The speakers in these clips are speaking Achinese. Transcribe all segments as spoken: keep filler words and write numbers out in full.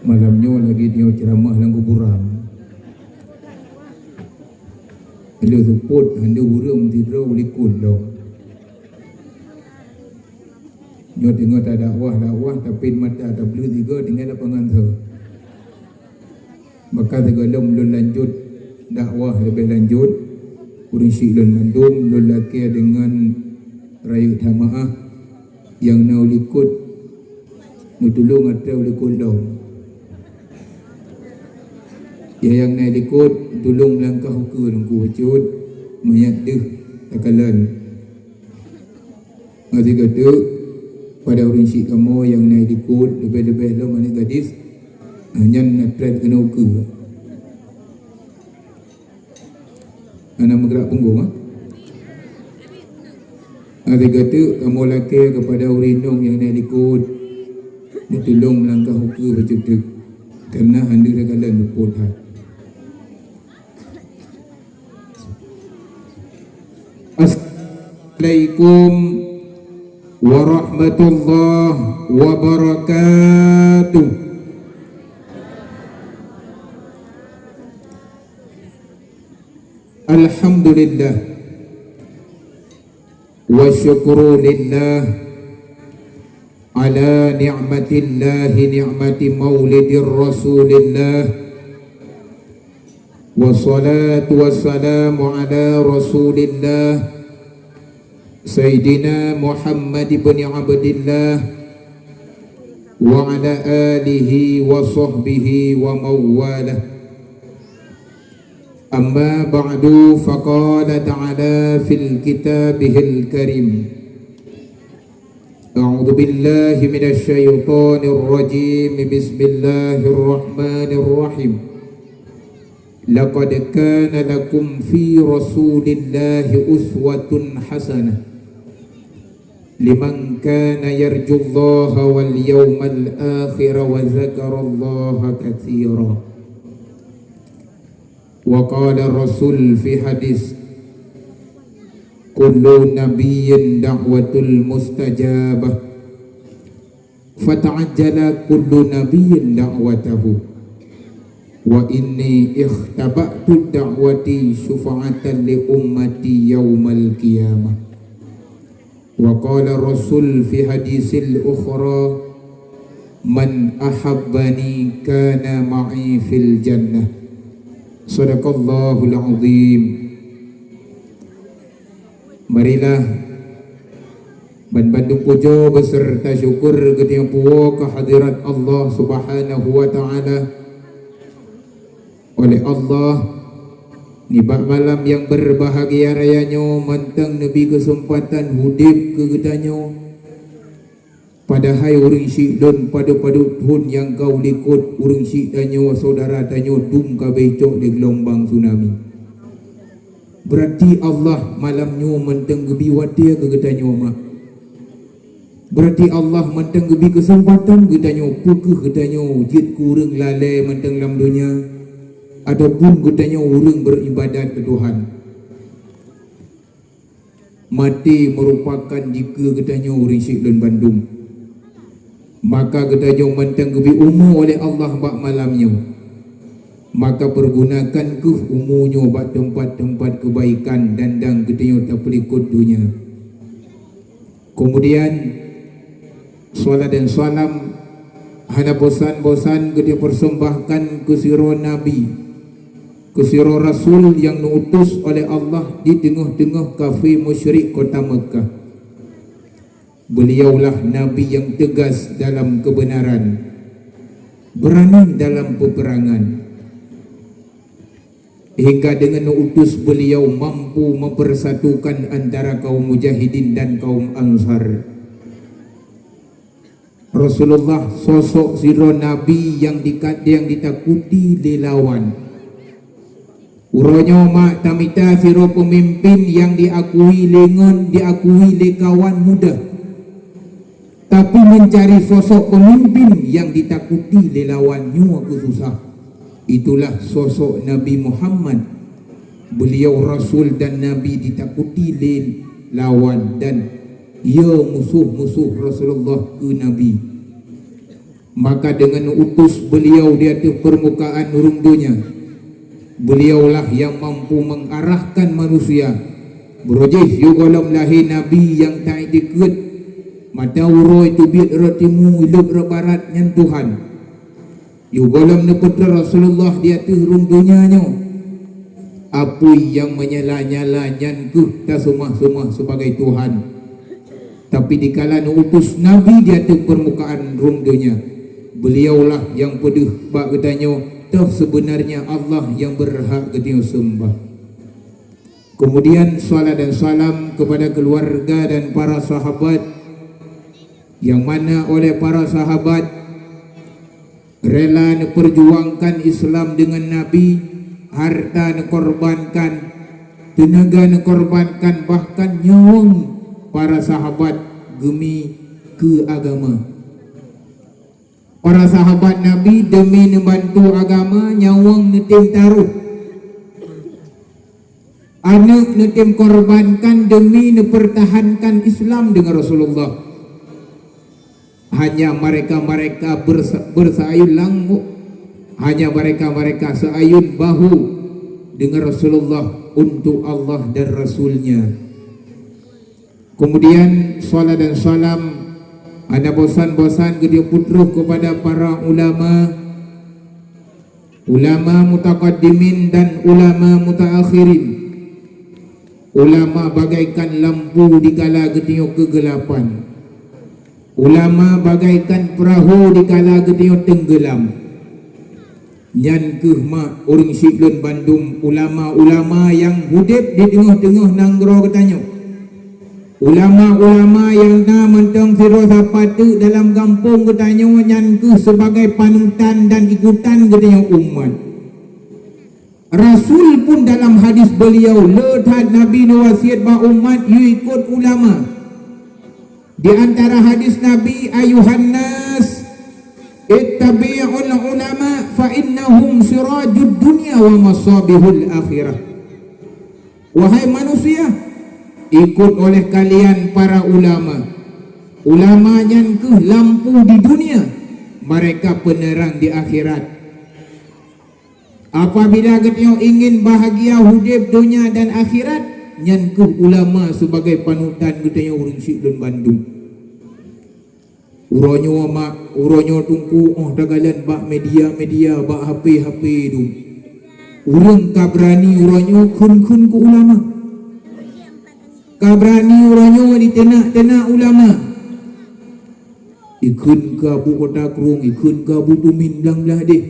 Malam nyoe lagèe nyoe ceuramah lam kuburan. Lheueh seupôt, hana ureueng sidroe u likot lom. Nyoe teungoh tadakwah-dakwah, tapi mata tableuet sigoe tinggai lapangan soe. Maka sigohlom lôn lanjut dakwah leubeh lanjut. Ureueng syik lôn mandum, lôn lakèe deungon rayeuk tameu'ah nyang na u likot, neutulông atra u likot lom. Nyang na u likot, tulông meulangkah ukeue Teungku bacut, mangat deuh takalon. Ngon sigoe teuk, pada ureueng syik kamoe nyang na u likot, leubeh-leubeh lom aneuk gadis, nyan na trép keunoe ukeue. Hana meugerak punggong, ah. Ngon sigoe teuk, kamoe lakèe keupada ureueng inong nyang na u likot, neutulông meulangkah ukeue bacut teuk, kareuna hana takalon seupôt that. Assalamualaikum warahmatullahi wabarakatuh. Alhamdulillah. Wa syukru lillah ala ni'matillahi ni'mati maulidir Rasulillah. Wassalatu wassalamu ala Rasulillah, Sayyidina Muhammad ibn Abdillah, wa ala alihi wa sahbihi wa mawalah. Amma ba'du, faqala ta'ala fil kitabihil karim. A'udzu billahi minasy syaithanir rajim. Bismillahirrahmanirrahim. Laqad kana lakum fi Rasulillahi uswatun hasanah liman kana yarjullaha wal yaumal akhir wa dzakarallaha katsira. Wa qala Rasul fi hadis, "Kullu nabiyyin da'watul mustajabah, fata'ajjala kullu nabiyyin da'watahu, wa inni ikhtaba'tu da'wati syufa'atan li ummati yaumal qiyamah." Wa qala Rasul fi hadisil ukhra, "Man ahabbani kana ma'i fil jannah." Sadaqallahul azim. Marilah banbandum pujoe beserta syukur geutanyoe puwoe keu hadirat Allah Subhanahu wa Ta'ala. Oleh Allah, nibak malam nyang beurbahagia raya nyoe mantong neubri keuseumpatan udeb keu geutanyoe. Padahai ureuëng syik lôn padub-padub thon nyang ka u likot, ureuëng syik tanyoe, syedara tanyoe dum ka beucok lé geulombang tsunami. Beurati Allah malam nyoe mantong geubri watée keu geutanyoe mak. Beurati Allah mantong geubri keuseumpatan geutanyoe, peu kheueh geutanyoe jeuet keu ureuëng lalée mantong lam donya, ataupun geutanyoe ureuëng beuribadat keu Tuhan. Maté meurupakan dikeue geutanyoe ureuëng syik lôn bandum. Maka geutanyoe mantong geubri umu oleh Allah bak malam nyoe. Maka peugunakan kheueh umu nyoe bak teumpat-teumpat keubaikan dan dang geutanyoe tapeulikot donya. Keumudian, salat dan salam hana bosan-bosan geutanyoe peurseumbahkan keu sidroe nabi, keu sidroe rasul nyang neuutus oleh Allah di teungoh-teungoh kafé musyrik kota Meukah. Beuliaulah nabi nyang teugas dalam keubeunaran, beurani dalam peupeurangan. Hingga deungon utus beuliau mampu meupersatukan antara kaum mujahidin dan kaum ansar. Rasulullah sosok sidroe nabi nyang dikadeng ditakuti lé lawan. Uroe nyoe mak tamita sidroe peumimpin nyang diakui lé ngon diakui lé kawan mudah. Tapi meuncari sosok peumimpin nyang ditakuti lé lawan nyoe keuh susah. Itulah sosok Nabi Muhammad. Beuliau rasul dan nabi ditakuti lé lawan dan ya musoh-musoh Rasulullah keu nabi. Maka deungon utus beuliau di ateueh peurmukaan ureuëng donya, beuliaulah nyang mampu mengarahkan manusia. Beurujih yôh gohlom lahé nabi nyang ta-iktikeut, mata uroe teubiet rot timu, ileueb rot barat nyan Tuhan. Yôh gohlom neupeutrön Rasulullah di ateueh rhueng donya nyoe, apui nyang menyala-nyala nyan kheueh taseumah-seumah sibagai Tuhan. Tapi dikala neuutus nabi di ateueh peurmukaan rhueng donya, beuliaulah nyang peudeuh bak geutanyoe toh seubeunarnya Allah nyang beurhak geutanyoe seumbah. Kemudian, salat dan salam kepada keluarga dan para sahabat, yang mana oleh para sahabat rela neupeurjuangkan Islam deungon Nabi, harta neukorbankan, teunaga neukorbankan, bahkan nyawöng para sahabat geumi keu agama. Para sahabat Nabi deumi neubantu agama, nyawöng neutem taroh, aneuëk neutem korbankan deumi neupeurtahankan Islam deungon Rasulullah. Hanya mereka-mereka bersa-, bersayun langok, hanya mereka-mereka seayun bahu deungon Rasulullah untuk Allah dan Rasul-Nya. Kemudian, salat dan salam hana bosan-bosan geutanyoe peutrôh kepada para ulama, ulama mutaqaddimin dan ulama mutaakhirin. Ulama bagaikan lampu dikala geutanyoe keugelapan. Ulama bagaikan peurahô dikala geutanyoe teunggeulam. Nyan kheueh mak ureuëng syiek lôn bandum, ulama-ulama nyang udeb di teungoh-teungoh nanggroe geutanyoe. Ulama-ulama nyang na mantong sidroe sapat teuk dalam gampông geutanyoe, nyan kheueh sibagai panutan dan ikutan geutanyoe umat. Rasul pun dalam hadis beuliau le that Nabi neuwasiet bak umat yue ikot ulama. Di antara hadis Nabi, "Ayuhan nas, ittabi'ul ulama fa innahum sirajud dunya wa masabihul akhirah." Wahai manusia, ikot oleh kalian para ulama. Ulama nyan kheueh lampu di dunia, mereka penerang di akhirat. Apabila geutanyoe ingin bahagia udeb donya dan akhirat, nyan kheueh ulama sibagai panutan geutanyoe ureuëng syiek lôn bandum. Uroe nyoe mak, uroe nyoe teungku, óh takalon bak media-media, bak H P-H P dum. Ureuëng ka beurani uroe nyoe kheun-kheun keu ulama. Ka beurani uroe nyoe diteunak-teunak ulama. Ikheun keu Abu Kota Krueng, ikheun keu Abu Tumin Blang Blahdeh,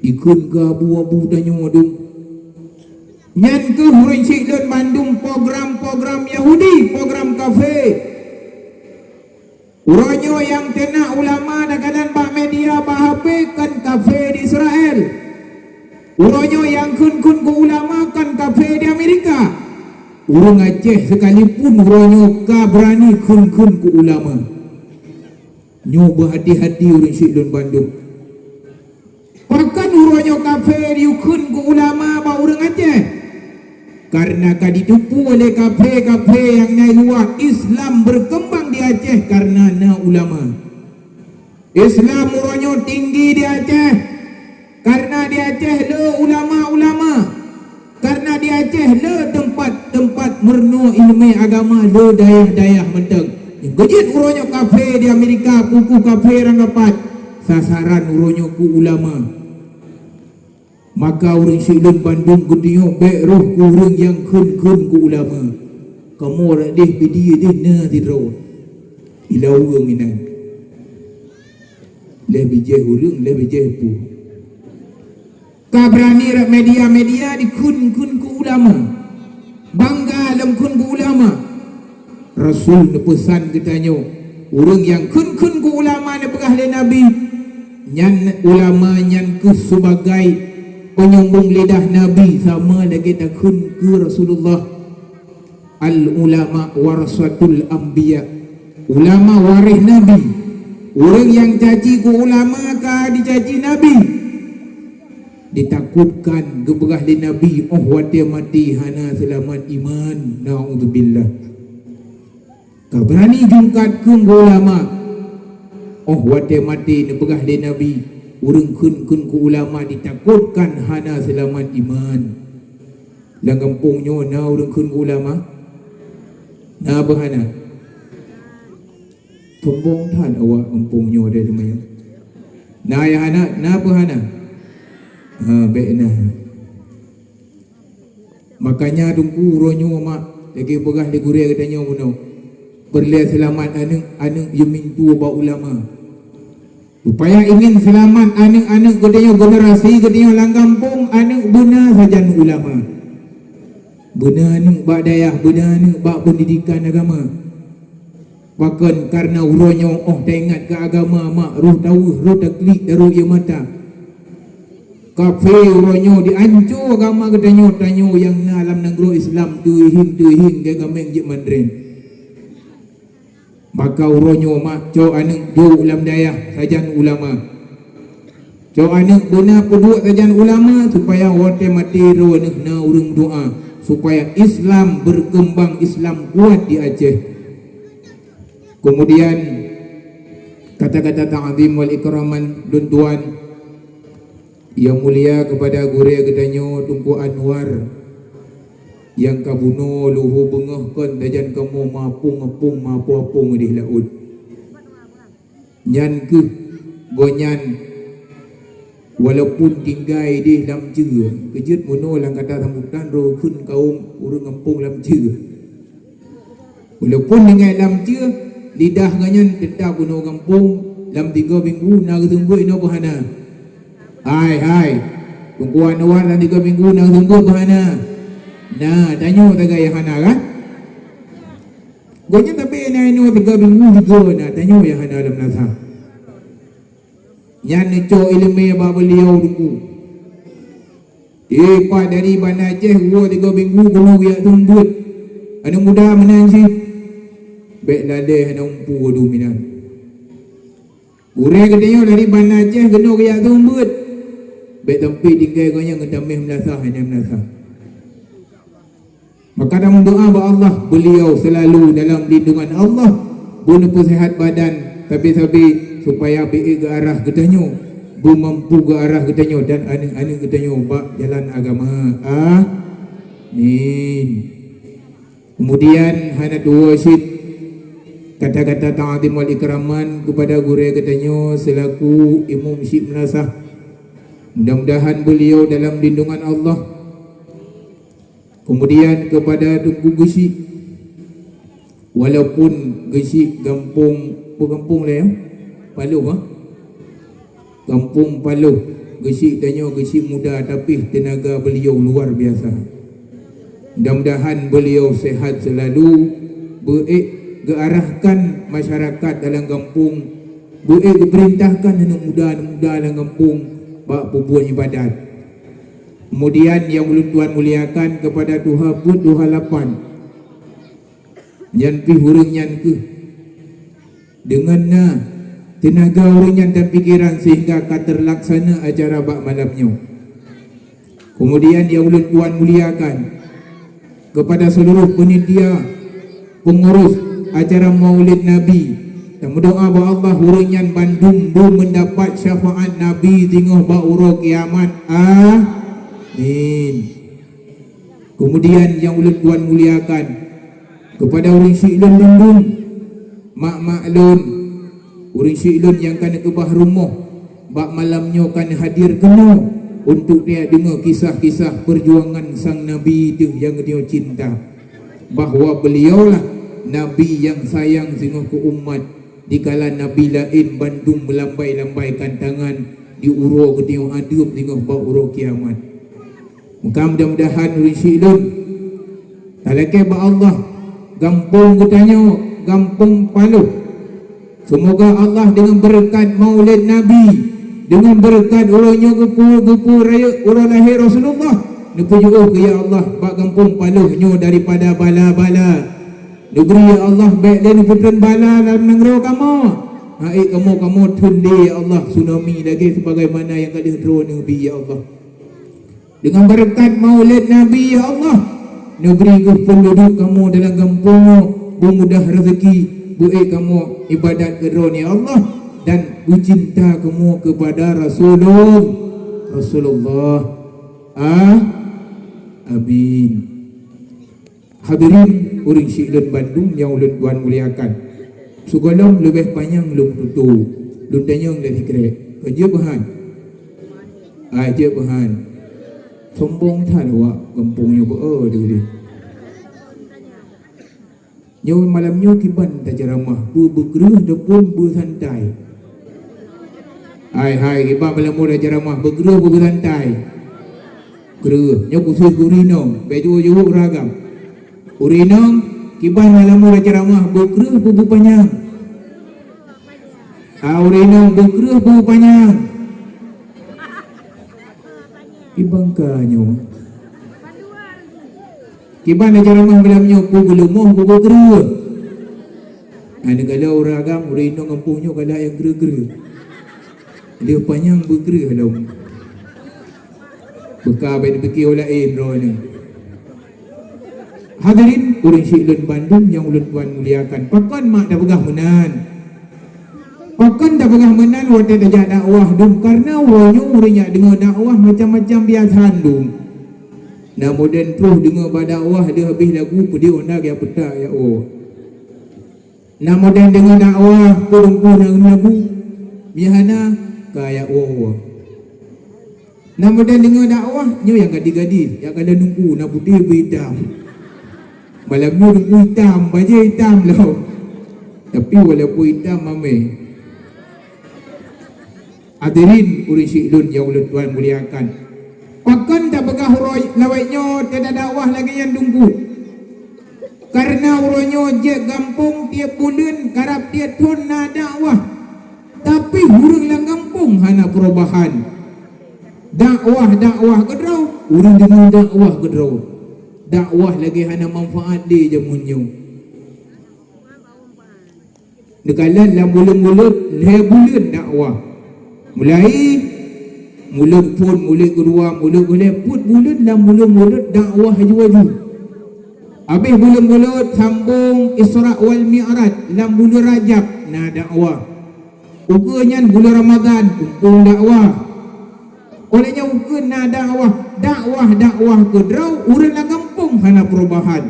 ikheun keu abu-abu tanyoe dum. Nyan kheueh ureuëng syiek lôn bandum program-program Yahudi, program kafé. Uroe nyoe nyang teunak ulama takalon bak media, bak H P, kon kafé di Israel. Uroe nyoe nyang kheun-kheun keu ulama kon kafé di Amerika. Ureuëng Aceh sekalipun uroe nyoe ka beurani kheun-kheun keu ulama. Nyoe beuhati-hati ureuëng syiek lôn bandum. Pakon uroe nyoe kafé jikheun keu ulama bak ureuëng Aceh? Kareuna ka jiteupeue lé kafé-kafé nyang na i luwa, Islam beukeumbang di Aceh kareuna na ulama. Islam uroe nyoe tinggi di Aceh kareuna di Aceh le ulama-ulama. Kareuna di Aceh le teumpat-teumpat meurunoe iéleumé agama le dayah-dayah mantong. Nyang keujeuet uroe nyoe kafé di Amerika, peue kafé nyang dapat sasaran uroe nyoe keu ulama. Maka ureuëng syiek lôn bandum geutanyoe bék rhoh keu ureuëng nyang kheun-kheun keu ulama. Kamoe radeeh bidie deh na sidroe. Ilaweueng inan. Lheueh bijéh ureuëng, lheueh bijéh peue. Ka beurani rot media-media dikheun-kheun keu ulama. Bangga lom kheun keu ulama. Rasul neupeusan geutanyoe, ureuëng nyang kheun-kheun keu ulama neupeugah lé Nabi, nyan ulama nyan kheueh sibagai penyambung lidah Nabi, sama lagée takheun keu Rasulullah. Al-ulama warasatul anbiya. Ulama waréh nabi. Ureuëng nyang caci keu ulama ka dicaci nabi. Ditakutkan geupeugah lé Nabi óh watée maté hana seulamat iman. Naudzubillah. Ka beurani jungkat keu ulama. Oh, watée maté neupeugah lé Nabi, ureuëng kheun-kheun keu ulama ditakotkan hana seulamat iman. Lam gampông nyoe na ureuëng kheun keu ulama? Na apa hana? Sombong that awak gampông nyoe deh teuma nyoe. Na ya hana, na apa hana? Ha, bék na. Makanya teungku uroe nyoe mak lagée peugah lé gurée geutanyoe bunoe, peureulée seulamat aneuëk-aneuëk yeumintu bak ulama. Supaya ingin seulamat aneuëk-aneuëk geutanyoe, generasi geutanyoe lam gampông, aneuëk beuna sajan ulama. Beuna aneuëk bak dayah, beuna aneuëk bak peundidikan agama. Pakon kareuna uroe nyoe óh taingat keu agama mak roh taweuh, roh taklik daru ie mata. Kafe uroe nyoe dianco agama geutanyoe, tanyoe nyang na lam nanggroe Islam teuhieng-teuhieng geugameng jeuet mandren. Maka uroe nyoe mak cok aneuëk duek lam dayah sajan ulama. Cok aneuëk beuna peuduek sajan ulama supaya watée maté droe neuh na ureuëng doa supaya Islam berkembang, Islam kuat di Aceh. Kemudian kata-kata ta'zim wal ikraman lôn tuan yang mulia kepada gurée geutanyoe Teungku Anwar yang ka bunoe luhu beungoh kon dajan kamoe mapung-apung mapo-apung di laôt. Nyan kheueh gobnyan walaupun tinggai di lam ceue, keujeuet bunoe lam kata sambutan roh kheun kaum ureuëng gampông lam ceue. Walaupun tinggai lam ceue, lidah gobnyan teutap bunoe gampông lam tiga minggu na geuseumbeuet inoe peuhana. Hai hai, Teungku Anwar lam tiga minggu na geuseumbeuet peuhana. Na tanyoe tagai hana kan? Gobnyan tapi na inoe tiga minggu juga na tanyoe nyang hana lam nasa. Nyan neucok iéleumé bak beuliau teungku. Dipat dari Banda Aceh woe tiga minggu keunoe geujak seumbeuet. Aneuëk muda meunan cit. Bék lalée hana umpu dum inan. Gurée geutanyoe dari Banda Aceh keunoe geujak seumbeuet. Bék sampai tinggai gobnyan geutameh meunasah hana meunasah. Maka tameudoa bak Allah, beliau selalu dalam lindungan Allah, beuneupeusehat badan sabe-sabe supaya beu geuarah geutanyoe, beumampu geuarah geutanyoe dan aneuëk-aneuëk geutanyoe bak jalan agama. Amin. Kemudian hana tuwoe cit kata-kata ta'zim wal ikraman kepada gurée geutanyoe selaku imum syik meunasah. Mudah-mudahan beliau dalam lindungan Allah. Kemudian kepada Teungku Geuchik, walaupun Geuchik gampông, peue gampông lé, Paloh, ha? Gampông Paloh, Geuchik tanyoe Geuchik muda, tapi teunaga beliau luar biasa. Mudah-mudahan beliau sehat selalu, beuék geuarahkan masyarakat dalam gampông, beuék geupeurintahkan aneuëk muda-aneuëk muda lam gampông bak peubuet ibadat. Kemudian nyang ulôn tuan muliakan kepada tuha buet tuha lapan. Nyan pih ureuëng nyan kheueh. Deungon na teunaga ureuëng nyan dan pikiran sehingga ka teurlaksana acara bak malam nyoe. Kemudian nyang ulôn tuan muliakan kepada seluruh penitia pengurus acara Maulid Nabi. Tameudoa bak Allah ureuëng nyan bandum beu mendapat syafaat Nabi singoh bak uroe kiamat. Amin. Kemudian nyang ulôn tuan muliakan kepada ureuëng syik lôn bandum, mak-mak lôn, ureuëng syik lôn nyang ka neukeubah rumoh bak malam nyoe ka neuhadir keunoe untuk tajak deungoe kisah-kisah peujuangan sang Nabi teuh nyang geutanyoe cinta, bahwa beliaulah Nabi nyang sayang singoh keu umat, dikala nabi laén bandum meulambai-lambaikan tangan di uroe geutanyoe adeueb singoh bak uroe kiamat. Maka mudah-mudahan ureuëng syik lôn talakée bak Allah gampông geutanyoe, gampông Paloh. Seumoga Allah deungon beureukat Maulid Nabi, deungon beureukat uroe nyoe geupeu-, geupeu rayeuk uroe lahé Rasulullah, neupeujiôh keu ya Allah bak gampông Paloh nyoe daripada bala-bala. Neubri ya Allah bék lé neupeutrön bala lam nanggroe kamoe. Hai kamoe, kamoe theun lé ya Allah tsunami lagée sebagaimana nyang ka lheueh droeneuh bi ya Allah. Deungon beureukat Maulid Nabi ya Allah, neubri geuh peunduduek kamoe dalam gampông nyoe beumudah raseuki, beuék kamoe ibadat keu Droeneuh ya Allah. dan beucinta kamoe keupada Rasulul-, Rasulullah. Ah, amin. Hadirin ureuëng syik lôn bandum nyang ulôn tuan muliakan. Sigohlom leubeh panyang lôn tutoe, lôn tanyong lé sikrek. Ka jeuet beuhan? Ai, jeuet beuhan. Sombong that awak gampông nyoe beu-, oh, deh, deh. Nyoe malam nyoe kiban taceramah, beu-, beukreueh ataupun beusantai? Hai, hai, kiban malam nyoe taceramah, beukreueh beu-, beusantai? Kreueh. Nyoe khusos keu ureuëng inong, bèk jeuet-jeuet ureuëng agam. Ureuëng inong, kiban malam nyoe taceramah, beukreueh beu-, beupanyang? Ah, ureuëng inong, beukreueh beu-, beupanyang? Kiban ka nyoe. Kiban taceramah malam nyoe, peue geuleumoh, peue beukreueh. Nah, neukalon ureuëng agam, ureuëng inong gampông nyoe galak nyang kreueh-kreueh. Lheueh panyang beukreueh lom. Beuka bèk neupike ureuëng laén droeneuh. Hadirin ureuëng syik lôn bandum nyang ulôn tuan muliakan, pakon mak tapeugah meunan? Pakon tapeugah meunan watèe tajak dakwah dum? Kareuna uroe nyoe ureuëng jak deungoe dakwah macam-macam biasa dum. Na modern troh deungoe bak dakwah, deuh habéh lagu, peudeh honda geujak peutak, ya Allah. Na modern deungoe dakwah, peudeh na lagu, meuhana ka, ya Allah. Na modern deungoe dakwah, nyoe nyang gadis-gadis, nyang ka lheueh teungku, na putéh beu itam. Malam nyoe teungku itam, bajèe itam lom. Tapi walaupun itam, mamèh. Hadirin ureuëng syik lôn nyang ulôn tuan muliakan. Pakon tapeugah uroe lawét nyoe teuka dakwah lagèe nyan teungku? Kareuna uroe nyoe jeuet gampông tiep buleuen, karab tiep thon na dakwah. Tapi ureuëng lam gampông hana peurubahan. Dakwah, dakwah keudroe, ureuëng deungoe dakwah keudroe. Dakwah lagèe hana manfaat lé jameun nyoe. Neukalon lam buleuen-buleuen, lhèe buleuen dakwah. Mulai mulod phon, mulod keudua, mulod keulhèe, peuet buleuen lam buleuen-buleuen dakwah aju-aju. Habéh buleuen-buleuen sambong Isra wal Mi'raj, lam buleuen Rajab na dakwah. Ukeue nyan buleuen Ramadhan, mumpung dakwah. Óh lheueh nyan ukeue na dakwah, dakwah, dakwah keudroe, ureuëng lam gampông hana peurubahan.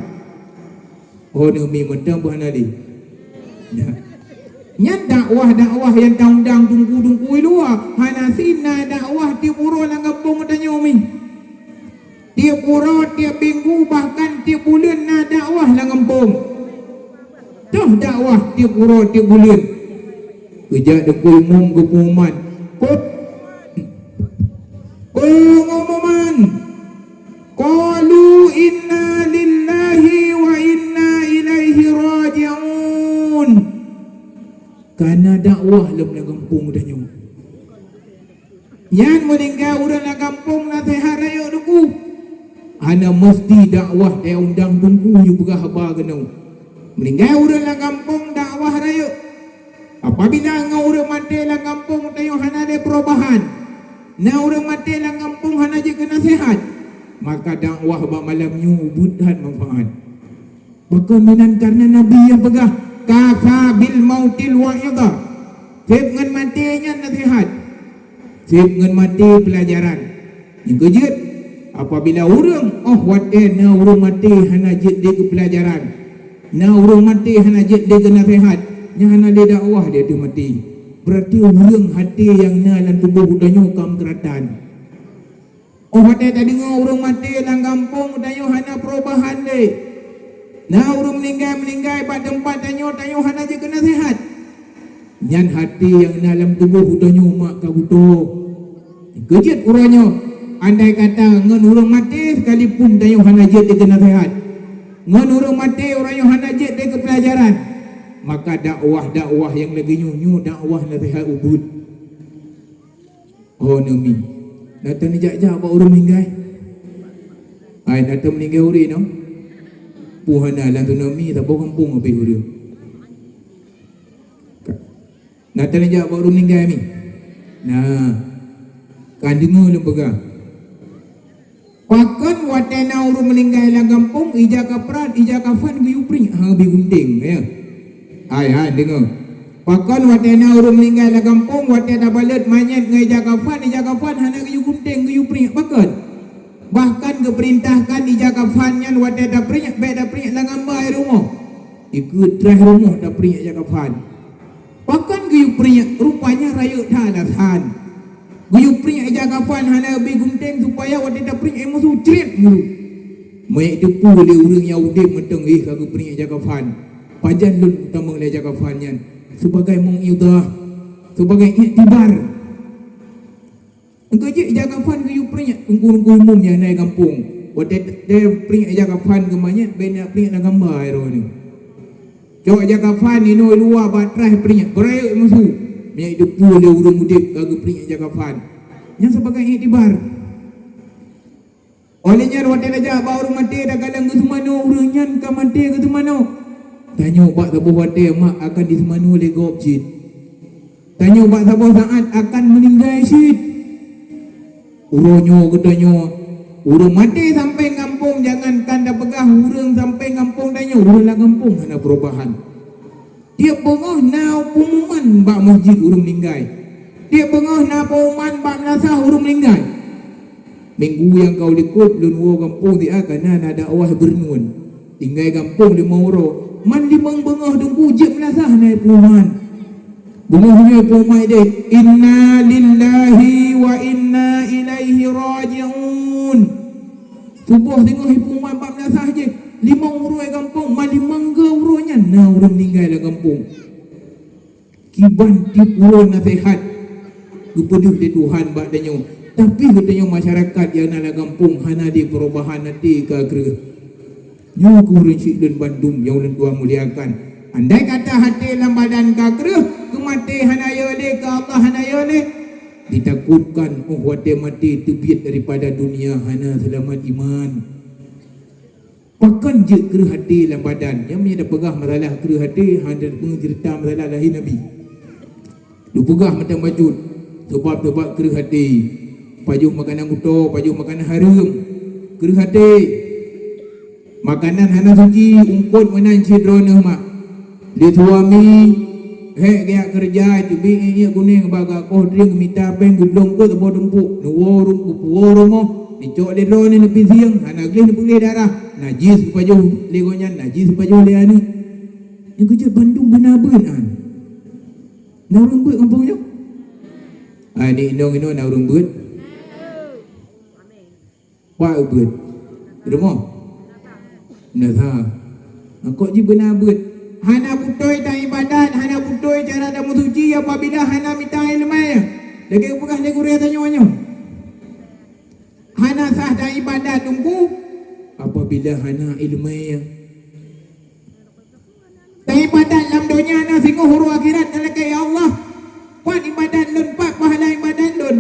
Oh, neumi mantong beuh hana lé. Nyan dakwah-dakwah nyang taundang teungku-teungku i luwa, hana sina dakwah tiep uroe lam gampông tanyoe mi. Tiep uroe, tiep minggu, bahkan tiep buleuen na dakwah lam gampông. Toh dakwah tiep uroe, tiep buleuen. Geujak teungku imum geupeuman. Kok Pengumuman, qalu inna lillahi wa inna ilaihi raji'un. Kana dakwah lom lam gampông tanyoe. Nyan meuninggai ureuëng lam gampông naseuhat rayeuk teungku. Hana meusti dakwah teuundang teungku yue peugah haba keunoe. Meuninggai ureuëng lam gampông dakwah rayeuk. Apabila ngon ureuëng maté lam gampông tanyoe hana lé peurubahan, na ureuëng maté lam gampông hana jeuet keu naseuhat, maka dakwah bak malam nyoe ubit that manfaat. Pakon meunan? Kareuna Nabi nyang peugah, "Kafa bil mautil wa'idha." Seb ngon maté nyan naseuhat. Seb ngon maté peulajaran. Nyang keujeuet, apabila ureuëng óh watée na ureuëng maté hana jeuet lé keu peulajaran, na ureuëng maté hana jeuet lé keu naseuhat, nyan hana lé dakwah di ateueh maté. Beurati ureuëng até nyang na lam tuboh geutanyoe ka meukeuratan. Óh watée tadeungoe ureuëng maté lam gampông geutanyoe hana peurubahan lé, na ureuëng meuninggai-meuninggai bak teumpat tanyoe, tanyoe hana jeuet keu naseuhat. Nyan até nyang na lam tuboh geutanyoe mak ka geutoe. Keujeuet uroe nyoe, andai kata ngon ureuëng maté sekalipun tanyoe hana jeuet lé keu naseuhat, ngon ureuëng maté uroe nyoe hana jeuet lé keu peulajaran, maka dakwah-dakwah nyang lagée nyoe, nyoe dakwah naseuhat ubit. Oh, neumi. Na taneujak-jak bak ureuëng meuninggai? Ai, na tameuninggai ureuëng nyoe? Peue hana, lam tsunami saboh gampông habéh ureuëng. Ka-, na taneujak bak ureuëng meuninggai mi? Na. Ka deungoe lôn peugah. Pakon watée na ureuëng meuninggai lam gampông, ija kaprat, ija kafan geuyue priek, ha, bi gunting, ya. Hai, hai, deungoe. Pakon watée na ureuëng meuninggai lam gampông, watée tabalot manyét ngon ija kafan, ija kafan hana geuyue geunteng, geuyue peupriek, pakon? Bahkan geupeurintahkan ija kafan nyan watée tapriek, bék tapriek lam gamba rumoh. Dikeue traih rumoh tapriek ija kafan. Pakon geuyue priek, rupanya rayeuk that alasan. Geuyue priek ija kafan hana geubri geunteng supaya watée tapriek ék meusu cret meulu. Meuék teupeu lé ureuëng nyang udeb mantong éh ka geupriek ija kafan. Pajan lôn tamong lé ija kafan nyan sebagai mauidhah, sebagai iktibar. Engkau jeuet ija kafan geuyue priek teungku-teungku imum nyang na i gampông. Watée teupriek ija kafan keu manyét, bék na priek lam gamba droeneuh. Cok ija kafan inoe luwa bak traih priek, beurayeuk meusu. Meuék teupeu lé ureuëng udeb ka geupriek ija kafan. Nyan sebagai iktibar. Óh lheueh nyan watée tajak bak ureuëng maté, takalon geuseumanoe, ureuëng nyan ka maté geuseumanoe. Tanyoe bak saboh watée mak akan diseumanoe lé gob cit. Tanyoe bak saboh saát akan meuninggai cit. Uroe nyoe geutanyoe, ureuëng maté sampéng gampông, jangankan tapeugah ureuëng sampéng gampông tanyoe, ureuëng lam gampông hana peurubahan. Tieb beungoh na pengumuman bak masjid ureuëng meuninggai. Tieb beungoh na pengumuman bak meulasah ureuëng meuninggai. Minggu nyang ka likot lôn woe gampông siat kana na dakwah beureunuan. Tinggai gampông limong uroe. Man limong beungoh teungku jeuet meulasah na pengumuman. Beungoh nyoe pengumuman deh, "Inna lillahi wa inna ilaihi raji'un." Suboh singoh pengumuman bak meulasah jih. Limong uroe gampông, man limong uroe nyan na ureuëng meuninggai lam gampông. Kiban tieb uroe naseuhat geupeudeuh lé Tuhan bak tanyoe, tapi geutanyoe masyarakat nyang na lam gampông hana di peurubahan até ka kreueh. Nyoe keuh ureuëng syik lôn bandum nyang ulôn tuan muliakan. Andai kata até lam badan ka kreueh, keu maté hana yo lé, keu Allah hana yo lé, ditakutkan óh watée maté teubiet daripada dunia hana seulamat iman. Pakon jeuet kreueh até lam badan? Nyang meunyoe tapeugah masalah kreueh até, hana tapeugah ceurita masalah lahé Nabi. Tapeugah mantong bacut, sabab-sabab kreueh até. Pajoh makanan kuto, pajoh makanan hareuem. Kreueh até. Makanan hana suci, eungkot meunan cit droeneuh mak. Lé suami, hék geujak keureuja, teubiet iék-iék kunéng bak gakoh trieng, mita péng geublong keu saboh tumpuk, neuwoe ru-, geupuwoe rumoh, neucok lé droeneuh neupisieng, hana gleh neupeuleh darah, najis geupajoh lé gobnyan, najis geupajoh lé aneuk. Nyang keujeuet bandum beuna beuet an. Na ureuëng beuet gampông nyoe? Ai, di inong-inong na ureuëng beuet? Wah, beuet. Di rumoh? Nah, ha. Kok jih beuna beuet? Hana beutôi ta ibadat, hana beutôi cara ta meusuci apabila hana mita iéleumé. Lagée peugah lé gurée tanyoe nyoe. Hana sah ta ibadat teungku apabila hana iéleumé. Ta ibadat lam donya na singoh uroe akhirat talakée, "Ya Allah, pat ibadat lôn, pat pahala ibadat lôn?"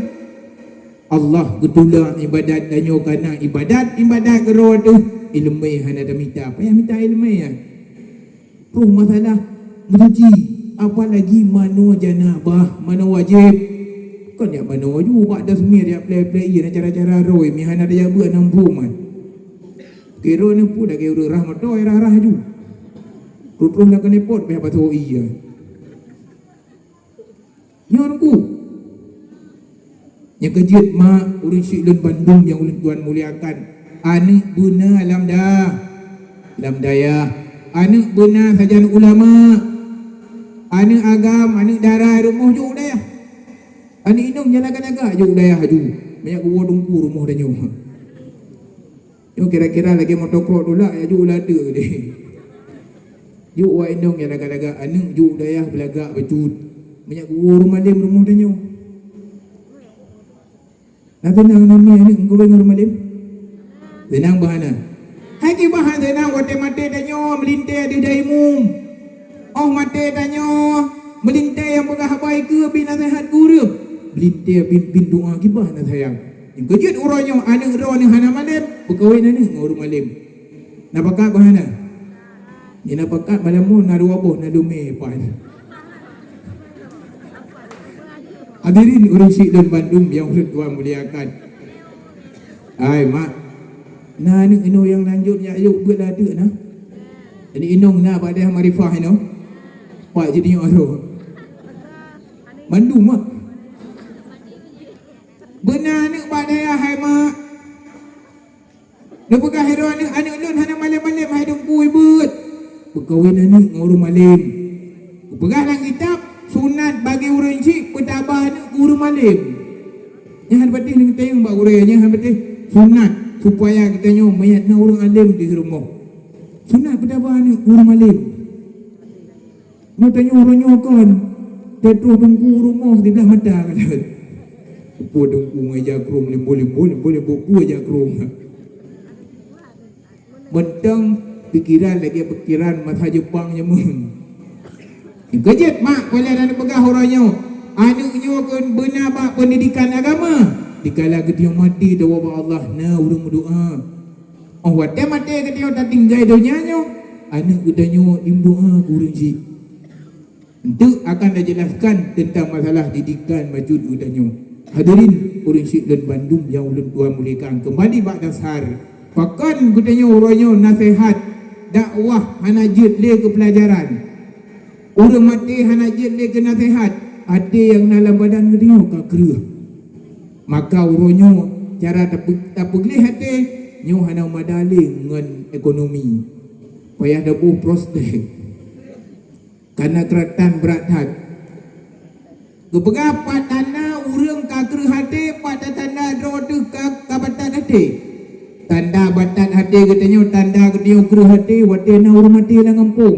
Allah geutulak ibadat tanyoe kana ibadat, ibadat keudroe teuh iéleumé hana tamita. Payah mita iéleumé nyan. Troh masalah meusuci, apalagi manoe janabah, manoe wajéb. Kon jak manoe ju bak dasmir jak plé-plé ié na cara-cara roi mi hana tajak beuet nam pruman. Kiro ni pu lagée ureuëng rah moto, rah-rah ju. Troh-troh lam kanepot payah pasoe ié. Nyoe Teungku. Nyang keujeuet mak, ureuëng syik lôn bandum nyang ulôn tuan muliakan. Aneuk beuna lam da-, lam dayah. Aneuk beuna sajan ulama. Aneuk agam, aneuk dara rumoh jok dayah. Aneuk inong nyang lagak-lagak jok dayah aju. Banyak geuwoe Teungku rumoh tanyoe. Nyoe kira-kira lagée motokok tulak, ya jok ladek deh. Jok wak inong nyang lagak-lagak, aneuk jok dayah beulagak bacut. Banyak geuwoe ureuëng malem rumoh tanyoe. Na seunang nami aneuk meukawen ngon ureuëng malem? Seunang bah hana? Hai kiban hana seunang watée maté tanyoe meulintée di daimum. Óh maté tanyoe meulintée nyang peugah haba ikeue bi naseuhat gureueng. Meulintée bin-bin doa kiban hana sayang. Nyang keujeuet uroe nyoe aneuk droeneuh hana malem, peukawen aneuk ngon ureuëng malem. Na pakat bah hana? Nyang na pakat malam nyoe na dua boh, na lumé paih. Hadirin ureuëng syik lôn bandum nyang ulôn tuan muliakan. Hai mak, na aneuk inoe nyang lanjut nyak yuk beuet ladek na. Aneuk inong na bak dayah Marifah inoe. Pak jadi nyok aroh. Bandum, mak. Beuna aneuk bak dayah, hai mak. Neupeugah sidroe aneuk, "Aneuk lôn hana malém-malém, hai Teungku, ibeuet." Peukawen aneuk ngon ureueng malém. Geupeugah lam kitab, sunat bagi ureueng chik peutaba aneuk keu ureueng malém. Nyan hana patéh neutanyong bak gurée, nyan hana patéh sunat supaya geutanyoe mangat na ureueng além di rumoh. Sunat peutaba aneuk keu ureueng malém. Nyoe tanyoe uroe nyoe kon, teutroh Teungku rumoh siblah mata ka lheueh. Peue Teungku ngon ija krông, limbo-limbo, limbo-limbo, peue ija krông. Mantong pikeran lagée pikeran masa Jeupang jameun. Keujeuet mak, peue lé neupeugah uroe nyoe, aneuk nyoe kon beuna bak peundidikan agama. Dikala geutanyoe maté tawoe bak Allah, na ureueng meudoa. Óh watée maté geutanyoe tatinggai donya nyoe, aneuk geutanyoe imeudoa keu ureueng chik. Enteuk akan tajeulaskan teuntang masalah didikan bacut geutanyoe. Hadirin ureueng chik lôn bandum nyang ulôn tuan muliakan, keumbali bak dasar. Pakon geutanyoe uroe nyoe naseuhat, dakwah hana jeuet lé keu peulajaran. Ureueng maté hana jeuet lé keu naseuhat, até nyang na lam badan geutanyoe ka kreueh. Maka uroe nyoe cara tapeu-, tapeugleh até nyoe hana mada lé ngon ekonomi. Payah taboh prospek. Kana keuratan brat that. Geupeugah pat tanda ureueng ka kreueh até, pat tanda droe teuh ka, ka batat até. Tanda batat até geutanyoe, tanda geutanyoe kreueh até watée na ureueng maté lam gampông.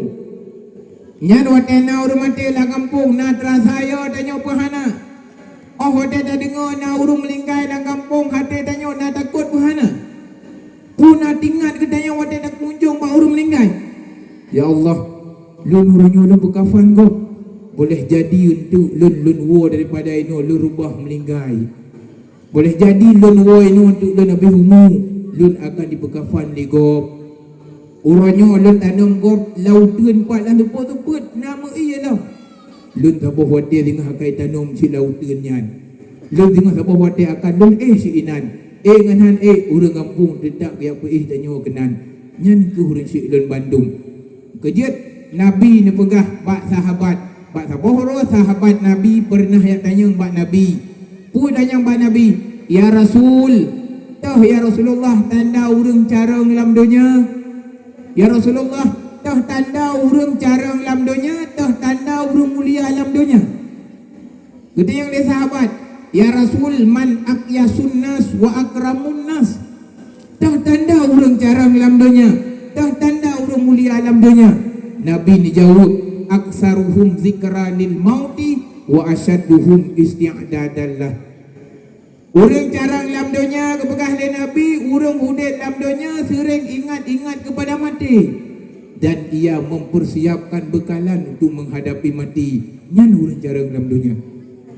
Nyan watée na ureueng maté lam gampông, na teurasa yo tanyoe peuhana. Óh watée tadeungoe na ureueng meuninggai lam gampông, até tanyoe na takot peuhana. Peue na teuingat geutanyoe watée takunjong bak ureueng meuninggai? Ya Allah, lôn uroe nyoe lôn peukafan gob. Boleh jadi eunteuk lôn, lôn woe daripada inoe lôn reubah meuninggai. Boleh jadi lôn woe inoe eunteuk lôn habéh umu, lôn akan jipeukafan lé gob. Uroe nyoe lôn tanom gob lam uteuen pat lam teupot-teupot na meu-ie lom. Lôn saboh watée singoh akai tanom cit lam uteuen nyan. Lôn singoh saboh watée akan lôn éh cit inan. Éh ngon han éh, ureueng gampông teutab geujak peuéh tanyoe keunan. Nyan kheueh ureueng chik lôn bandum. Keujeuet Nabi neupeugah bak sahabat, bak saboh droe sahabat Nabi peureunah jak tanyong bak Nabi. Peue tanyong bak Nabi, "Ya Rasul, toh ya Rasulullah tanda ureueng carông lam donya? Ya Rasulullah, toh tanda ureueng carông lam donya, toh tanda ureueng mulia lam donya?" Geutanyong lé sahabat, "Ya Rasul, man aqyasun nas wa akramun nas?" Toh tanda ureueng carông lam donya, toh tanda ureueng mulia lam donya? Nabi neujaweueb, "Aktsaruhum zikra lil mauti wa asyadduhum isti'dadan lah." Ureueng carông lam donya geupeugah lé Nabi, ureueng udeb lam donya seuréng ingat-ingat keupada maté, dan ia mempersiapkan beukalan untuk menghadapi mati. Nyan ureueng carông lam donya.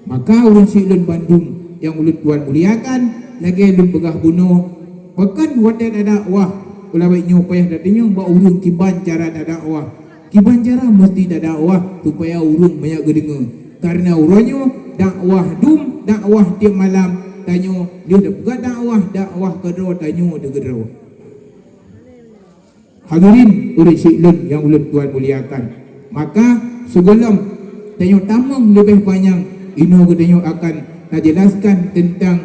Maka ureueng chik lôn bandum nyang ulôn tuan muliakan, lagée lôn peugah bunoe, pakon watée tadakwah, ulawét nyoe payah tatanyong bak ureueng kiban cara tadakwah. Kiban cara meuseuti tadakwah supaya ureueng banyak geudeungoe. Kareuna uroe nyoe dakwah dum, dakwah tieb malam, tanyoe lheueh tapeugah dakwah, dakwah keudroe tanyoe teuh keudroe. Hadirin ureueng chik lôn nyang ulôn tuan muliakan, maka sigohlom tanyoe tamong leubeh panyang, inoe geutanyoe akan tajeulaskan teuntang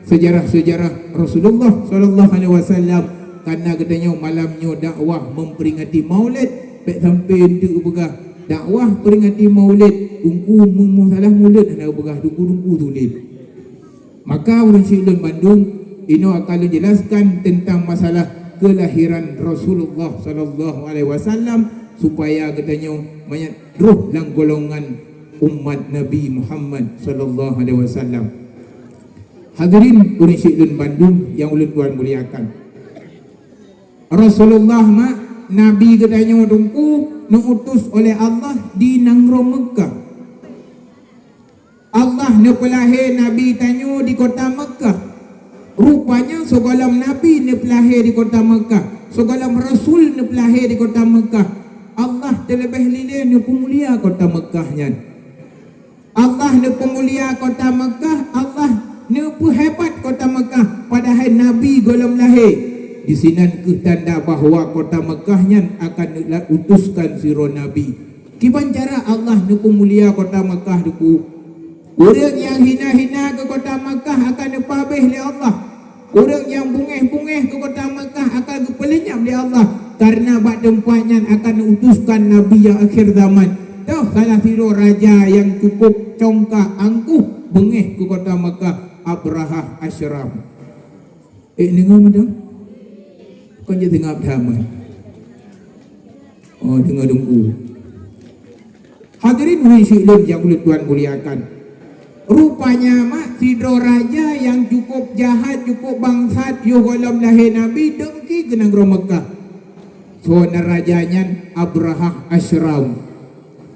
seujarah-seujarah Rasulullah sallallahu alaihi wasallam. Kareuna geutanyoe malam nyoe dakwah memperingati Maulid, bék sampai eunteuk peugah dakwah peringati Maulid, Teungku meunyoe salah Maulid hana peugah, Teungku-teungku sulet. Maka ureueng chik lôn bandum, inoe akan lôn jelaskan teuntang masalah keulahiran Rasulullah sallallahu alaihi wasallam, supaya geutanyoe mangat troh lam golongan umat Nabi Muhammad sallallahu alaihi wasallam. Hadirin ureueng chik lôn bandum nyang ulôn tuan muliakan. Rasulullah mak, Nabi geutanyoe Teungku, neuutus oleh Allah di nanggroe Meukah. Allah neupeulahé Nabi tanyoe di kota Meukah. Rupanya sigohlom Nabi neupeulahé di kota Meukah, sigohlom Rasul neupeulahé di kota Meukah, Allah teuleubeh lilée neupeumulia kota Meukah nyan. Allah neupeumulia kota Meukah, Allah neupeuhebat kota Meukah, padahai Nabi gohlom lahé. Disinan kheueh tanda bahwa kota Meukah nyan akan neuutuskan sidroe Nabi. Kiban cara Allah neupeumulia kota Meukah, Teungku? Ureuëng nyang hina-hina keu kota Makkah akan geupabéh lé Allah. Ureuëng nyang bungéh-bungéh keu kota Makkah akan geupeulenyap lé Allah, kareuna bak teumpat nyan akan neuutuskan nabi nyang akhé zaman. Toh salah sidroe raja nyang cukup congka angkuh beungéh keu kota Makkah, Abrahah Asyram. Eh, deungoe mantong? Kon jeuet seungab that meuh. Oh, deungoe Teungku. Hadirin ureuëng syiek lôn nyang ulôn tuan muliakan. Rupanya mak sidroe raja nyang cukup jahat, cukup bangsat, yoh gohlom lahé Nabi, dengki keu nanggroe Meukah. Soe nan raja nyan? Abrahah Asyram.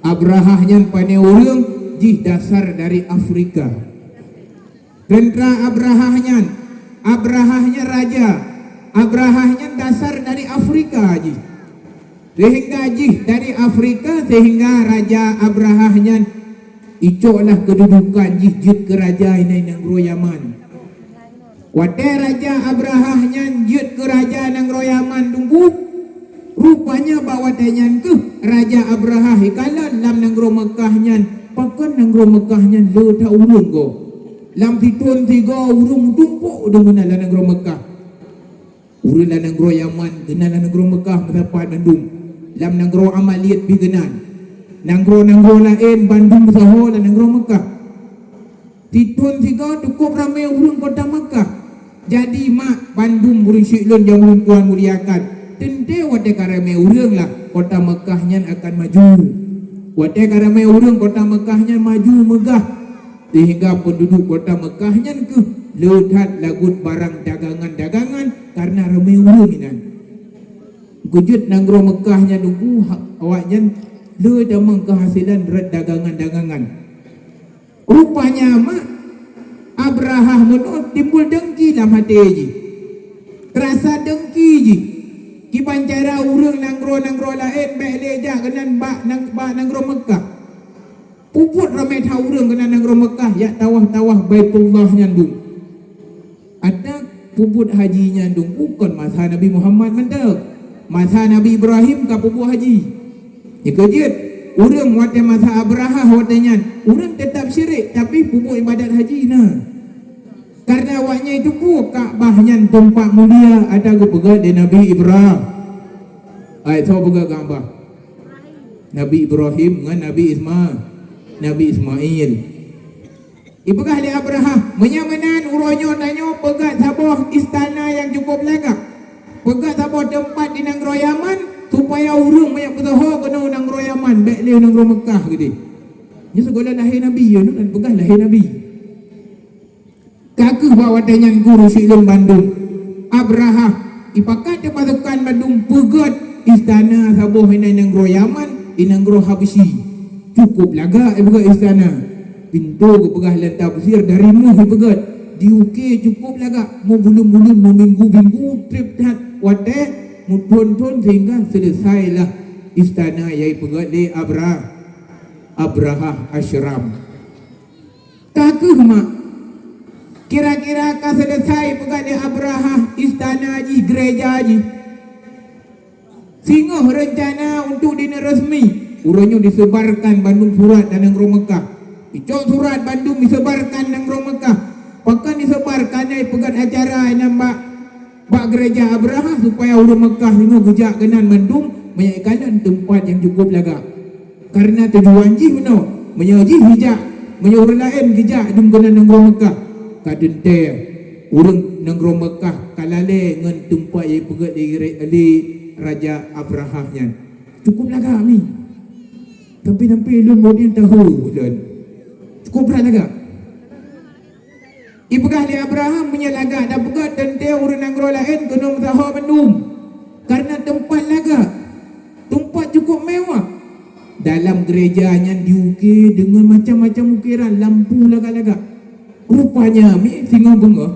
Abrahah nyan pané ureuëng? Jih dasar dari Afrika. Teuntra Abrahah nyan, Abrahah nyan raja, Abrahah nyan dasar dari Afrika jih. Sehingga jih dari Afrika, sehingga raja Abrahah nyan icoklah keududukan jih jeuet keu raja inan nanggroe Yaman. Watée raja Abrahah nyan jeuet keu raja nanggroe Yaman Teungku, rupanya bak watée nyan keuh raja Abrahah ikalon lam nanggroe Meukah nyan, pakon nanggroe Meukah nyan le that ureuëng goe. Lam sithon sigoe ureuëng meutumpok deungon lam nanggroe Meukah. Ureuëng lam nanggroe Yaman keunan lam nanggroe Meukah meusapat bandum. Lam nanggroe Amaliet pih keunan. Nanggroe-nanggroe laén bandum meusaho lam nanggroe Meukah. Sithon sigoe cukup ramé ureuëng kota Meukah. Jadi mak bandum ureuëng syiek lôn nyang ulôn tuan muliakan, teuntée watée ka ramé ureuëng lah, kota Meukah nyan akan maju. Watée ka ramé ureuëng, kota Meukah nyan maju meugah. Sehingga peunduduek kota Meukah nyan keuh le that lagut barang dagangan-dagangan kareuna ramé ureuëng inan. Geujeuet nanggroe Meukah nyan Teungku, ha-, awaknyan le tamong keuhasilan rot dagangan-dagangan. Rupanya mak Abrahah meunoe timbul dengki lam até jih. Teurasa dengki jih. Kiban cara ureuëng nanggroe-nanggroe laén bék lé jak keunan bak nang-, bak nanggroe Meukah. Peubuet ramé that ureuëng keunan nanggroe Meukah jak tawaf-tawaf Baitullah nyan dum. Ata peubuet haji nyan Teungku kon masa Nabi Muhammad mantong. Masa Nabi Ibrahim ka peubuet haji. Nyang keujeuet, ureuëng watée masa Abrahah watée nyan, ureuëng teutab syirik, tapi peubuet ibadat haji na. Kareuna awaknyan teupeue Ka'bah nyan teumpat mulia ata geupeugét lé Nabi Ibrahim. Ai, soe peugét Ka'bah? Nabi Ibrahim ngon Nabi Isma-, Nabi Ismail. Ipeugah lé Abrahah, "Meunyoe meunan, uroe nyoe tanyoe peugét saboh istana nyang cukup lagak. Peugét saboh teumpat di nanggroe Yaman, supaya ureuëng meunyoe peusoho keunoe nanggroe Yaman, bék lé nanggroe Meukah keudeh." Nyoe sigohlom lahé Nabi, nyoe nan peugah lahé Nabi. Ka keuh bak watée nyan guru sileuen bandum, Abrahah ipakat teuk pasukan bandum peugét istana saboh inan nanggroe Yaman, di nanggroe Habsyi. Cukup lagak ipeugét istana. Pintoe geupeugah lam tafsir dari méuh ipeugét, diukée cukup lagak, meubulon-bulon, meuminggu-minggu treb that watée, meuthon-thon sehingga seuleusailah istana nyang ipeugét lé Abra-, Abrahah Asyram. Ka keuh mak, kira-kira ka seuleusai peugét lé Abrahah istana jih, geureja jih. Singoh reuncana untuk dineuresmi, uroe nyoe diseubarkan bandum surat dan nanggroe Meukah. Icok surat bandum diseubarkan nanggroe Meukah. Pakon diseubarkan, ipeugét acara nyang bak bak geureja Abrahah supaya ureuëng Meukah singoh geujak keunan mandum, meunyoe ikalon teumpat nyang cukup lagak. Kareuna tujuan jih meunoe, meunyoe jih jijak, meunyoe ureuëng laén geujak dum keunan nanggroe Meukah, ka teuntée ureuëng nanggroe Meukah ka lalée ngon teumpat nyang ipeugét lé, lé Raja Abrahah nyan. Cukup lagak mi. Tapi-tapi lôn modern tahu lôn. Cukup brat lagak. Ipeugah lé Abrahah, meunyoe lagak tapeugét, teuntée ureuëng nanggroe laén keunoe meusaho bandum. Kareuna teumpat lagak, teumpat cukup mewah. Dalam geureja nyan diukée deungon macam-macam ukeran, lampu lagak-lagak. Rupanya mi singoh beungoh,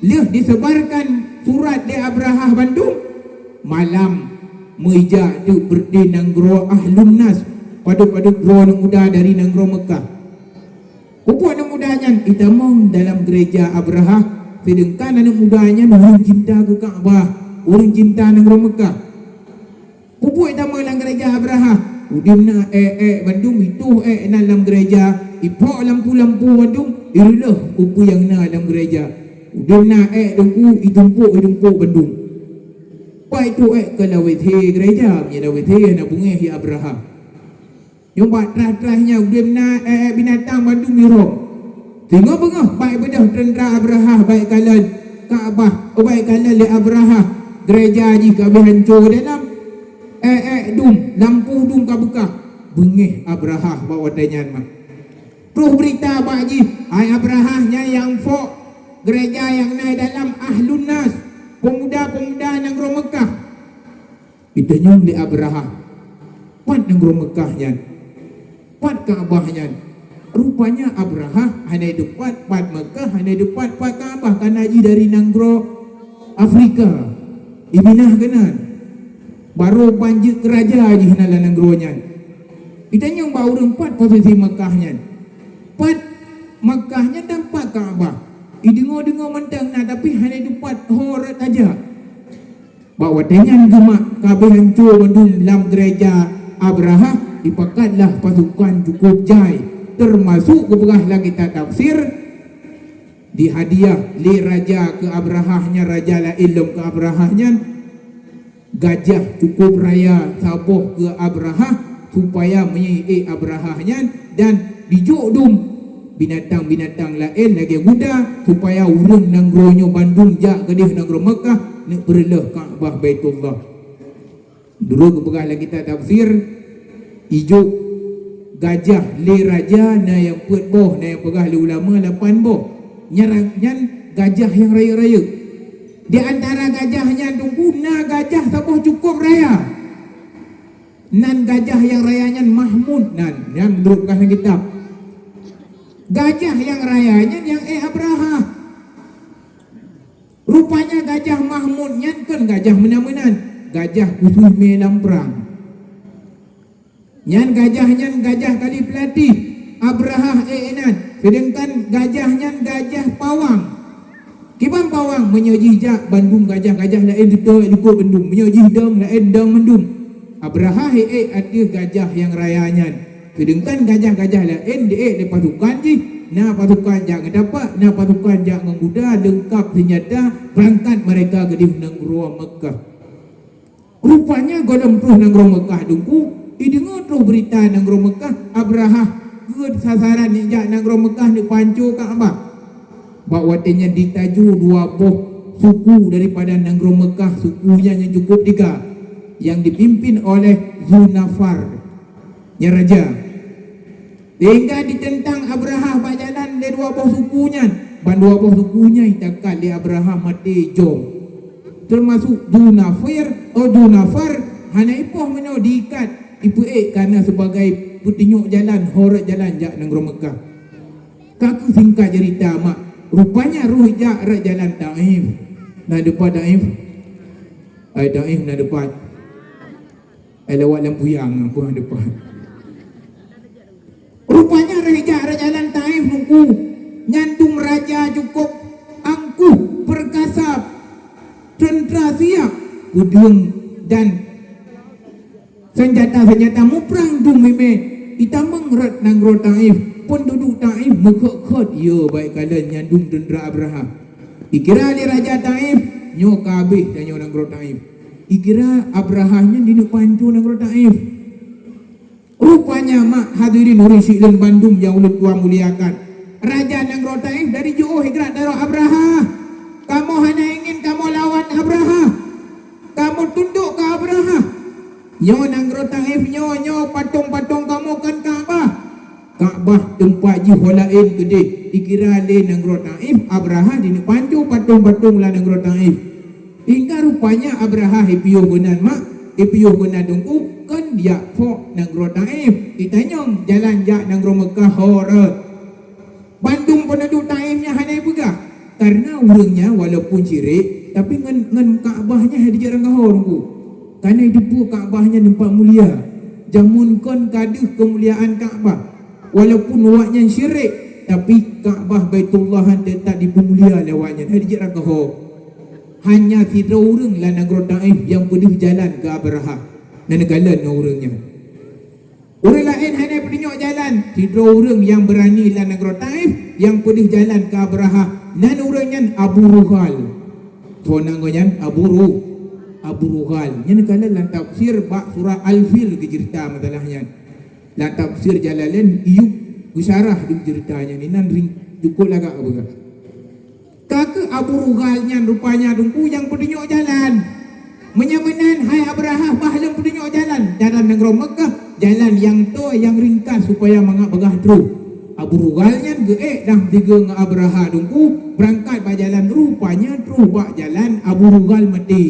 lheueh diseubarkan surat lé Abrahah bandum, malam meujak teuk beureuti nanggroe Ahlun Nas, padub-padub droe aneuk muda dari nanggroe Meukah. Peubuet aneuk muda nyan itamong dalam geureja Abrahah, seudangkan aneuk muda nyan ureuëng cinta keu Ka'bah, ureuëng cinta nanggroe Meukah. Peubuet itamong lam geureja Abrahah, Udeb na ék-ék bandum, itoh ék na lam gereja, iphok lampu-lampu bandum, ireuloh peue-peue nyang na lam gereja. Udeb na ék Teungku, itumpok, itumpok bandum. Pat itoh ék keu lawét hé gereja, meunyoe lawét hé hana beungéh ya Abrahah. Nyoe bak traih-traih nyan udeb na ék-ék binatang bandum irhom. Singoh beungoh bak beudôh teuntra Abrahah bak kalon Ka'bah, oh, bak kalon lé Abrahah gereja jih ka habéh hanco dalam. Ék-ék dum, lampu dum ka beukah. Beungéh Abrahah bak watée nyan mah. Troh beurita bak jih, hai Abrahah, nyan nyang fok gereja nyang na dalam Ahlun Nas, pemuda-pemuda nanggroe Meukah. Itanyong lé Abrahah, "Pat nanggroe Meukah nyan? Pat Ka'bah nyan?" Rupanya Abrahah hana deupat pat Meukah, hana deupat pat Ka'bah, kana jih dari nanggroe Afrika, i Minah keunan. Barô ban jeuet keu raja jih na lam nanggroe nyan. Itanyong bak ureuëng, "Pat posisi Meukah nyan? Pat Meukah nyan dan pat Ka'bah?" Ideungoe-deungoe mantong na, tapi hana deupat ho rot tajak. Bak watée nyan geumak ka habéh hanco bandum lam gereja Abrahah, dipakatlah pasukan cukup jai, teumasok geupeugah lam kitab tafsir, dihadiah lé raja keu Abrahah nyan, raja laén lom keu Abrahah nyan, gajah cukup raya saboh keu Abrahah, supaya meunyoe ék Abrahah nyan, dan dijok dum binatang-binatang laén lagée guda, supaya ureuëng nanggroe nyoe bandum jak keudeh nanggroe Meukah neuk peureuloh Ka'bah Baitullah. Dulu geupeugah lam kitab tafsir, ijok gajah lé raja, na nyang peuet boh, na nyang peugah lé ulama lapan boh. Nyan, nyan gajah nyang rayeuk-rayeuk. Di antara gajah nyan Teungku na gajah saboh cukup raya. Nan gajah nyang raya nyan Mahmud nan, nyan meunurot peugah lam kitab. Gajah nyang raya nyan nyang ék Abrahah. Rupanya gajah Mahmud nyan kon gajah meunan-meunan, gajah khusus mé lam prang. Nyan gajah nyan gajah kali peulatih, Abrahah ék inan, seudangkan gajah nyan gajah pawang. Kiban pawang, meunyoe jih jak bandum gajah-gajah laén teutoe likot bandum, meunyoe jih dong laén dong bandum. Abrahah ék ateueh gajah nyang raya nyan. Seudangkan gajah-gajah laén di ék lé pasukan jih, na pasukan jak ngon tapak, na pasukan jak ngon kuda, leungkap seunjata, beurangkat meureka keudeh nanggroe Meukah. Rupanya gohlom troh nanggroe Meukah Teungku, ideungoe troh beurita nanggroe Meukah, Abrahah keu sasaran neuk jak nanggroe Meukah neuk peuhanco Ka'bah. Bak watée nyan jitaju dua boh suku daripada nanggroe Meukah, suku nyan nyang cukup tiga, nyang dipimpin oleh Zunafar, nyan raja. Sehingga jiteuntang Abrahah bak jalan lé dua boh suku nyan. Ban dua boh suku nyan jitakat lé Abrahah maté jom. Teumasok Dunafir, oh, Dunafar, hana ipoh meunyoe diikat, ipeuék kana sebagai peutunyok jalan, ho rot jalan jak nanggroe Meukah. Ka keu singkat cerita mak, rupanya roh jak rot jalan Taif. Na deupat Taif? Ai Taif na deupat. Ai lewat lam puyang, peue depan. Rupanya raja, raja lam Taif Teungku, nyan dum raja cukup angkuh, perkasa, tentera siap, peudeueng dan senjata-senjata muprang dum mimé. Itamong rot nanggroe Taif, penduduk Taif meukhot-khot, ya baik kalian nyan dum tentera Abrahah. Ikira lé raja Taif, nyoe ka habéh tanyoe nanggroe Taif. Ikira Abrahah nyan dineuk peuhanco nanggroe Taif. Rupanya mak hadirin ureuëng syiek lôn bandum nyang ulôn tuan muliakan, raja nanggroe Taif dari jiôh igrak daroe Abrahah. Kamoe hana ingin kamoe lawan Abrahah. Kamoe tundok keu Abrahah. Nyoe nanggroe Taif nyoe, nyoe patong-patong kamoe kon Ka'bah. Ka'bah teumpat jih ho laén keudeh. Ikira lé nanggroe Taif, Abrahah dineuk peuhanco patong-patong lam nanggroe Taif. Hingga rupanya Abrahah ipiôh geunan mak, ipiôh geunan Teungku, kon jak phok nanggroe Taif. Itanyong jalan jak nanggroe Meukah ho rot. Bandum penduduk Taif nyan hana ipeugah, karena ureuëng nyan walaupun syirik, tapi ngon, ngon Ka'bah nyan hana dijak rangkaho Teungku. Karena iteupeue Ka'bah nyan teumpat mulia. Jameun kon ka deuh keumuliaan Ka'bah. Walaupun awak nyan syirik, tapi Ka'bah Baitullah nyan teutap dipeumulia lé awak nyan, hana dijak rangkaho. Hanya sidroe ureuëng lam nanggroe Taif nyang peudeuh jalan keu Abrahah. Nan geukalon ngon ureuëng nyan. Ureuëng laén hana peutunyok jalan, sidroe ureuëng nyang beurani lam nanggroe Taif nyang peudeuh jalan keu Abrahah, nan ureuëng nyan Abu Rughal. Soe nan geuh nyan? Abu Ru-, Abu Rughal. Nyan ka lheueh lam tafsir bak surah Al-Fil geuceurita masalah nyan. Lam tafsir Jalalain Ayyub geusyarah dum ceurita nyan, inan ring-, cukôp lagak beugah. Ka keuh Abu Rughal nyan rupanya Teungku nyang peutunyok jalan. Meunyoe meunan, hai Abrahah, bah lôn peutunyok jalan. Jalan nanggroe Meukah, jalan nyang toe, nyang ringkas supaya mangat beugah troh. Abu Rughal nyan geuék dah tiga ngon Abrahah Teungku, beurangkat bak jalan, rupanya troh bak jalan Abu Rughal maté.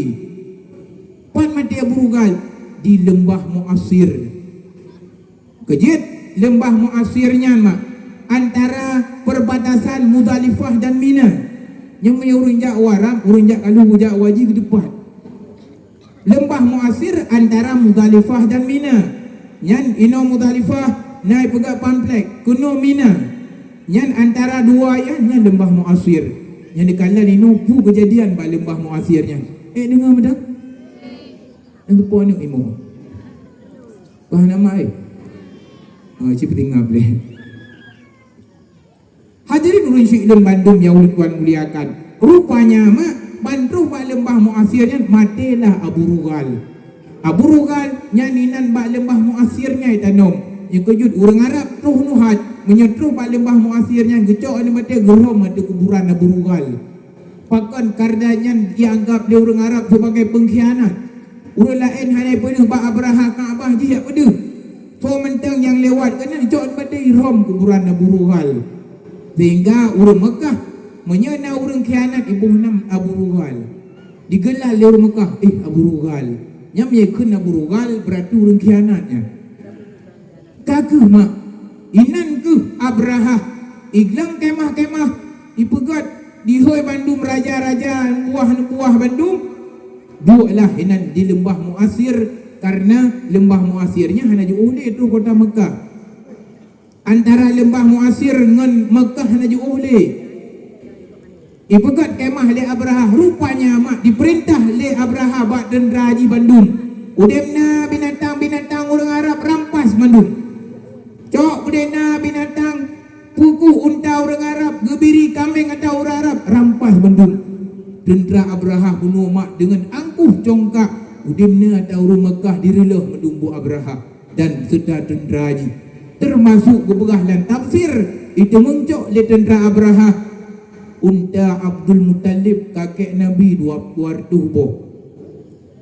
Pat maté Abu Rughal? Di leumbah Muasir. Keujeuet leumbah Muasir nyan mak, antara perbatasan Muzdalifah dan Mina. Nyoe meunyoe ureuëng jak u Arab, ureuëng jak ka lheueh jak u haji keudeupat. Leumbah Muasir antara Muzdalifah dan Mina. Nyan inoe Muzdalifah na ipeugah pamflet, keunoe Mina. Nyan antara dua nyan, nyan leumbah Muasir. Nyan dikalon inoe peue keujadian bak leumbah Muasir nyan. Eh, deungoe meudan? Nyang teupeue aneuk imo. Bah nama, eh? Oh, cit peutinggai boleh. Hadirin ureuëng syik lôn bandum nyang ulôn tuan muliakan. Rupanya mak, ban troh bak leumbah Muasir nyan, matélah Abu Rughal. Abu Rughal nyan inan bak leumbah Muasir nyan itanom. Nyang keujeuet ureuëng Arab troh nuhat, meunyoe troh bak leumbah Muasir nyan geucok aneuk maté geurhom ateueh kuburan Abu Rughal. Pakon? Karena nyan jianggab lé ureuëng Arab sebagai pengkhianat. Ureuëng laén hana peudeuh bak Abrahah Ka'bah jih jak peudeuh. Soe mantong nyang lewat keunan cok maté irhom kuburan Abu Rughal. Sehingga ureuëng Meukah, meunyoe na ureuëng khianat, iboh nam Abu Rughal. Digeula lé ureuëng Meukah, "Eh, Abu Rughal." Nyan meunyoe kheun Abu Rughal, berarti ureuëng khianat nyan. Ka keuh mak, inan keuh Abrahah iglang kemah-kemah, ipeugét dihôi bandum raja-raja, neubuah-neubuah bandum. Dueklah inan di leumbah Muasir, karena leumbah Muasir nyan hana jiôh lé troh kota Meukah. Antara leumbah Muasir ngon Meukah hana jiôh lé. Ipeugét kemah lé Abrahah, rupanya mak dipeurintah lé Abrahah bak teuntra jih bandum. Udeb na binatang-binatang ureuëng Arab, rampas bandum. Cok udeb na binatang, puku unta ureuëng Arab, geubiri kaméng ata ureuëng Arab, rampas bandum. Teuntra Abrahah bunoe mak deungon angkuh congkak, udeb na ata ureuëng Meukah direulôh mandum buet Abrahah dan seureuta teuntra jih. Teumasuk geupeugah lam tafsir, iteumeung cok lé teuntra Abrahah unta Abdul Muthalib, kakek Nabi, dua, dua reutôh boh.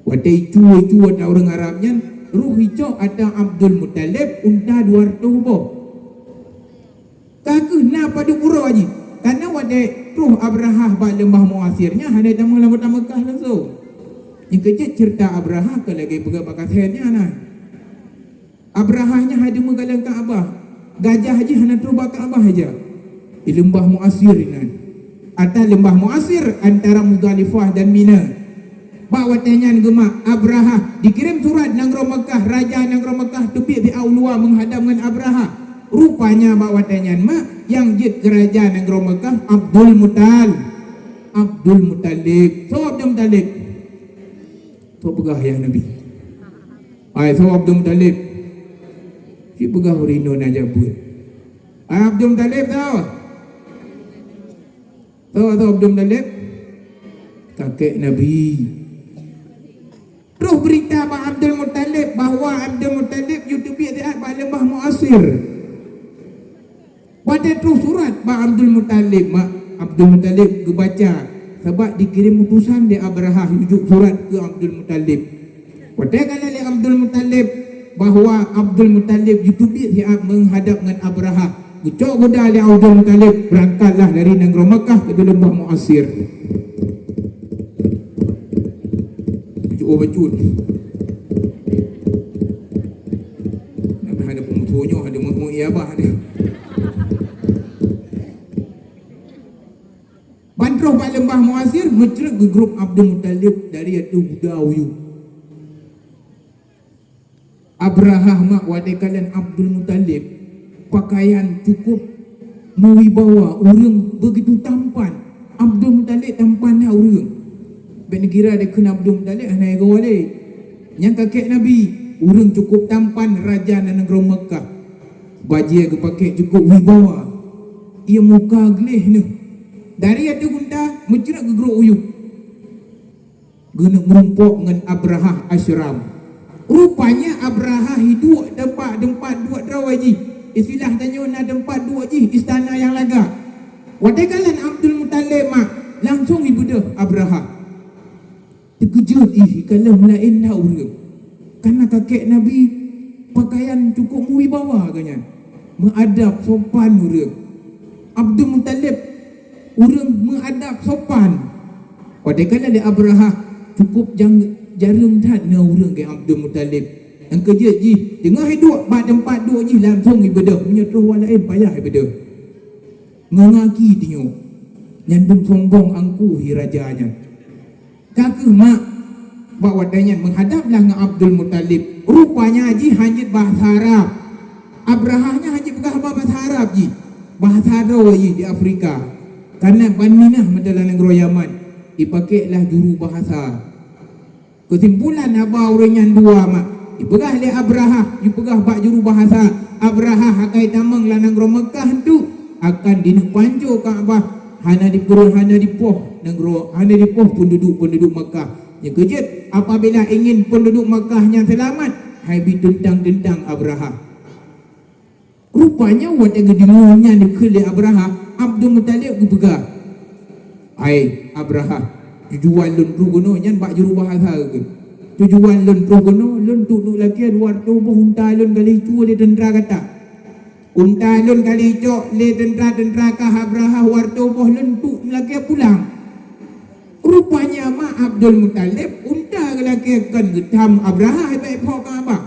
Watée icu-icu ata ureuëng Arab nyan, roh icok ata Abdul Muthalib unta dua reutôh boh. Ka keuh na padub uroe jih, karena watée troh Abrahah bak leumbah Muasir nyan hana tamong lam kota Meukah langsong. Nyang keujeuet ceurita Abrahah ka lagée peugah bak kasée nyan na. Abrahah nyan hana meugaleng Ka'bah. Gajah jih hana troh bak Ka'bah aja. Di leumbah Muasir inan. Ata leumbah Muasir antara Muzdalifah dan Mina. Bak watée nyan geumak Abrahah dikirém surat nanggroe Meukah, raja nanggroe Meukah teubiet siat u luwa meuhadab ngon Abrahah. Rupanya bak watée nyan mak nyang jeuet keu raja nanggroe Meukah Abdul Mutal-, Abdul Muthalib. Soe Abdul Muthalib? Soe peugah ayah Nabi? Ai, soe Abdul Muthalib? Cit peugah ureuëng inong nyang jak beuet. Ai, Abdul Muthalib soe? Soe, soe Abdul Muthalib? Kakek Nabi. Troh beurita bak Abdul Muthalib bahwa Abdul Muthalib jiteubiet siat bak leumbah Muasir. Watée troh surat bak Abdul Muthalib, mak Abdul Muthalib geubaca, sabab dikirém utosan lé Abrahah jijok surat keu Abdul Muthalib. Watée kalheueh lé Abdul Muthalib bahwa Abdul Muthalib jiteubiet siat meuhadab ngon Abrahah, geucok guda lé Abdul Muthalib, beurangkatlah dari nanggroe Makkah keu leumbah Muasir. Jeuet bacut. Nabi hana peumusoh nyoe, hana meu-, meuiabah dia. Ban troh bak leumbah Muasir, meucrek geugrôp Abdul Muthalib dari ateueh guda u yup. Abrahah mak watée kalon Abdul Muthalib, pakaian cukup meuwibawa, ureuëng begitu tampan. Abdul Muthalib tampan that ureuëng. Bék neugira dikheun Abdul Muthalib hana igoe lé. Nyang kakek Nabi, Ureuëng cukôp tampan raja nanggroe Meukah. Bajée geupakék cukôp wibawa. Ie muka gleh neuh. Dari ateueh unta meucreuk geugrôk u yup. Geuneuk meurumpok ngon Abrahah Asyram. Rupanya Abrahah hiduek teumpat-teumpat duek droe jih. Istilah tanyoe na teumpat duek jih istana nyang lagak. Watée kalon Abdul Muthalib mak, langsong ibeudôh Abrahah. Teukeujot jih kalon laén that ureuëng. Kana kakek Nabi peukayan cukôp meuwibawa geuh nyan. Meuadab sopan ureuëng. Abdul Muthalib ureuëng meuadab sopan. Watée kalon lé Abrahah cukôp jang-, jareueng that na ureuëng keu Abdul Muthalib. Nyang keujeuet jih teungoh iduek bak teumpat duek jih langsong ibeudôh, meunyoe troh wak laén payah ibeudôh. Ngon gaki tanyoe nyan dum sombong angkuh hi raja nyan. Ka kheueh mak, bak watée nyan meuhadab lah ngon Abdul Muthalib. Rupanya jih hana jeuet bahasa Arab. Abrahah nyan hana jeuet peugah haba bahasa Arab jih. Bahasa droe jih di Afrika. Karena ban minah meudalam nanggroe Yaman, ipakék lah juru bahasa. Keusimpulan haba ureuëng nyan dua mak, ipeugah lé Abrahah, ipeugah bak juru bahasa, Abrahah akai tamong lam nanggroe Meukah tu, akan dineuk panco Ka'bah, hana dipeureuh, hana dipoh nanggroe, hana dipoh peunduduek-peunduduek Meukah. Nyang keujeuet, apabila ingin peunduduek Meukah nyan seulamat, hai bi teuntang-teuntang Abrahah. Rupanya watée geudeungoe nyan dikheun lé Abrahah, Abdul Muthalib geupeugah, "Hai Abrahah, tujuan lôn troh keunoe nyan bak juru bahasa geuh. Tujuan lôn troh keunoe, lôn tuek neuk lakée dua reutôh boh unta lôn ka lheueh icue lé teuntra gata. Unta lôn ka lheueh icok lé teuntra-teuntra kah Abrahah, dua reutôh boh lôn tuek neuk lakée pulang." Rupanya mak Abdul Muthalib, unta geulakée kon geutham Abrahah bak iphok Ka'bah.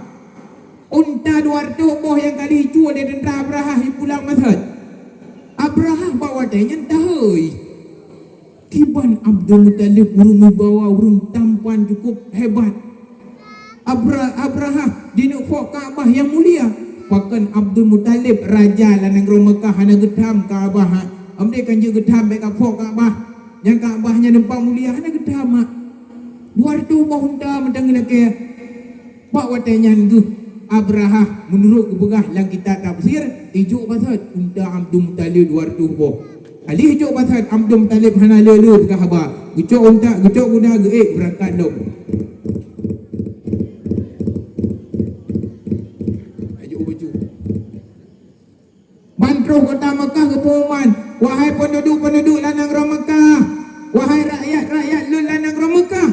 Unta dua reutôh boh nyang ka lheueh icue lé teuntra Abrahah ipulang meuseut. Abrahah bak watée nyan tahôi. Kiban Abdul Muthalib ureuëng wibawa, ureuëng tampan cukôp hebat. Abra-, Abrahah dineuk phok Ka'bah nyang mulia. Pakon Abdul Muthalib raja lam nanggroe Meukah hana geutham Ka'bah, ha? Amdé kan jeuet geutham bék ka phok Ka'bah. Nyang Ka'bah nyan teumpat mulia hana geutham mak. Dua reutôh boh unta mantong geulakée. Bak watée nyan geuh Abrahah meunurot geupeugah lam kitab tafsir, ijok basot unta Abdul Muthalib dua reutôh boh. Alih jok basot Abdul Muthalib hana le-le peugah haba. Geucok unta, geucok kuda, geuék beurangkat lom. Aju baju. Ban troh kota Meukah geupeuuman, "Wahai peunduduek-peunduduek lam nanggroe Meukah, wahai rakyat-rakyat lôn lam nanggroe Meukah."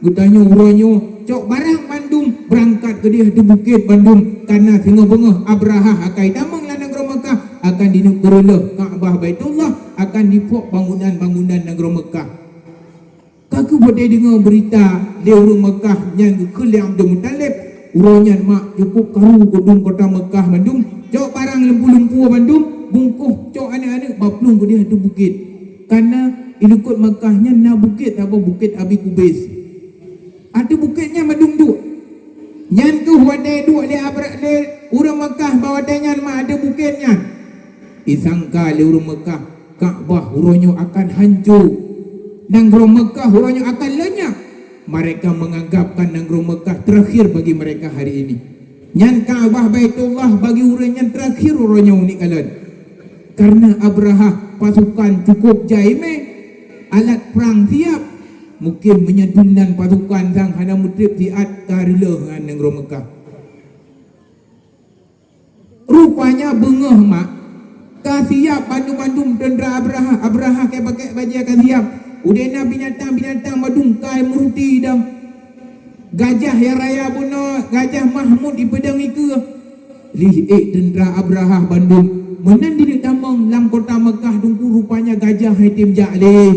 Geutanyoe uroe nyoe cok barang bandum beurangkat keudeh ateueh bukét bandum, kareuna singoh beungoh Abrahah akai tamong lam nanggroe Meukah, akan dineuk beureuloh Ka'bah Baitullah, akan diphok bangunan-bangunan nanggroe Meukah. Ka keuh watée deungoe beurita lé ureuëng Meukah nyan geukheun lé Abdul Muthalib, uroe nyan mak cukôp karu keudum kota Meukah bandum, cok barang lumpu-lumpu bandum, bungkôh cok aneuëk-aneuëk baplueng keudeh ateueh bukét. Kareuna ilikot Meukah nyan na bukét saboh, Bukét Abi Kubais. Ateueh bukét nyan bandum duek. Nyan keuh watée duek lé Abra-, lé ureuëng Meukah bak watée nyan mak ateueh bukét nyan. Isangka lé ureuëng Meukah Ka'bah uroe nyoe akan hanco. Nanggroe Meukah uroe nyoe akan lenyap. Mereka menganggapkan nanggroe Meukah terakhir bagi mereka hari ini. Nyan Ka'bah Baitullah bagi ureuëng nyan terakhir uroe nyoe uneuk kalon. Kareuna Abrahah pasukan cukôp jai mé, alat prang siap, mungkin meunyoe dumnan pasukan sang hana meutreb siat ka reuloh ngon nanggroe Meukah. Rupanya beungoh mak ka siap bandum-bandum teuntra Abrahah. Abrahah ka pakék bajée ka siap. Udeb na binatang-binatang bandum ka meuruti idong. Gajah nyang raya bunoe, Gajah Mahmud ipeudong ikeue. Lih ék teuntra Abrahah bandum meunan dineuk tamong lam kota Meukah, teungku, rupanya gajah hai tem jak lé.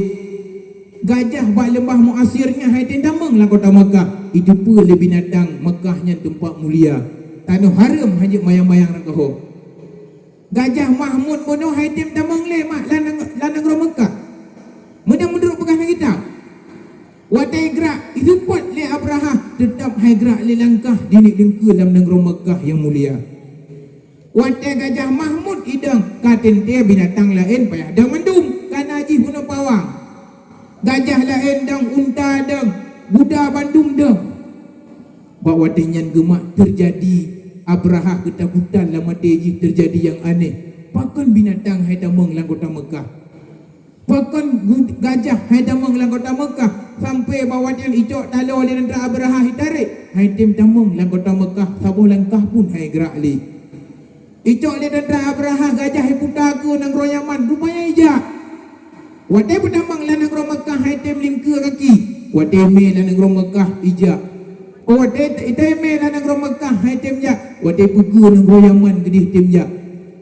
Gajah bak leumbah Muasir nyan hai tem tamong lam kota Meukah, iteupeue lé binatang Meukah nyan teumpat mulia. Tanoh hareuem hana jeuet mayang-mayang rangkaho. Gajah Mahmud bunoe hai tem tamong lé mak lam nang-, lam nanggroe Meukah. Meunan meunurot peugah lam kitab. Watée grak, iseupôt lé Abrahah, teutab hai grak lé langkah dineuk deungkeue lam nanggroe Meukah nyang mulia. Watée Gajah Mahmud idong, ka teuntée binatang laén payah dong mandum, kareuna jih bunoe pawang. Gajah laén dong, unta dong, guda bandum dong. Bak watée nyan geuh mak teujadi Abrahah keutakutan lam até jih, teujadi nyang aneh. Pakon binatang hai tamong lam kota Meukah? Pakon gu-, gajah hai tamong lam kota Meukah? Sampai bak watée nyan icok taloe lé teuntra Abrahah itarek, hai tem tamong lam kota Meukah, saboh langkah pun hai geurak lé. Icok lé teuntra Abrahah gajah iputa keu nanggroe Yaman, rupanya ijak. Watée peutamong lam nanggroe Meukah hai tem lingkeue gaki, watée mé lam nanggroe Meukah ijak. Watée te-, itamé lam nanggroe Meukah hai tem jak, watée peue keu nanggroe Yaman geudeh tem jak.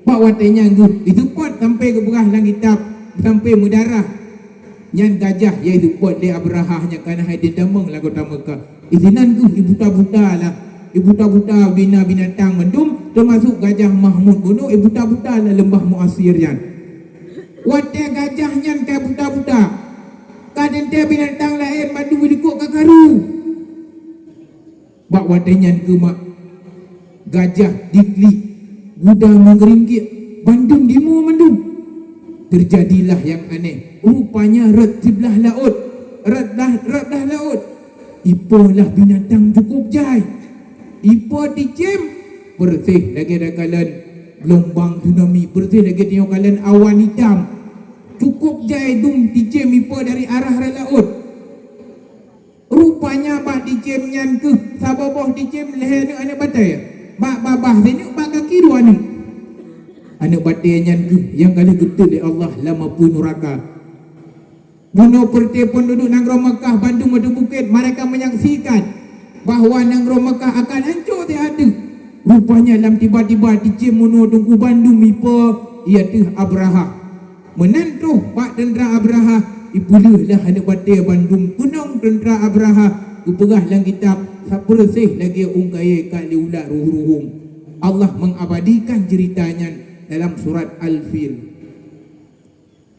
Bak watée nyan geuh iseupôt sampai geupeugah lam kitab, sampai meudarah. Nyan gajah nyang iseupôt lé Abrahah nyang kana hai tem tamong lam kota Meukah. Isinan geuh ibuta-buta lah. Ibuta-buta bina binatang mandum, teumasuk gajah Mahmud bunoe ibuta-buta lam leumbah Muasir nyan. Watée gajah nyan ka buta-buta, ka teuntée binatang laén mandum ilikot ka karu. Bak watée nyan geuh mak gajah diklik guda meungeringkik bandum dimoe mandum. Teujadilah nyang aneh, rupanya rot siblah laôt, rot blah, rot blah laôt. Ipo lah binatang cukup jai. Ipo ticém, peureséh lagée takalon geulumbang tsunami, peureséh lagée tanyoe kalon awan itam. Cukup jai dum ticém ipo dari arah rot laôt. Rupanya bak ticém nyan keuh saboh boh ticém lhée aneuk, aneuk batée. Bak babah sineuk, bak gaki dua aneuk. Aneuk batée nyan keuh nyang ka lheueh geutot lé Allah lam apui nuraka. Bunoe peureuté peududuek nanggroe Meukah bandum ateueh bukét, mereka menyaksikan bahwa nanggroe Meukah akan hancô siat deuh. Rupanya lam tiba-tiba ticém bunoe teungku bandum ipo, ié teuh Abrahah. Meunan troh bak teuntra Abrahah, ipeuleueh lah aneuk batée bandum keunong teuntra Abrahah, geupeugah lam kitab, sapeureséh lagée ôn kayée ka lé ulat ruhueng-ruhueng. Allah mengabadikan cerita nyan dalam surat Al-Fil.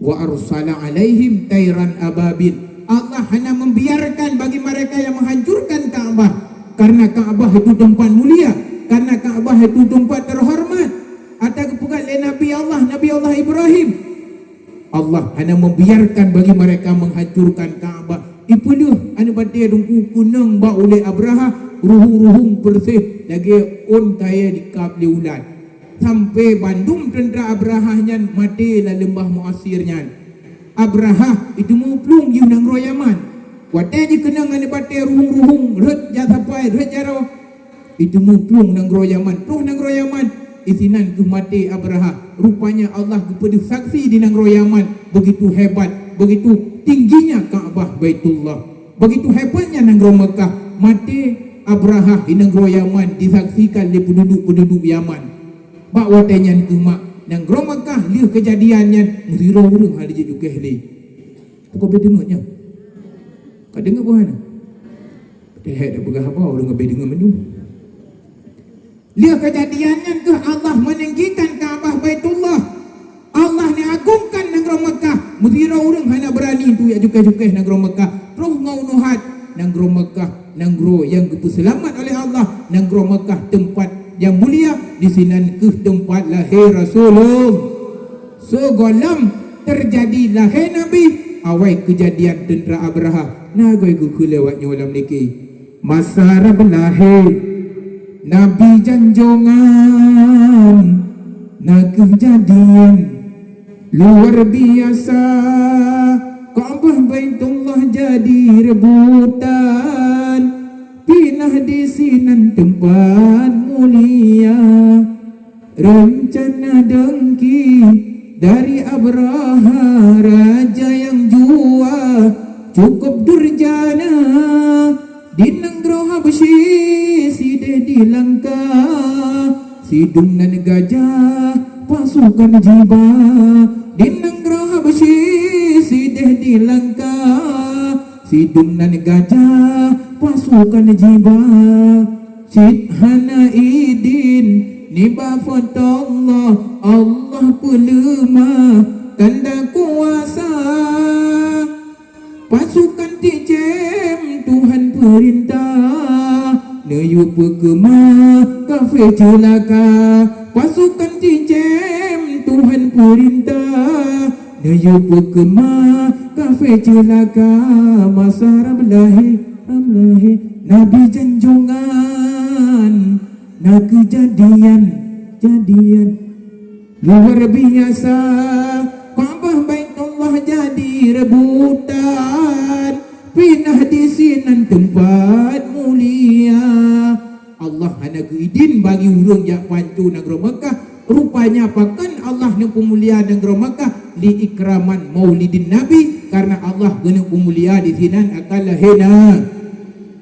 "Wa arsala alaihim tairan ababil." Allah hana membiarkan bagi mereka yang menghancurkan Ka'bah, karena Ka'bah itu tempat mulia, karena Ka'bah itu tempat terhormat. Ata geupeugah lé Nabi Allah, Nabi Allah Ibrahim, Allah hana membiarkan bagi mereka menghancurkan Ka'bah. Ipeuleueh aneuk batée teungku keunong bak ulée Abrahah, ruhueng-ruhueng peureséh lagée ôn kayée dikab lé ulat. Sampai bandum teuntra Abrahah nyan maté lam leumbah Muasir nyan. Abrahah iteumé plueng yôh nanggroe Yaman. Watée jikeunong aneuk batée ruhueng-ruhueng, rhot jak sapai, rhot jaroe, iteumé plueng nanggroe Yaman, troh nanggroe Yaman, isinan keuh maté Abrahah. Rupanya Allah geupeudeuh saksi di nanggroe Yaman, begitu hebat, begitu tingginya Ka'bah Baitullah. Begitu hebatnya nanggroe Meukah, maté Abrahah di nanggroe Yaman disaksikan lé peududuek-peududuek Yaman. Bak watée nyan keuh mak, nanggroe Meukah lheueh keujadian nyan meusidroe ureuëng hana jeuet jukéh lé. Peue ka deungoe nyoe? Ka deungoe peue hana? Teuhek dak peugah haba ureuëng habéh deungoe mandum. Lheueh keujadian nyan keuh Allah meninggikan Ka'bah Baitullah. Allah neuagungkan nanggroe Meukah. Meusidroe ureuëng hana beurani untuk jak jukéh-jukéh nanggroe Meukah. Troh ngon unoe hat nanggroe Meukah, nanggroe nyang geupeuseulamat oleh Allah, nanggroe Meukah teumpat nyang mulia, disinan keuh teumpat lahé Rasulullah. Sigohlom teujadi lahé Nabi, awai keujadian teuntra Abrahah, na goe geukheun lewat nyoe lam niki. Masa rab lahé Nabi janjongan, na keuh jadian luar biasa. Ka'bah Baitullah jadi rebutan, pinah disinan teumpat mulia. Reuncana deungki dari Abrahah, raja nyang jua, cukup durjana. Di nanggroe Habsyi sideh dilangkah, sidum nan gajah pasukan jiba. Di nanggroe Habsyi sideh dilangkah, sidum nan gajah pasukan jiba. Cit hana idin nibak Po teu Allah, Allah peuleumah kanda kuasa. Pasukan ticém Tuhan peurintah, neuyue peukeumah kafé ceulaka. Pasukan ticém Tuhan peurintah, neuyue peukeumah kafé ceulaka. Masa rab lahé, rab lahé Nabi janjongan. Na keujadian, jadian luar biasa. Ka'bah Baitullah jadi rebutan, pinah di sinan teumpat mulia. Allah hana geuidin bagi ureuëng jak pancô nanggroe Meukah. Rupanya pakon Allah neupeumulia nanggroe Meukah? Li ikraman maulidin Nabi, karena Allah geuneuk peumulia di sinan akan lahé na-,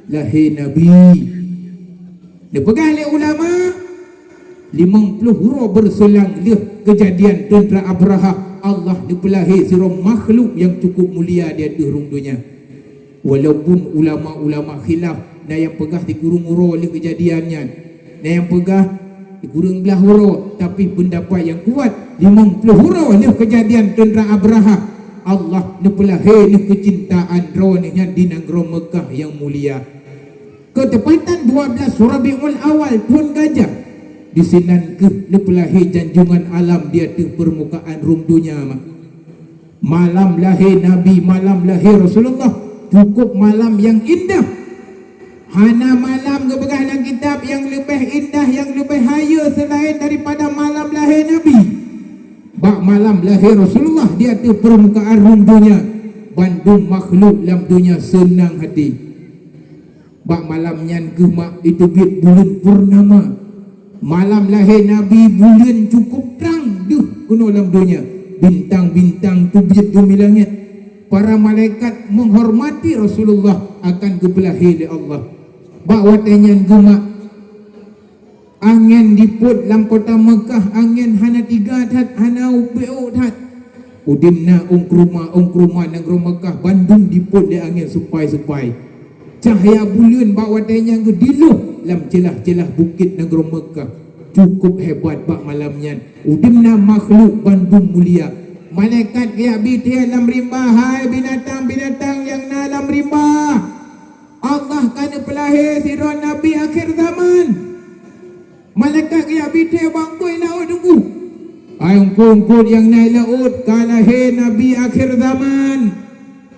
lahé Nabi. Neupeugah lé ulama, limong ploh uroe beureuselang lheueh keujadian teuntra Abrahah, Allah neupeulahé sidroe makhluk nyang cukup mulia di ateueh rhueng donya. Walaupun ulama-ulama khilaf, na nyang peugah sikureueng uroe lheueh keujadian nyan, na nyang peugah sikureueng blaih uroe, tapi peundapat nyang kuat, limong ploh uroe lheueh keujadian teuntra Abrahah, Allah neupeulahé neuh keucintaan droeneuh nyan di nanggroe Meukah nyang mulia. Keutepatan dua belas Rabiul Awal thon gajah, di sinan kheueh neupeulahé janjungan alam di ateueh peurmukaan rhueng donya, ma-, malam lahé Nabi, malam lahé Rasulullah, cukup malam nyang indah. Hana malam geupeugah lam kitab nyang leubeh indah, nyang leubeh hayeue seulaén daripada malam lahé Nabi. Bak malam lahé Rasulullah di ateueh peurmukaan rhueng donya, bandum makhluk lam donya seunang haté. Bak malam nyan kheueh mak iteubiet buleuen purnama. Malam lahé Nabi, buleuen cukup trang deuh keunoe lam donya. Bintang-bintang teubiet dum i langét. Para malaikat meuhormati Rasulullah akan geupeulahé lé Allah. Bak watée nyan kheueh mak angén dipot lam kota Meukah, angén hana tiga that, hana ubeuôk that. Udeb na ôn keuruma-ôn keuruma nanggroe Meukah, bandum dipot lé angén supai-supai. Cahya buleuen bak watée nyan geudiloh lam ceulah-ceulah bukét nanggroe Meukah. Cukup hebat bak malam nyan. Udeb na makhluk bandum mulia. Malaikat geujak bi thée lam rimba, "Hai binatang-binatang nyang na lam rimba! Allah ka neupeulahé sidroe nabi akhé zaman." Malaikat geujak bi thée bak eungkôt laôt teungku. "Hai eungkôt-eungkôt nyang na i laôt, ka lahé nabi akhé zaman,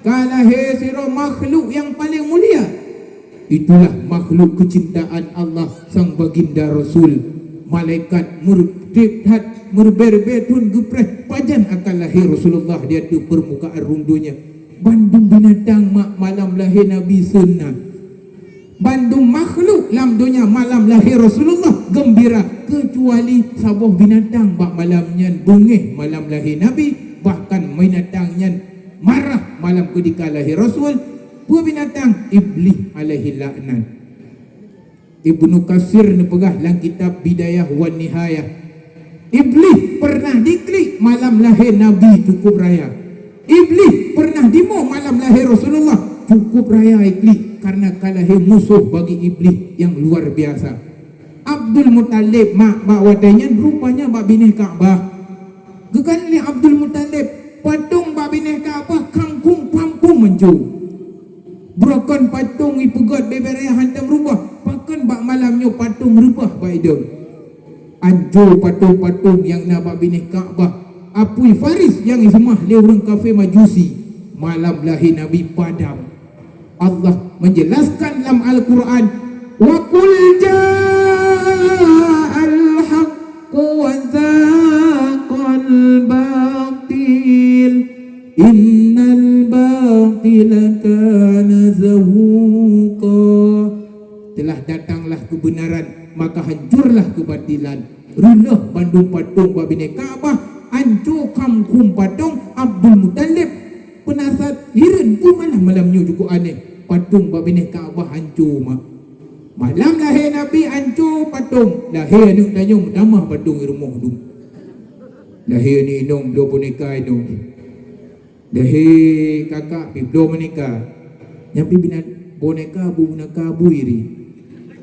ka lahé sidroe makhluk nyang paleng mulia." Itulah makhluk keucintaan Allah, Sang Baginda Rasul. Malaikat meureutreb that, meureuber-ber thon geupreh pajan akan lahé Rasulullah di ateueh peurmukaan rhueng donya. Bandum binatang mak malam lahé Nabi seunang. Bandum makhluk lam donya malam lahé Rasulullah geumbira, keucuali saboh binatang bak malam nyan beungéh malam lahé Nabi, bahkan binatang nyan marah malam keutika lahé Rasul. Peue binatang? Iblih alaihi laknat. Ibnu Katsir neupeugah lam kitab Bidayah wan Nihayah, Iblih pernah diklik malam lahé Nabi cukup raya. Iblih pernah dimoe malam lahé Rasulullah cukup raya iklik, karena ka lahé musoh bagi Iblih nyang luar biasa. Abdul Muthalib mak bak watée nyan rupanya bak binéh Ka'bah. Geukalon lé Abdul Muthalib, patong bak binéh Ka'bah kangkung pampung manco. Beurokon patong ipeugét bubé raya hántom reubah, pakon bak malam nyoe patong reubah bak idong. Anco patong-patong nyang na bak binéh Ka'bah, apui Faris nyang iseumah lé ureuëng kafé Majusi. Malam lahé Nabi padam. Allah menjelaskan lam Al-Quran, "Wa qul ja'al haqqu wa zahaqal batil, innal batila kana zahuqa." Telah datanglah kebenaran, maka hancurlah kebatilan. Reuloh bandum patong bak binéh Ka'bah, anco kangkung patong Abdul Muthalib. Peunasat hireuen, peue malah malam nyoe cukup aneh, patong bak binéh Ka'bah anco mak. Malam lahé Nabi anco patong, lahé aneuëk tanyoe meutamah patong i rumoh dum. Lahé aneuëk inong bloe boneka inong. Lahé kakak pih bloe boneka. Nyang pih binat boneka bu boneka bui ri.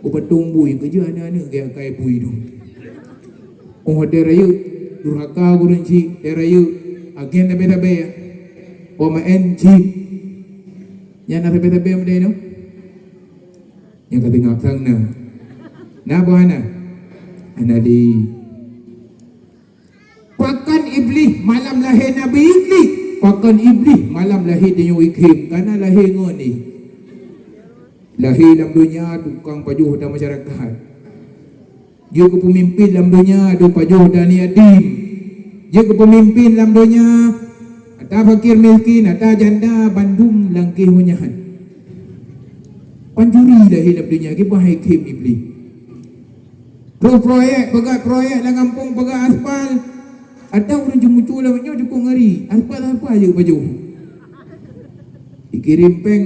Beu patong bui, keujeuet aneuëk-aneuëk geuakai bui dum. Oh, watée rayeuk, durhaka gureueng cit, watée rayeuk, agen tabée-tabée, peumaén cit. Nyan na tabée-tabée meudeh nyoe? Nyang ka teungoh sang na. Na boh hana? Hana lé. Pakon Iblih malam lahé Nabi iklik, pakon Iblih malam lahé tanyoe ikhém, kana lahé ngon ié. Lahé lam donya tukang pajoh dan masyarakat. Jeuet keu peumimpén lam donya, ado pajoh dan yatim. Jeuet keu peumimpén lam donya, ata fakir miskin, ata janda, bandum langkeh meunyan. Pancuri lahé lam donya, kiban hai khem Iblih. Troh proyek, peugöt proyek lam gampông, peugöt aspal. Ata ureuëng ceumucu lam nyoe cukôp ngeri, aspal-aspal jeuet pajoh. Ikirém péng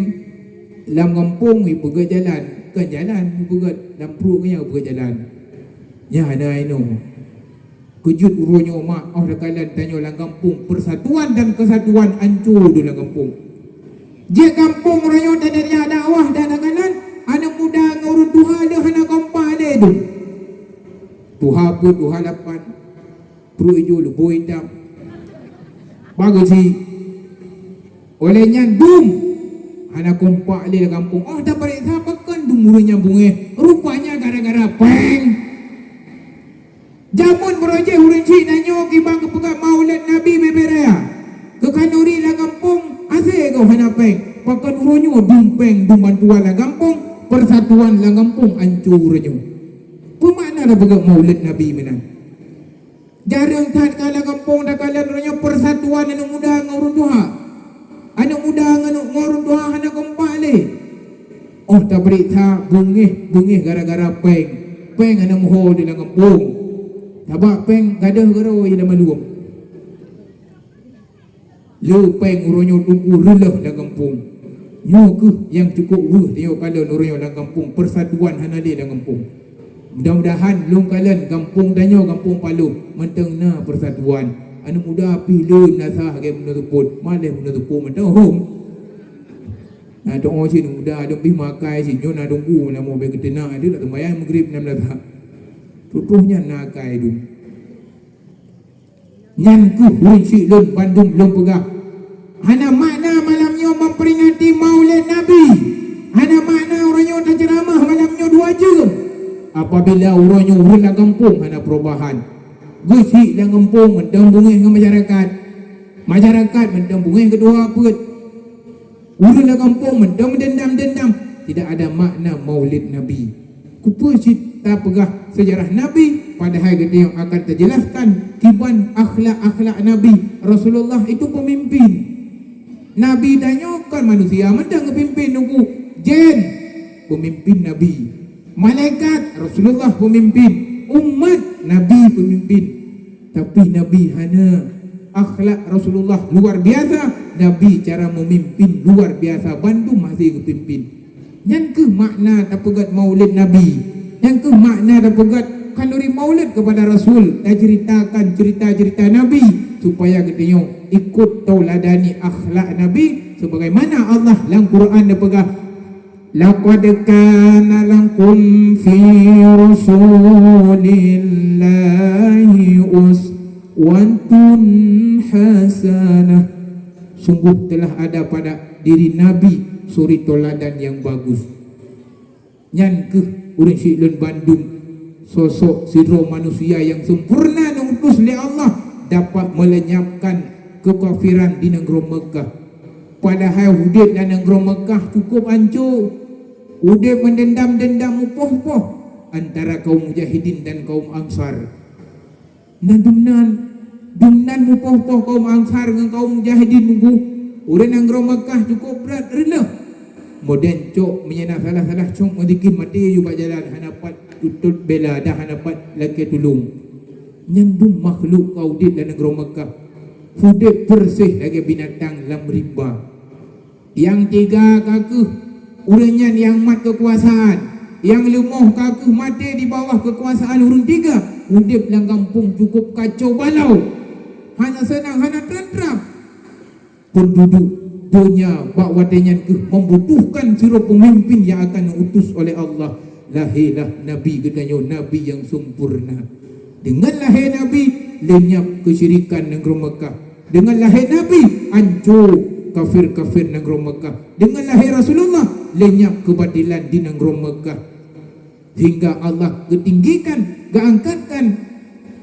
lam gampông, ipeugöt jalan, kon jalan ipeugöt, lam pruet nyan ipeugöt jalan. Nyan hana inoe. Keujeuet uroe nyoe mak, óh takalon tanyoe lam gampông, persatuan dan kesatuan anco dum lam gampông. Jeuet gampông uroe nyoe tajak dakwah dan takalon, aneuk muda ngon ureuëng tuha lé hana kompak lé dum. Tuha peuet, tuha lapan, pruet ijo, leubô itam. Bagoe cit. Óh lheueh nyan dum hana kompak lé lam gampông. Óh tapareksa pakon dum ureuëng nyan beungéh, rupanya gara-gara péng. Jameun meurajih ureuëng chik tanyoe kiban geupeugah maulid Nabi bubé raya. Keu khanuri lam gampông, asai gob hana péng. Pakon uroe nyoe dum péng, dum bantuan lam gampông, persatuan lam gampông anco uroe nyoe. Peue makna tapeugah maulid Nabi meunan? Jareueng that ka lam gampông takalon uroe nyoe persatuan aneuk muda ngon ureuëng tuha. Aneuk muda ngon, ngon ureuëng tuha hana kompak lé. Óh tapareksa beungéh, beungéh gara-gara péng. Péng hana meuho di lam gampông. Sabab péng gadôh keudroe di lam maluem. Le péng uroe nyoe teungku reuloh lam gampông. Nyoe kheueh nyang cukôp weueh tanyoe kalon uroe nyoe lam gampông, persatuan hana lé lam gampông. Mudah-mudahan lôn kalon gampông tanyoe, gampông Paloh, mantong na persatuan. Aneuk muda pih le meunasah lagèe bunoe seupôt, malèh bunoe seupôt mantong hom. Na tu'oh cit aneuk muda, dum pih makai cit, nyoe na teungku, na mo bèk geuteunak, dia nak sembahyang Maghrib na meunasah. Tutoh nyan na akai dum. Nyan kheueh ureuëng chik lôn bandum lôn peugah. Hana makna malam nyoe memperingati Maulid Nabi. Hana makna uroe nyoe taceuramah malam nyoe dua jeuem. Apabila uroe nyoe ureuëng lam gampông hana perubahan. Geuchik lam gampông mantong beungéh ngon masyarakat. Masyarakat mantong beungéh keu tuha peuet. Ureuëng lam gampông mantong meudendam-dendam, tidak ada makna Maulid Nabi. Keupeue cit tapeugah sejarah Nabi, padahai geutanyoe akan tajelaskan kiban akhlak-akhlak Nabi. Rasulullah itu pemimpin. Nabi tanyoe kon manusia mantong geupimpin teungku, jén pemimpin Nabi. Malaikat, Rasulullah pemimpin. Umat, Nabi pemimpin. Tapi Nabi hana. Akhlak Rasulullah luar biasa. Nabi cara memimpin luar biasa. Bandum hase geupimpin. Nyan kheueh makna tapeugöt Maulid Nabi. Nyan kheueh makna tapeugöt khanuri Maulid kepada Rasul. Taceritakan cerita-cerita Nabi supaya geutanyoe ikut tauladani akhlak Nabi sebagaimana Allah lam Quran neupeugah, "Laqad kana lakum fi Rasulillahi uswatun hasanah." Sungguh telah ada pada diri Nabi suri tauladan yang bagus. Nyan kheueh ureuëng chik lôn bandum, sosok sidroe manusia nyang sempurna nyang diutus lé Allah dapat melenyapkan keukafiran di nanggroe Meukah. Padahai udeb lam nanggroe Meukah cukup hanco. Udeb meudendam-dendam mupoh-poh antara kaum mujahidin dan kaum ansar. Na dumnan, dumnan mupoh-poh kaum ansar ngon kaum mujahidin teungku. Ureuëng nanggroe Meukah cukup brat reuloh. Modern cok meunyoe na salah-salah cok meudikir maté yue bak jalan hana pat tutut bela dah hana pat lakée tulông. Nyan dum makhluk ka udeb lam nanggroe Meukah. Udeb persis lagée binatang lam rimba. Nyang teuga ka kheueh ureuëng nyan nyang mat keukuasaan. Nyang leumoh ka kheueh maté di bawah keukuasaan ureuëng teuga. Udeb lam gampông cukup kacau balau. Hana seunang, hana teuntram. Penduduk donya bak watée nyan kheueh membutuhkan sidroe pemimpin yang akan diutus oleh Allah. Lahirlah Nabi geutanyoe, Nabi yang sempurna. Dengan lahé Nabi, lenyap keusyirikan nanggroe Meukah. Dengan lahé Nabi, anco kafir-kafir nanggroe Meukah. Dengan lahé Rasulullah, lenyap keubatilan di nanggroe Meukah. Sehingga Allah geutinggikan, geuangkatkan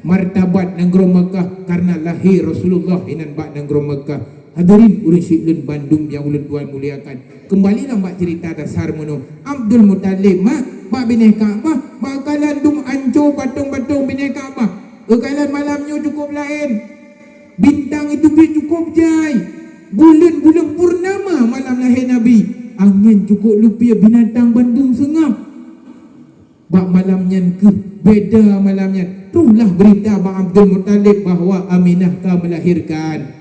martabat nanggroe Meukah karena lahé Rasulullah inan bak nanggroe Meukah. Hadirin ureuëng syik lôn bandum nyang ulôn tuan muliakan. Keumbali lam bak cerita dasar meunoe. Abdul Muthalib mak bak binéh Ka'bah Bak kalon dum anco patong-patong binéh Ka'bah. Bak kalon malam nyoe cukup laén. Bintang itu pih cukup jai. Buleuen-buleuen purnama malam lahé Nabi. Angén cukup lumpie, binatang bandum seungab. Bak malam nyan keuh beda malam nyan. Trohlah beurita bak Abdul Muthalib bahwa Aminah ka melahirkan.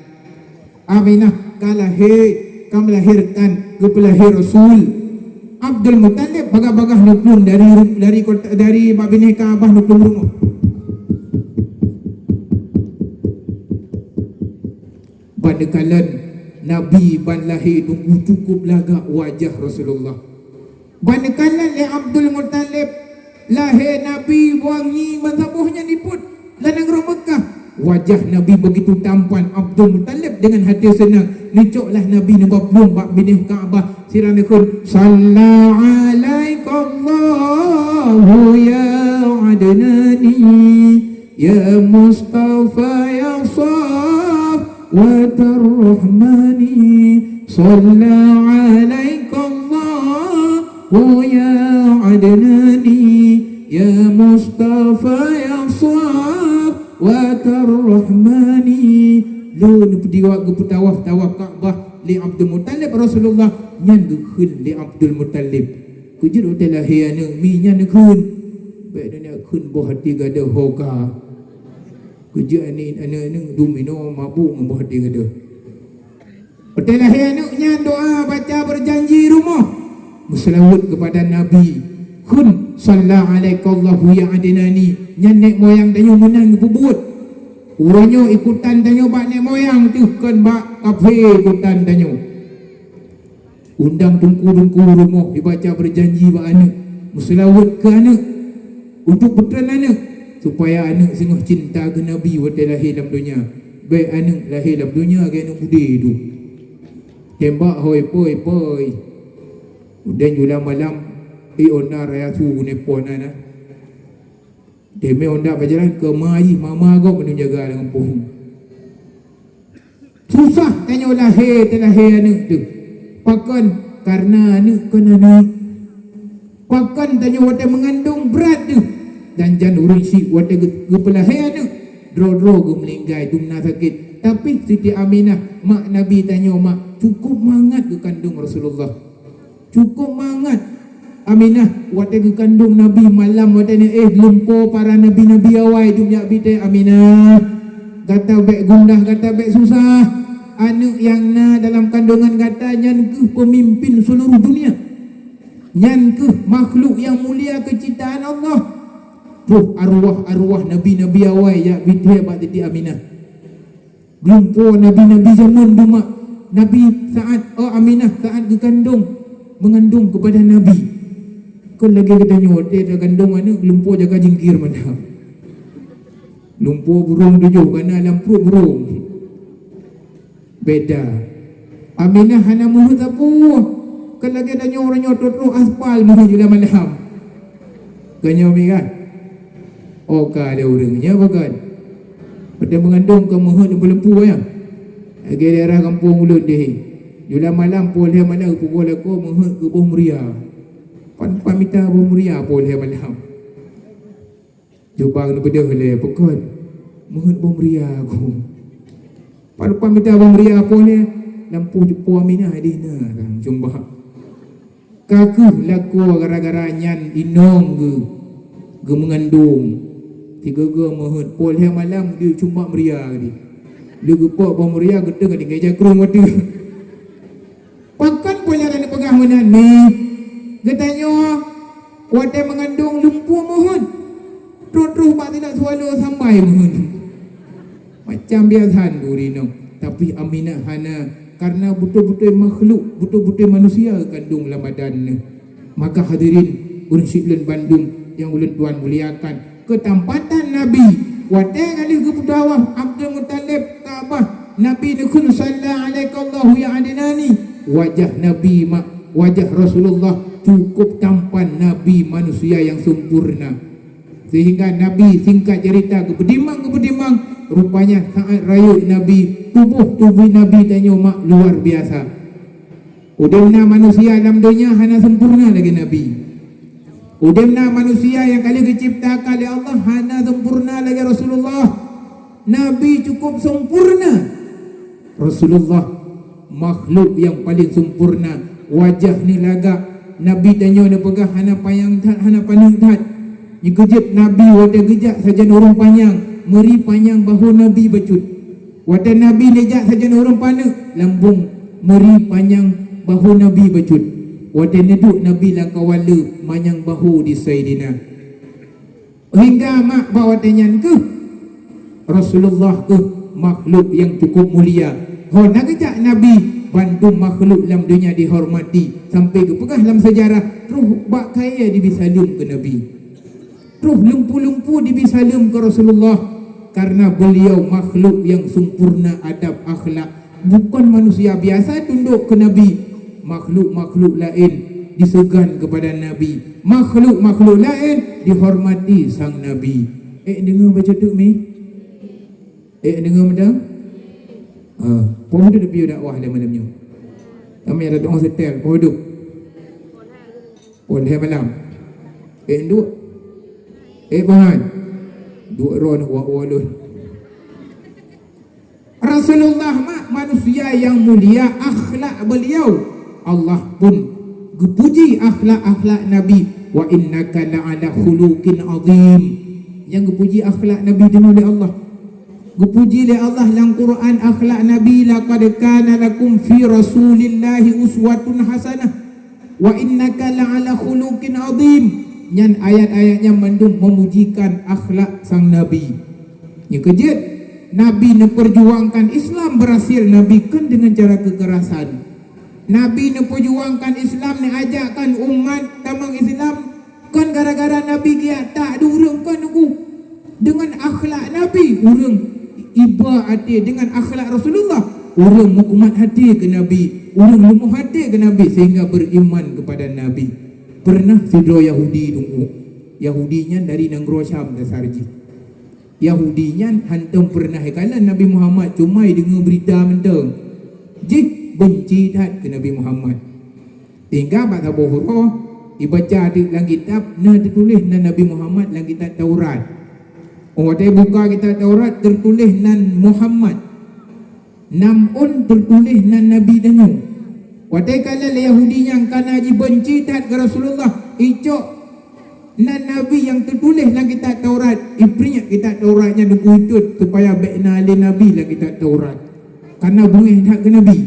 Aminah ka lahé, ka melahirkan, geupeulahé Rasul. Abdul Muthalib bagah-bagah neuplueng dari, dari kota, dari bak binéh Ka'bah neuplueng rumoh. Ban neukalon Nabi ban lahé teungku cukup lagak wajah Rasulullah. Ban neukalon lé Abdul Muthalib lahé Nabi wangi meusaboh nyan ipot lam nanggroe Meukah. Wajah Nabi begitu tampan, Abdul Muthalib dengan hati senang neucoklah Nabi neubaplueng bak binéh Ka'bah, sira neukheun, "Shalla alaikallahu ya Adnani." Ya Mustafa ya Safwatar Rahmani, shalla alaikallahu ya Adnani, ya Mustafa ya Safwatar Rahmani. Lôn peutiwak geupeutawaf-tawaf Ka'bah lé Abdul Muthalib Rasulullah, nyan geukheun lé Abdul Muthalib. Keujeuet watée lahé aneuëk mi nyan neukheun. Bék neunyak kheun boh até gadôh ho ka. Keujeuet aneuëk, aneuëk-aneuëk dum inoe mabök ngon boh até gadôh. Watée lahé aneuëk nyan doá baca beujanji rumoh. Meuseulaweuet keupada Nabi. Kheun, "Shalla alaikallahu ya Adnani." Nyan nék moyang tanyoe meunan geupeubuet. Uroe nyoe ikutan tanyoe bak nék moyang teuh kon bak kafé ikutan tanyoe. Undang teungku-teungku rumoh jibaca beujanji bak aneuëk, meuseulaweuet keu aneuëk, untuk peutreun aneuëk, supaya aneuëk singoh cinta keu Nabi watée lahé lam donya. Bék aneuëk lahé lam donya lagée aneuëk udé tu. Tembak hôi poi-poi. Udeb jula malam, i onda raya su geuneupon na. Teumé onda pajalan keu ma jih, mama gob meunyoe jaga lam gampông. Susah tanyoe lahé, teulahé aneuëk teuh. Pakon? Kareuna aneuëk kon aneuëk. Pakon tanyoe watée meungandong brat teuh. Dan jan ureuëng syiek watée geu-, geupeulahé aneuëk, droe-droe geumeuninggai dum na sakét. Tapi Siti Aminah, mak Nabi tanyoe mak, cukup mangat geukandong Rasulullah. Cukup mangat. Aminah, watée geukandong Nabi malam watée nyan, eh, lumpo para nabi-nabi awai dum jak bitée. Aminah, gata bék gundah, gata bék susah. Aneuëk nyang na dalam kandongan gata nyan keuh peumimpin seuluruh dunia. Nyan keuh makhluk nyang mulia keucintaan Allah. Troh arwah-arwah nabi-nabi awai jak bitée bak Siti Aminah. Lumpo nabi-nabi jameun dum mak. Nabi saát, oh, Aminah saát geukandong, meungandong keupada Nabi. Kon lagée geutanyoe, watée takandong aneuëk, lumpo jaga jingkir mantong. Lumpo burông tujoh ka na lam pruet burông. Beda. Aminah hana meuheuét sapeue. Kon lagée tanyoe, uroe nyoe troh-troh aspal meuheuét jula malam. Kon nyoe mi kan? Oh, ka lé ureuëng nyan pakon. Watée meungandong ka meuheuét lempu-lempu nyan. Lagée daerah gampông ulôn deh. Jula malam poh lhée malam pukul lakoe meuheuét keu boh meuria. Pan, pan mita boh meuria poh lhée malam. Cuba neubeudôh lé, pakon? Meuheuét boh meuria ku. Pan, pan mita boh meuria poh lhée, lampu jeupo Aminah deh na, kan, cumbak. Ka keuh lakoe gara-gara nyan inong geu-, geumeungandong. Sigoe-goe meuheuét, poh lhée malam geucumbak meuria geuh. Lheueh geupok boh meuria, geuteung ka tinggai jakrong watée. Pakon poh lhée ka neupeugah meunan, mi? Geutanyoe watée meungandong lumpo meuheuét. Troh-troh bak tindak swallow sambai meuheuét. Macam biasa ureuëng inong, tapi Aminah hana, kareuna beutôi-beutôi makhluk, beutôi-beutôi manusia kandong lam badan neuh. Maka hadirin, ureuëng syiek lôn bandum nyang ulôn tuan muliakan, keutampatan Nabi, watée ka lheueh geupeutawaf Abdul Muthalib Ka'bah, Nabi neukheun, "Shalla alaikallahu ya Adnani." Wajah Nabi mak, wajah Rasulullah cukup tampan, Nabi manusia nyang sempurna. Sehingga Nabi, singkat cerita, geupeutimang-geupeutimang, rupanya saát rayeuk Nabi, tuboh-tuboh Nabi tanyoe mak luar biasa. Udeb na manusia lam donya hana sempurna lagée Nabi. Udeb na manusia nyang ka lheueh geucebtakan lé Allah hana sempurna lagée Rasulullah. Nabi cukup sempurna. Rasulullah makhluk nyang paleng sempurna. Wajah ni lagak. Nabi tanyoe neupeugah hana panyang that, hana paneuk that. Nyeukeu jeuet Nabi watée geujak sajan ureuëng panyang, meuri panyang bahu Nabi bacut. Watée Nabi neujak sajan ureuëng paneuk, lambong meuri panyang bahu Nabi bacut. Watée neuduek Nabi lam kawala, manyang bahu di Saidina. Hingga mak bak watée nyan keuh Rasulullah keuh makhluk nyang cukup mulia. Ho na geujak Nabi, bandum makhluk lam donya dihormati, sampai geupeugah lam seujarah, troh bak kayée dibi saleuem keu Nabi. Troh lumpu-lumpu dibi saleuem keu Rasulullah, karena beliau makhluk nyang sempurna adab akhlak. Bukon manusia biasa tundok keu Nabi. Makhluk-makhluk laén diseugan keupada Nabi. Makhluk-makhluk laén dihormati sang Nabi. Ék deungoe bacut teuk mi? Ék deungoe meudan? Ha, poh deuh piôh dakwah lé malam nyoe. Kami ada doa setel, poh deuh. Poh lhée malam. Ék duek? Ék bahan? Duek ron wak walun. Rasulullah mak manusia nyang mulia akhlak beliau. Allah pun geupuji akhlak-akhlak Nabi. Wa innaka la'ala khuluqin azim. Nyang geupuji akhlak Nabi deungoe lé Allah. Geupuji lé Allah lam Quran akhlak Nabi, "Laqad kana lakum fi Rasulillahi uswatun hasanah, wa innaka la'ala khuluqin azim." Nyan ayat-ayat nyan mandum memujikan akhlak sang Nabi. Nyeukeu jeuet, Nabi neupeurjuangkan Islam beurhasil Nabi kon deungon cara keukerasan. Nabi neupeurjuangkan Islam, neuajakkan umat tamong Islam kon gara-gara Nabi geujak tak di ureuëng kon nunggu. Deungon akhlak Nabi, ureuëng iba até, deungon akhlak Rasulullah, ureuëng meukumat até keu Nabi, ureuëng leumoh até keu Nabi sehingga beriman kepada Nabi. Pernah sidroe Yahudi nunggu. Yahudi nyan dari nanggroe Syam dasar jih. Yahudi nyan hántom peureunah ikalon Nabi Muhammad, cuma ideungoe beurita mantong. Jih beunci that keu Nabi Muhammad. Sehingga bak saboh uroe ibaca di lam kitab na teutuléh nan Nabi Muhammad lam kitab Taurat. Watée buka kitab Taurat teutuléh nan Muhammad. Nam ôn teutuléh nan Nabi tanyoe. Watée kalon lé Yahudi nyang kana jibeunci that keu Rasulullah, icok nan Nabi nyang teutuléh lam kitab Taurat, ipriek kitab Taurat nyan dipeutôt supaya bék na lé Nabi lam kitab Taurat. Kana beungéh that keu Nabi.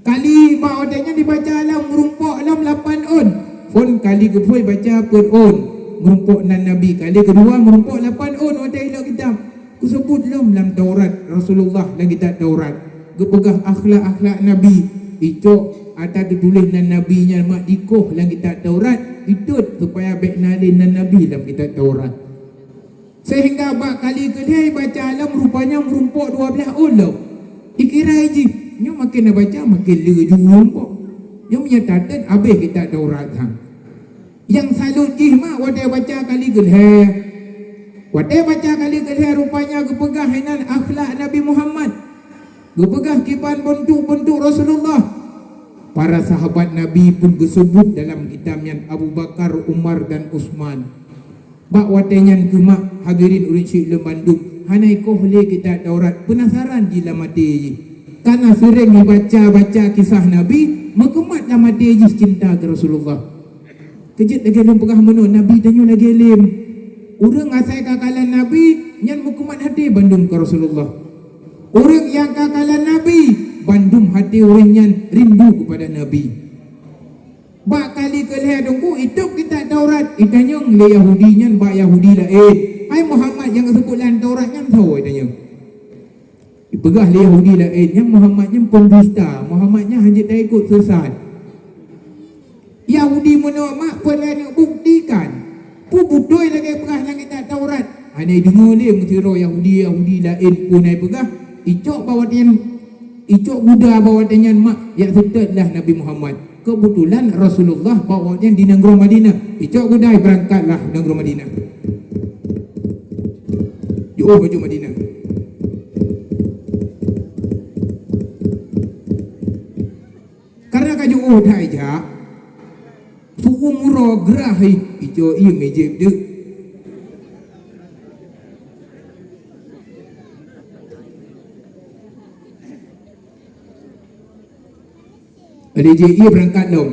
Kali bak watée nyan dibaca lom meurumpok lom lapan ôn. Phon kali geuphon baca peuet ôn. Meurumpok nan Nabi. Kali keudua meurumpok lapan ôn watée ilok kitab. Geuseubut lom lam Taurat Rasulullah lam kitab Taurat. Geupeugah akhlak-akhlak Nabi. Icok ata teutuléh nan Nabi nyan mak dikoh lam kitab Taurat, itôt supaya bék na lé nan Nabi lam kitab Taurat. Sehingga bak kali keulhée baca lom rupanya meurumpok dua blaih ôn lom. Ikira jih, nyoe makin na baca makin le ju meurumpok. Nyoe meunyoe tatet abéh kitab Taurat han. Nyang salut jih mak watée baca kali keulhée. Watée baca kali keulhée rupanya geupeugah inan akhlak Nabi Muhammad. Geupeugah kiban beuntuk-beuntuk Rasulullah. Para sahabat Nabi pun geuseubut dalam kitab nyan Abu Bakar, Umar dan Utsman. Bak watée nyan keuh mak hadirin ureuëng syik lôn bandum hana ikoh lé kitab Taurat peunasaran jih lam até jih. Kana seuréng ibaca-baca kisah Nabi meukumat lam até jih cinta keu Rasulullah. Keujeuet lagée lôn peugah meunoe Nabi tanyoe lagée lem. Ureuëng asai ka kalon Nabi nyan meukumat até bandum keu Rasulullah. Ureuëng nyang ka kalon Nabi bandum até ureuëng nyan rindu keupada Nabi. Bak kali keulhée teungku itôb kitab Taurat itanyong lé Yahudi nyan bak Yahudi laén, "Hai Muhammad nyang geuseubut lam Taurat nyan soe?" itanyong. Ipeugah lé Yahudi laén, "Nyan Muhammad nyan peundusta, Muhammad nyan hana jeuet taikot sesat." Yahudi meunoe mak peue lé neuk buktikan? Peue beutôi lagée peugah lam kitab Taurat? Hana ideungoe lé meusidroe Yahudi-Yahudi laén peue na ipeugah. Icok bak watée nyan, icok guda bak watée nyan mak jak seutôt lah Nabi Muhammad. Keubeutulan Rasulullah bak watée nyan di nanggroe Madinah. Icok guda ibeurangkat lah nanggroe Madinah. Jiôh baju Madinah. Karena ka jiôh that ijak, Su'um uroe grah, ih, icok ié mé jép deuek. Lé jih ié beurangkat lom.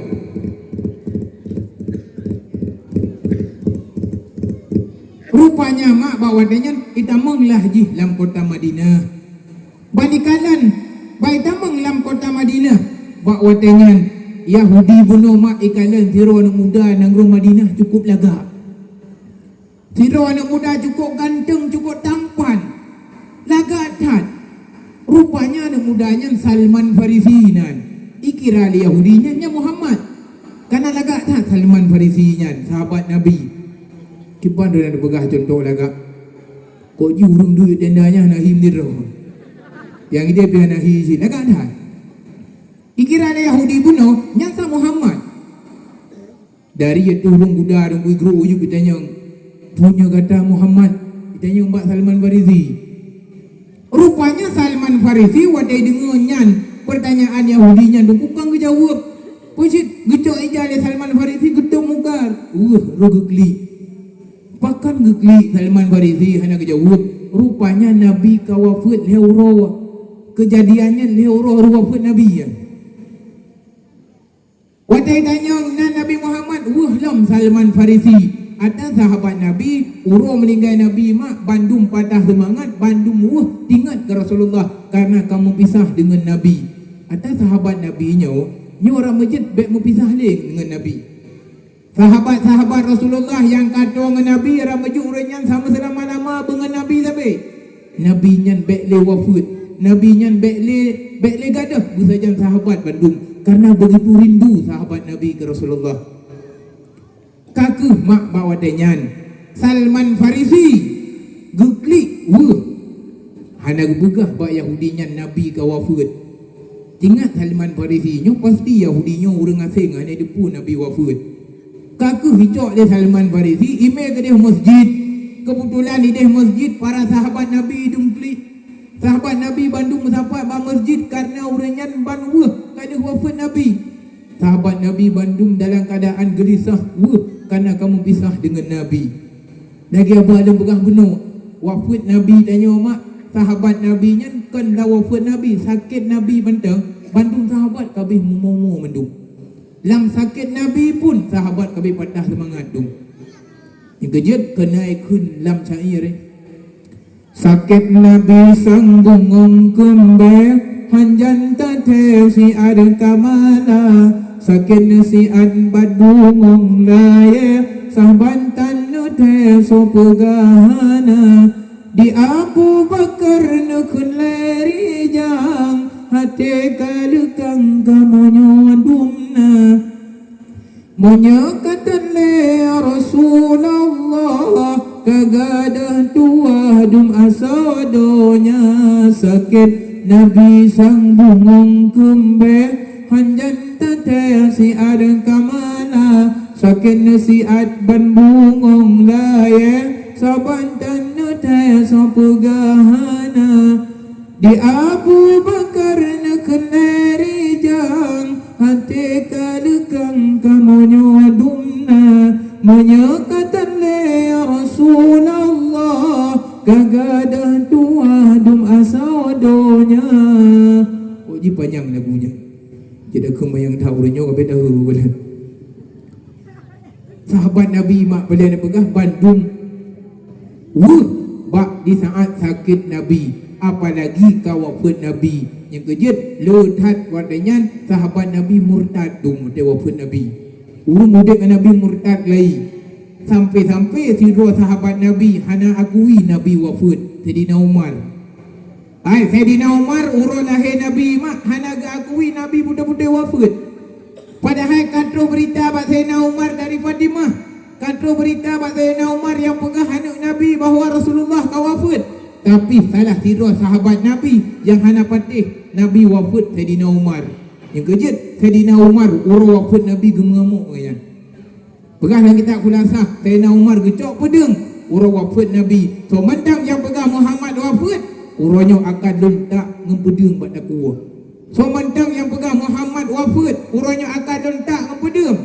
Rupanya mak bak watée nyan itamong lah jih lam kota Madinah. Ban ikalon, ban itamong lam kota Madinah. Bak watée nyan, Yahudi bunoe mak ikalon sidroe aneuëk muda nanggroe Madinah cukôp lagak. Sidroe aneuëk muda cukôp ganteng, cukôp tampan. Lagak that. Rupanya aneuëk muda nyan Salman Farisi nan. Ikira lé Yahudi nyan, nyan Muhammad. Kana lagak that Salman Farisi nyan, sahabat Nabi. Kiban droe nyan peugah cuntoh lagak. Kok ji ureuëng duek tenda nyan hana hi meudroe. Nyang ideh pih hana hi cit. Lagak that. Ikira lé Yahudi bunoe, nyan sa Muhammad. Dari ateueh rhueng kuda, rhueng bui gru, uju geutanyong, "Peue nyoe gata Muhammad?" Geutanyong bak Salman Farisi. Rupanya Salman Farisi watée deungoe nyan, peurtanyaan Yahudi nyan, teungku kon geujaweueb. Peue cit geucok ija lé Salman Farisi, geutôb muka, weueh, roh geuklik. Pakon geuklik Salman Farisi hana geujaweueb? Rupanya Nabi ka wafeuet lhée uroe. Keujadian nyan lhée uroe rôh wafeuet Nabi nyan. Watée tanyong nan Nabi Muhammad, weueh lom Salman Farisi. Ata sahabat Nabi, uroe meuninggai Nabi mak, bandum patah seumangat, bandum weueh tingat keu Rasulullah karna ka meupisah deungon Nabi. Ata sahabat Nabi nyoe, nyoe rot meujeuet bék meupisah lé deungon Nabi. Sahabat-sahabat Rasulullah nyang ka toe ngon Nabi, rot meujeuet ureuëng nyan sama seulama-lama beungon Nabi sabe. Nabi nyan bék lé wafeuet. Nabi nyan bék lé, bék lé gadôh beusajan sahabat bandum, karna beugitu rindu sahabat Nabi keu Rasulullah. Ka kheueh mak bak watée nyan, Salman Farisi geuklik weueh. Hana geupeugah bak Yahudi nyan Nabi ka wafeuet. Ingat Salman Farisi nyoe, pasti Yahudi nyoe ureuëng aséng, hana jiteupeue Nabi wafeuet. Ka kheueh icok lé Salman Farisi, imé keudeh meuseujid. Keubeutulan ideh meuseujid, para sahabat Nabi dum klik. Sahabat Nabi bandum meusapat bak meuseujid karna ureuëng nyan ban weueh ka deuh wafeuet Nabi. Sahabat Nabi bandum dalam keuadaan geulisah weueh karna ka meupisah deungon Nabi. Lagée abah lôn peugah bunoe, wafeuet Nabi tanyoe mak, sahabat Nabi nyan kon lam wafeuet Nabi, sakét Nabi mantong, bandum sahabat ka abéh mumoe-mumoe mandum. Lam sakét Nabi pun sahabat ka abéh patah seumangat dum. Nyang keujeuet keunae kheun lam syair, eh. Sakét Nabi sang bungöng keumbée, hanjan tathée siat kamala. Sakét siat ban bungöng layée, saban tan neuthée soe peugah hana. Di Abu Bakar neukheun lé rijang, até ka leukang kamoe nyoe dum na. Meunyoe ka tan lé ya Rasulullah, ka gadôh tuwah dum asoe donya. Sakét Nabi sang bungöng keumbée, hanjan tathée siat kamala. Sakét siat ban bungöng layée, saban tan neuthée soe peugah hana. Di Abu Bakar neukheun lé rijang, até ka leukang kamoe nyoe dum na. Meunyoe ka tan lé ya Rasulullah, ka gadôh tuwah dum asoe donya. Kok jipanyang lagu nyan? Jadi keumayang that ureuëng nyoe ka beda ureuëng. Sahabat Nabi mak peuleueh neupeugah bandum weueh bak di saat sakét Nabi, apalagi ka wafeuet Nabi. Nyang keujeuet le that watée nyan sahabat Nabi murtad dum watée wafeuet Nabi. Ureuëng udeb ngon Nabi murtad lai. Sampai-sampai sidroe sahabat Nabi hana akui Nabi wafeuet, Saidina Umar. Hai, Saidina Umar, uroe lahé Nabi mak hana geuakui Nabi beutôi-beutôi wafeuet. Padahai ka troh beurita bak Saidina Umar dari Fatimah. Ka troh beurita bak Saidina Umar nyang peugah aneuëk Nabi bahwa Rasulullah ka wafeuet. Tapi salah sidroe sahabat Nabi nyang hana patéh Nabi wafeuet Saidina Umar. Nyang keujeuet, Saidina Umar uroe wafeuet Nabi geumeungamok ngon nyan. Peugah lam kitab Khulasah, Saidina Umar geucok peudeueng uroe wafeuet Nabi. Soe mantong nyang peugah Muhammad wafeuet, uroe nyoe akan lôn tak ngon peudeueng bak takue. Soe mantong nyang peugah Muhammad wafeuet, uroe nyoe akan lôn tak ngon peudeueng.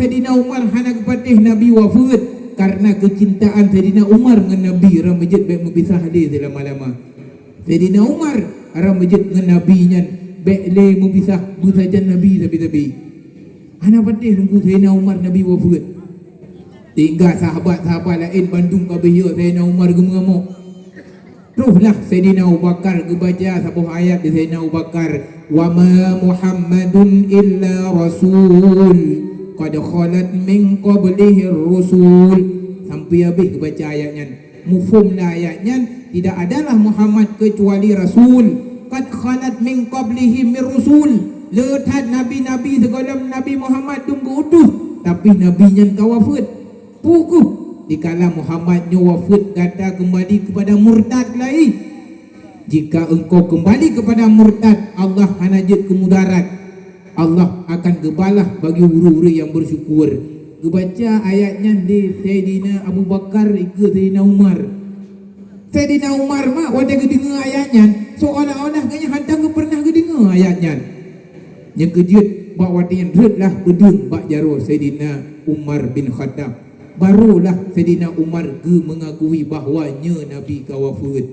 Saidina Umar hana geupatéh Nabi wafeuet, kareuna keucintaan Saidina Umar ngon Nabi, ram beujeuet bék meupisah lé seulama-lama. Saidina Umar ram beujeuet ngon Nabi nyan bék lé meupisah, beusajan Nabi sabe-sabe. Hana patéh teungku Saidina Umar Nabi wafeuet. Tinggai sahabat-sahabat laén bandum ka beuhiyoe Saidina Umar geumeugamok. Trohlah Saidina Abu Bakar geubaca saboh ayat di Saidina Abu Bakar, "Wa ma Muhammadun illa rasul, qad khalat min qablihir rusul." Sampai habéh geubaca ayat nyan. Muphom lah ayat nyan, tidak adalah Muhammad kecuali rasul. Qad khalat min qablihi mir rusul. Le that nabi-nabi sigohlom Nabi Muhammad dum geuutus, tapi nabi nyan ka wafeuet. Peue kheueh? Dikala Muhammad nyoe wafeuet, gata keumbali keupada murtad lagi. Jika engkau keumbali keupada murtad, Allah hana jeuet keu mudarat. Allah akan geubalah bagi ureuëng-ureuëng nyang beusyukur. Geubaca ayat nyan lé Saidina Abu Bakar ikeue Saidina Umar. Saidina Umar mak watée geudeungoe ayat nyan, seolah-olah geuhnyan hana geupernah geudeungoe ayat nyan. Nyang keujeuet bak watée nyan rhot lah peudeueng bak jaroe Saidina Umar bin Khattab. Barolah Saidina Umar geumeungakui bahwa nyoe Nabi ka wafeuet.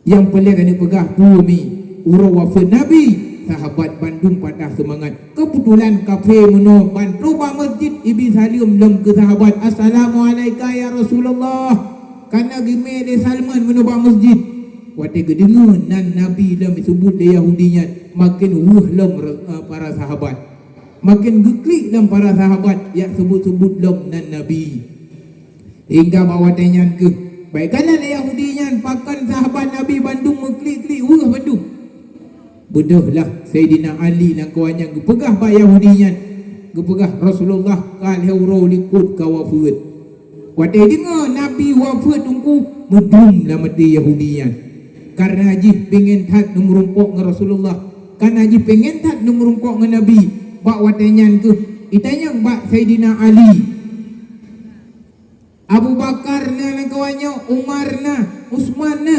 Nyang peureulée keuneuk peugah peue mi, uroe wafeuet Nabi, sahabat bandum patah seumangat. Keubeutulan kafé meunoe ban troh bak meuseujid ibi saleuem lom keu sahabat, "Assalamualaika ya Rasulullah." Kana geumé lé Salman meunoe bak meuseujid. Watée geudeungoe nan Nabi lom jiseubut lé Yahudi nyan, maken weueh lom re-, eh, para sahabat. Maken geuklik lom para sahabat jak seubut-seubut lom nan Nabi. Hingga bak watée nyan kheueh, bék kana lé Yahudi nyan pakon sahabat Nabi bandum meuklik-klik weueh bandum. Beudôhlah Saidina Ali lam kawan nyan geupeugah bak Yahudi nyan, geupeugah Rasulullah ka lhée uroe likot ka wafeuet. Watée deungoe Nabi wafeuet teungku, meudum lam até Yahudi nyan. Kareuna jih pengen that neumeurumpok ngon Rasulullah, kareuna jih pengen that neumeurumpok ngon Nabi. Bak watée nyan kheueh itanyong bak Saidina Ali, Abu Bakar na lam kawan nyoe, Umar na, Utsman na.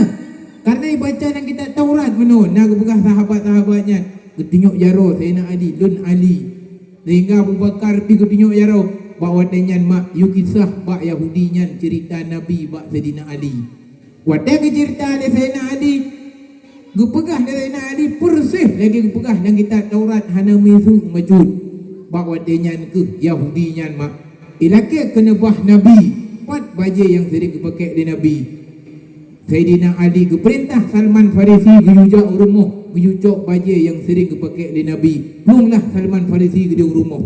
Kareuna ibaca lam kitab Taurat meunoe na geupeugah sahabat-sahabat nyan. Geutunyok jaroe Saidina Ali, "Lôn Ali." Sehingga Abu Bakar pi geutunyok jaroe. Bak watée nyan mak yue kisah bak Yahudi nyan ceurita Nabi bak Saidina Ali. Watée geuceurita lé Saidina Ali, geupeugah lé Saidina Ali, persis lagée geupeugah lam kitab Taurat, hana miseue meubacut. Bak watée nyan kheueh Yahudi nyan mak ilakée keuneubah Nabi, pat bajée nyang sering geupakék lé Nabi. Saidina Ali geupeurintah Salman Farisi geuyue jak u rumoh, geuyue cok bajée nyang sering geupakék lé Nabi. Pluenglah Salman Farisi geudong u rumoh.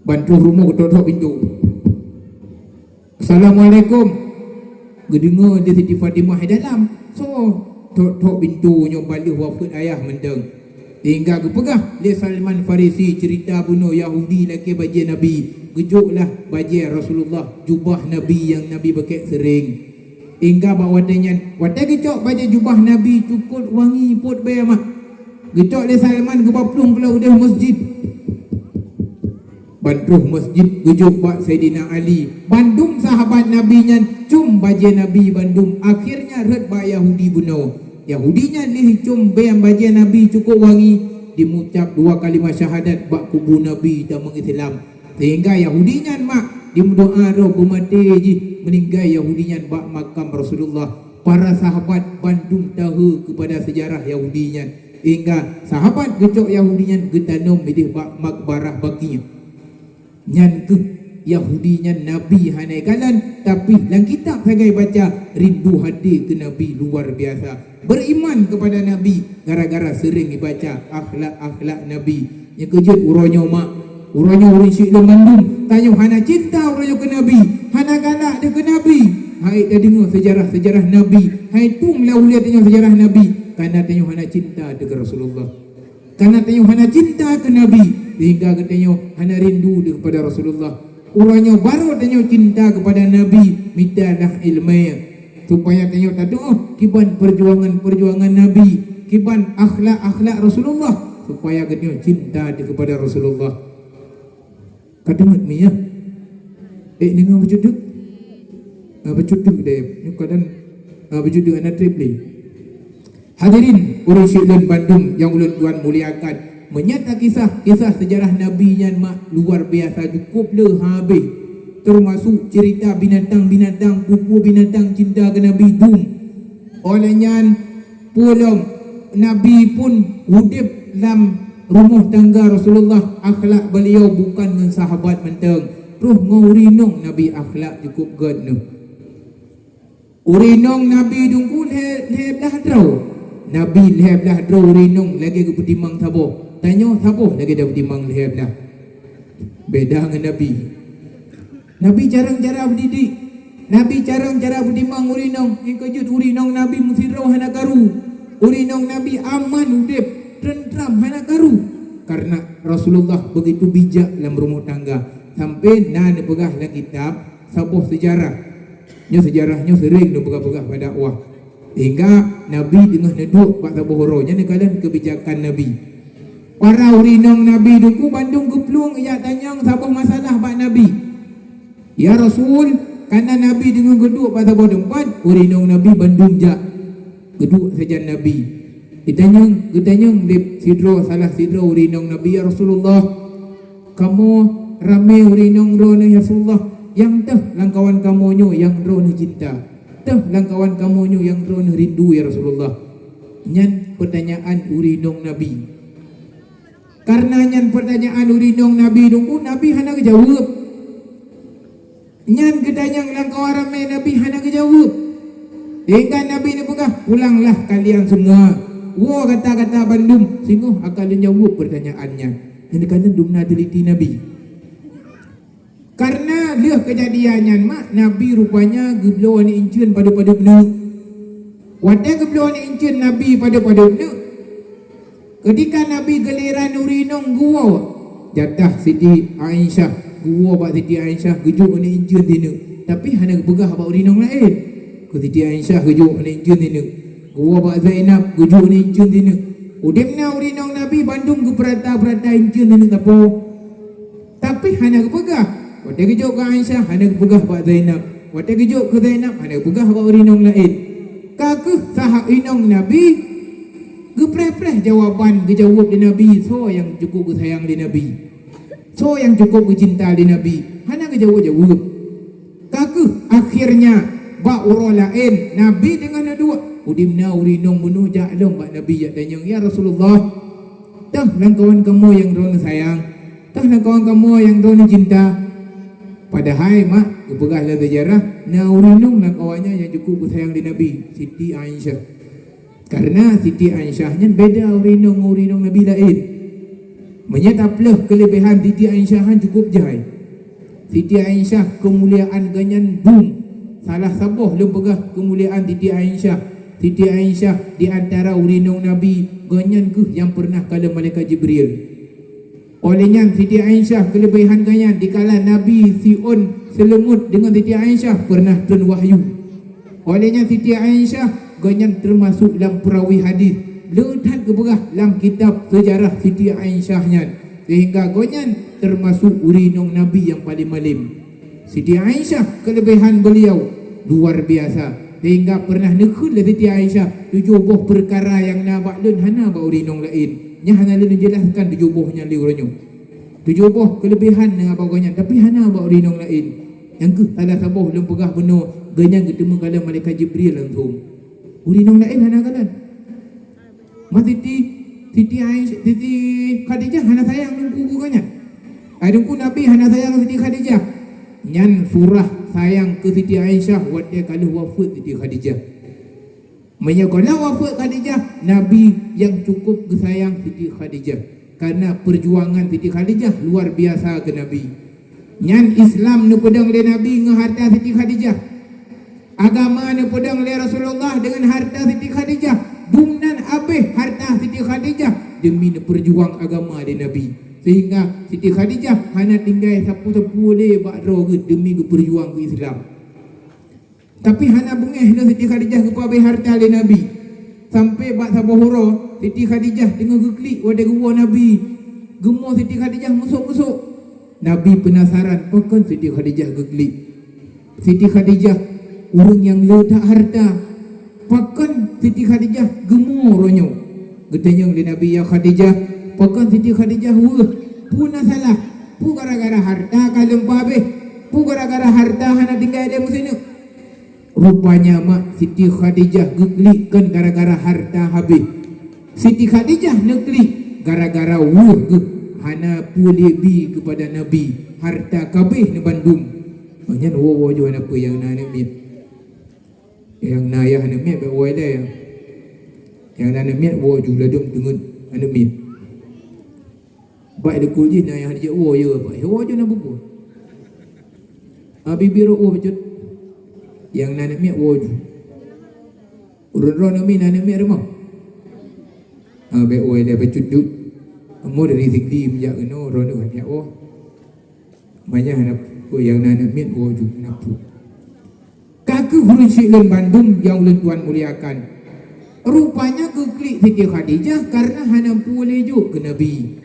Ban troh rumoh geutok-tok pintoe. "Assalamualaikum." Geudeungoe lé Siti Fatimah di dalam. Soe? Tok-tok pintoe nyoe ban lheueh wafeuet ayah mantong. Hingga geupeugah lé Salman Farisi ceurita bunoe Yahudi lakée bajée Nabi. Geujoklah bajée Rasulullah, jubah Nabi nyang Nabi pakék sering. Hingga bak watée nyan, watée geucok bajée jubah Nabi cukot wangi pot bée mak. Geucok lé Salman geuba plueng keuloe u deuh meuseujid. Ban troh meuseujid geujok bak Saidina Ali. Bandum sahabat Nabi nyan com bajée Nabi bandum. Akhirnya rhot bak Yahudi bunoe. Yahudi nyan lheueh com bée bajée Nabi cukot wangi, jimucab dua kalimah syahadat bak kubu Nabi tamong Islam. Sehingga Yahudi nyan mak jimeudoá roh beumaté jih, meuninggai Yahudi nyan bak makam Rasulullah. Para sahabat bandum tahe keupada seujarah Yahudi nyan. Hingga sahabat geucok Yahudi nyan geutanom ideh bak makbarah Baqi. Nyan kheueh Yahudi nyan Nabi hana ikalon, tapi lam kitab sagai baca rindu hati keu Nabi luar biasa. Beriman kepada Nabi gara-gara sering ibaca akhlak-akhlak Nabi. Nyang keujeuet uroe nyoe mak, uroe nyoe ureuëng syiek lôn mandum, tanyoe hana cinta uroe nyoe keu Nabi, hana galak deuh keu Nabi. Hai tadeungoe seujarah-seujarah Nabi, hai tueng lam ulée tanyoe seujarah Nabi, kareuna tanyoe hana cinta deuh keu Rasulullah. Kareuna tanyoe hana cinta keu Nabi, sehingga geutanyoe hana rindu deuh kepada Rasulullah. Uroe nyoe barô tanyoe cinta kepada Nabi, mitalah iéleumé, supaya tanyoe tatuoh kiban peujuangan-peujuangan Nabi, kiban akhlak-akhlak Rasulullah, supaya geutanyoe cinta deuh kepada Rasulullah. Ka deungoe mi, ya? Eh, deungoe bacut teuk? Ah, bacut teuk deh. Nyoe kadang, ah, bacut teuk hana treb lé. Hadirin, ureuëng syiek lôn bandum nyang ulôn tuan muliakan. Meunyo takisah kisah seujarah Nabi nyan mak luar biasa, cukup le habéh, teumasok ceurita binatang-binatang, peue-peue binatang cinta keu Nabi dum. Óh lheueh nyan, peue lom, Nabi pun udeb lam rumoh tangga Rasulullah, akhlak beliau bukan ngon sahabat mantong, troh ngon ureueng inong Nabi akhlak cukup gét neuh. Ureueng inong Nabi Teungku lhèe, lhèe blaih droe. Nabi lhèe blaih droe ureueng inong lagèe geupeutimang saboh. Tanyoe saboh lagèe tapeutimang lhèe blaih. Beda ngon Nabi. Nabi carông cara peudidik. Nabi carông cara peutimang ureueng inong. Nyang keujeuet ureueng inong Nabi meusidroe hana karu. Ureueng inong Nabi aman udeb, teuntram hana karu. Karena Rasulullah begitu bijak lam rumoh tangga. Sampai na neupeugah lam kitab saboh seujarah. Nyoe seujarah nyoe seuring neupeugah-peugah bak dakwah. Sehingga Nabi teungoh neuduek bak saboh uroe, nyan neukalon keubijakan Nabi. Para ureueng inong Nabi Teungku bandum geuplueng jak tanyong saboh masalah bak Nabi. "Ya Rasul, kana Nabi teungoh geuduek bak saboh teumpat, ureueng inong Nabi bandum jak geuduek sajan Nabi." Geutanyong, geutanyong lé sidroe, salah sidroe ureueng inong Nabi, "Ya Rasulullah, kamoe ramé ureueng inong droeneuh, ya Rasulullah, nyang toh lam kawan kamoe nyoe nyang droeneuh cinta? Toh lam kawan kamoe nyoe nyang droeneuh rindu, ya Rasulullah?" Nyan peutanyaan ureueng inong Nabi. Karena nyan peutanyaan ureueng inong Nabi Teungku, Nabi hana geujaweueb. Nyan geutanyong lam kawan ramé, Nabi hana geujaweueb. Sehingga Nabi neupeugah, "Pulanglah kalian semua. Woe gata-gata bandum, singoh akan lôn jaweueb peutanyaan nyan." Nyan ka lheueh dumna teuliti Nabi. Karena lheueh keujadian nyan mak, Nabi rupanya geubloe aneuk inceuen padub-padub neuk. Watèe geubloe aneuk inceuen Nabi padub-padub neuk, ketika Nabi geuliran ureueng inong geuwoe, jatah Siti Aisyah, geuwoe bak Siti Aisyah geujok aneuk inceuen sineuk, tapi hana geupeugah bak ureueng inong laén. Keu Siti Aisyah geujok aneuk inceuen sineuk, geuwoe bak Zainab geujok aneuk inceuen sineuk. Udeb na ureueng inong Nabi bandum geupeurata-peurata inceuen sineuk sapo. Tapi hana geupeugah. Watèe geujok keu Aisyah, hana geupeugah bak Zainab. Watèe geujok keu Zainab, hana geupeugah bak ureueng inong laén. Ka keuh saha inong Nabi geupreh-preh jawaban, geujaweueb lé Nabi, soe nyang cukup geusayang lé Nabi, soe nyang cukup geucinta lé Nabi, hana geujaweueb-jaweueb. Ka keuh akhirnya bak uroe laén Nabi teungoh neuduek, udeb na ureueng inong bunoe jak lom bak Nabi jak tanyong, "Ya Rasulullah, toh lam kawan kamoe nyang droeneuh sayang? Toh lam kawan kamoe nyang droeneuh cinta?" Padahai mak, geupeugah lam seujarah, na ureueng inong lam awaknyan nyang cukup geusayang lé Nabi, Siti Aisyah. Karena Siti Aisyah nyan beda ureueng inong ngon ureueng inong Nabi laén. Meunyoe tapeuleueh keuleubehan Siti Aisyah nyan cukup jai. Siti Aisyah keumuliaan geuh nyan dum. Salah saboh lôn peugah keumuliaan Siti Aisyah. Siti Aisyah di antara ureueng inong Nabi, geuh nyan keuh nyang peureunah kalon malaikat Jibril. Óh lheueh nyan Siti Aisyah keuleubehan geuh nyan dikala Nabi siôn seuleumut deungon Siti Aisyah peureunah treun wahyu. Óh lheueh nyan Siti Aisyah geuh nyan teumasok lam peurawi hadis. Le that geupeugah lam kitab seujarah Siti Aisyah nyan, seuhingga geuh nyan teumasok ureueng inong Nabi nyang paleng malem. Siti Aisyah keuleubehan beuliau luar biasa, seuhingga peureunah neukheun lé Siti Aisyah tujoh boh peukara nyang na bak lôn hana bak ureueng inong laén. Nyan hana lôn jelaskan tujoh boh nyan lé uroe nyoe. Tujoh boh keuleubehan nyang bak geuh nyan, tapi hana bak ureueng inong laén. Nyang keuh salah saboh lôn peugah bunoe, geuh nyan geuteumeung kalon malaikat Jibril langsong. Ureueng inong laén hana kalon. Ma Siti, Siti Aisyah, Siti Khadijah hana sayang Teungku keu geuh nyan. Ai Teungku, Nabi hana sayang Siti Khadijah. Nyan surah sayang keu Siti Aisyah watèe ka lheueh wafeuet Siti Khadijah. Meunyoe ka lheueh wafeuet Khadijah, Nabi nyang cukup geusayang Siti Khadijah. Karena peujuangan Siti Khadijah luar biasa keu Nabi. Nyan Islam neupeudong lé Nabi ngon harta Siti Khadijah. Agama neupeudong lé Rasulullah deungon harta Siti Khadijah. Dum nan abéh harta Siti Khadijah demi neupeujuang agama lé Nabi. Sehingga Siti Khadijah hana tinggai sapeue-sapeue lé bak droe geuh demi geupeujuang keu Islam. Tapi hana beungéh lé Siti Khadijah geupeuabéh harta lé Nabi. Sampai bak saboh uroe, Siti Khadijah teungoh geuklik watèe geuwoe Nabi. Geumo Siti Khadijah musok-musok. Nabi peunasaran, pakon Siti Khadijah geuklik. Siti Khadijah ureueng nyang le that harta. Pakon Siti Khadijah geumo uroe nyoe? Geutanyong lé Nabi, "Ya Khadijah, Pakon Siti Khadijah weueh? Peue na salah? Peue gara-gara harta ka lheueh habéh? Peue gara-gara harta hana tinggai lé meusineuk? Rupanya mak Siti Khadijah geuklik kon gara-gara harta habéh. Siti Khadijah neuklik gara-gara weueh geuh hana peue lé bi keupada Nabi, harta ka habéh neubandum. Nyan woe-woe ju hana peue nyang na aneuk miet. Nyang na ayah aneuk miet bèk woe ilèe. Nyang na aneuk miet woe ju ladôm teungeut aneuk miet. Bak likot jih na ayah jijak woe, ya, bak woe ju na bubu. Abi biruk woe bacut. Nyang na aneuk miet woe ju. Ureueng droeneuh mi na aneuk miet rumoh. Ah, bèk woe ilèe bacut dut. Amoe dari Sigli meujak keunoe, droeneuh jak woe. Manyah na peue nyang na aneuk miet woe ju na peue. Ka keuh ureueng syik lôn bandum nyang ulôn tuan muliakan. Rupanya geuklik Siti Khadijah kareuna hana peue lé jok keu Nabi.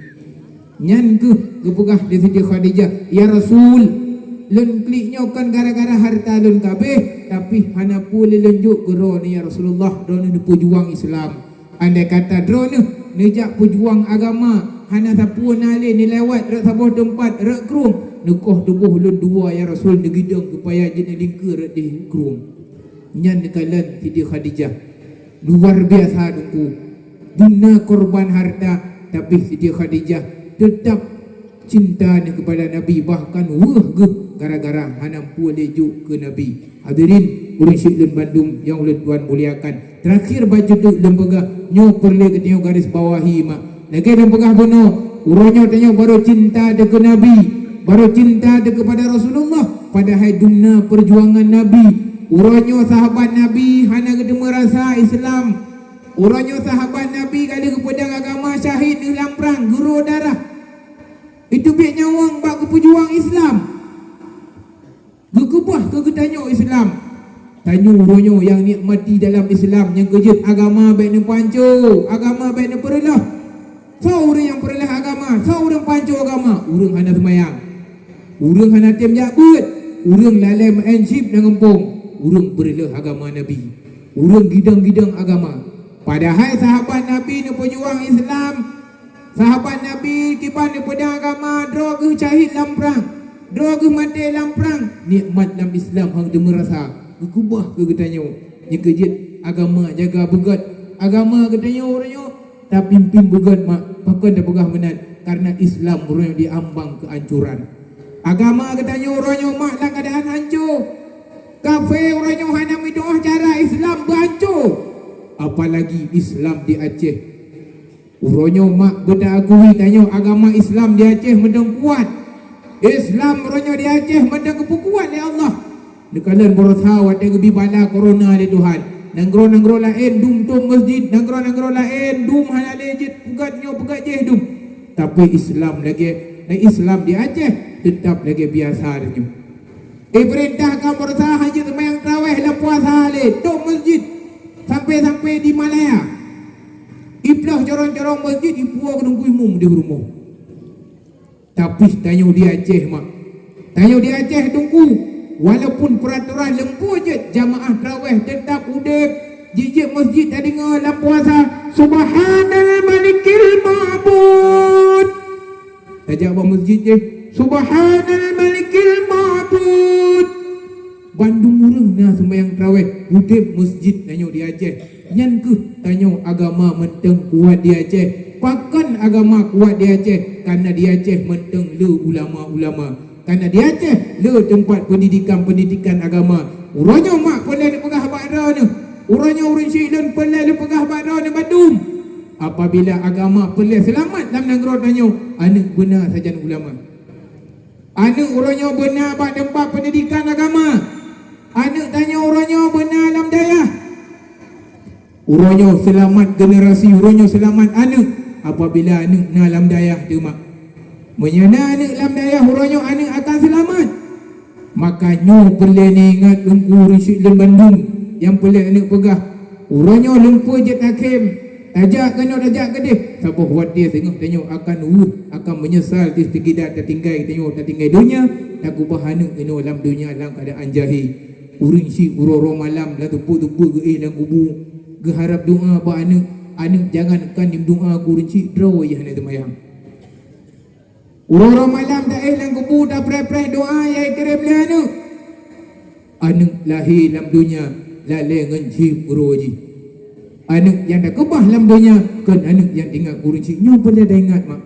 Nyan keuh geupeugah lé Siti Khadijah, "Ya Rasul, lôn klik nyoe kon gara-gara harta lôn ka habéh, tapi hana peue lé lôn jok keu droeneuh, ya Rasulullah, droeneuh neupeujuang Islam." Andai kata droeneuh neujak peujuang agama, hana sapeue na lé, neulewat rot saboh teumpat, rot krueng, neukoh tuboh lôn dua, ya Rasul, neugidong geupaya jeuet neulingkeue rot di krueng. Nyan neukalon Siti Khadijah. Luar biasa, Teungku. Dum na korban harta, tapi Siti Khadijah teutap cinta neuh keupada Nabi, bahkan weueh geuh gara-gara hana peue lé jok keu Nabi. Hadirin, ureueng syik lôn bandum nyang ulôn tuan muliakan, terakhir bacut lôn peugah, nyoe peureulèe geutanyoe garis bawahi mak. Lagèe lôn peugah bunoe, uroe nyoe tanyoe barô cinta teuh keu Nabi, barô cinta teuh keupada Rasulullah, padahai dum na peujuangan Nabi. Uroe nyoe sahabat Nabi hana geuteumé rasa Islam. Uroe nyoe sahabat Nabi ka lheueh geupeudong agama, syahid lheueh lam prang, geuro darah. Iteubiet nyawöng bak geupeujuang Islam. Geukeubah keu geutanyoe Islam. Tanyoe uroe nyoe nyang nikmati dalam Islam, nyang keu jeuet agama bèk neupeuhanco, agama bèk neupeureuloh. Soe ureueng nyang peureuloh agama? Soe ureueng peuhanco agama? Ureueng hana seumayang. Ureueng hana tem jak beuet. Ureueng lalè meu'en chip lam gampông. Ureueng peureuloh agama Nabi. Ureueng gidong-gidong agama. Padahai sahabat Nabi neupeujuang Islam. Sahabat Nabi kiban neupeudong agama, droe geuh syahid lam prang, droe geuh maté lam prang. Nikmat lam Islam han teumé rasa, geukeubah keu geutanyoe. Nyang keu jeuet agama jaga beugöt. Agama geutanyoe uroe nyoe tapimpin beugöt mak, pakon tapeugah meunan, kareuna Islam uroe nyoe di ambang keuhancoran. Agama geutanyoe uroe nyoe mak lam keuadaan hanco. Kafé uroe nyoe hana meutu'oh cara Islam beuhanco. Apalagi Islam di Aceh. Uroe nyoe mak beutaakui tanyoe agama Islam di Aceh mantong kuat. Islam uroe nyoe di Aceh mantong geupeukuat lé Allah. Neukalon baroesa watèe geubri bala korona lé Tuhan. Nanggroe-nanggroe laén dum tôp meuseujid, nanggroe-nanggroe laén dum hana lé jeuet peugöt nyoe peugöt jéh dum. Tapi Islam lagèe, Islam di Aceh teutap lagèe biasa tanyoe. Ipeurintah kaum baroesa hana jeuet seumayang tarawèh lam puasa lé, tôp meuseujid sampai-sampai di Malaya. Iplôh corong-corong meuseujid, ipuwoe keu teungku imum di rumoh. Tapi tanyoe di Aceh mak. Tanyoe di Aceh teungku, walaupun peuratoran leumpô jeuet, jamaah tarawèh teutap udép, jijak meuseujid tadeungoe lam puasa, "Subhanal Malikil Ma'bud." Tajak bak meuseujid jih, "Subhanal Malikil Ma'bud." Bandum ureueng na seumayang tarawèh, udép meuseujid tanyoe di Aceh. Nyan keuh tanyoe agama mantong kuat di Aceh. Pakon agama kuat di Aceh? Kareuna di Aceh mantong le ulama-ulama. Kareuna di Aceh le teumpat peundidikan-peundidikan agama. Uroe nyoe mak peureulèe neupeugah bak droeneuh. Uroe nyoe ureueng syik lôn peureulèe neupeugah bak droeneuh bandum. Apabila agama peureulèe seulamat lam nanggroe tanyoe, aneuk beuna sajan ulama. Aneuk uroe nyoe beuna bak teumpat peundidikan agama. Aneuk tanyoe uroe nyoe beuna lam dayah. Uroe nyoe seulamat generasi, uroe nyoe seulamat aneuk apabila aneuk na lam dayah teuh mak. Meunyoe na aneuk lam dayah, uroe nyoe aneuk akan seulamat. Maka nyoe peureulèe neuingat Teungku Rashid lôn bandum nyang peureulèe aneuk peugah, uroe nyoe lôn peujeuet akhém, tajak keunoe tajak keudéh, saboh watèe singoh tanyoe akan weueh, akan meunyeusal deuh teugidat tatinggai tanyoe tatinggai donya, takeubah aneuk keunoe lam donya lam keuadaan jahé. Ureueng syik uroe-uroe malam lam teupeu-teupeu geuéh lam kubu, geuharab doa bak aneuk, Aneuk jangankan jimeudoa keu ureueng chik, droe jih hana seumayang. Uroe-uroe malam taéh lam kubu tapreh-preh doa nyang ikirém lé aneuk. Aneuk lahé lam donya lalée ngon jieb uroe jih. Aneuk nyang takeubah lam donya kon aneuk nyang ingat keu ureueng chik. Nyoe peureulée taingat, mak.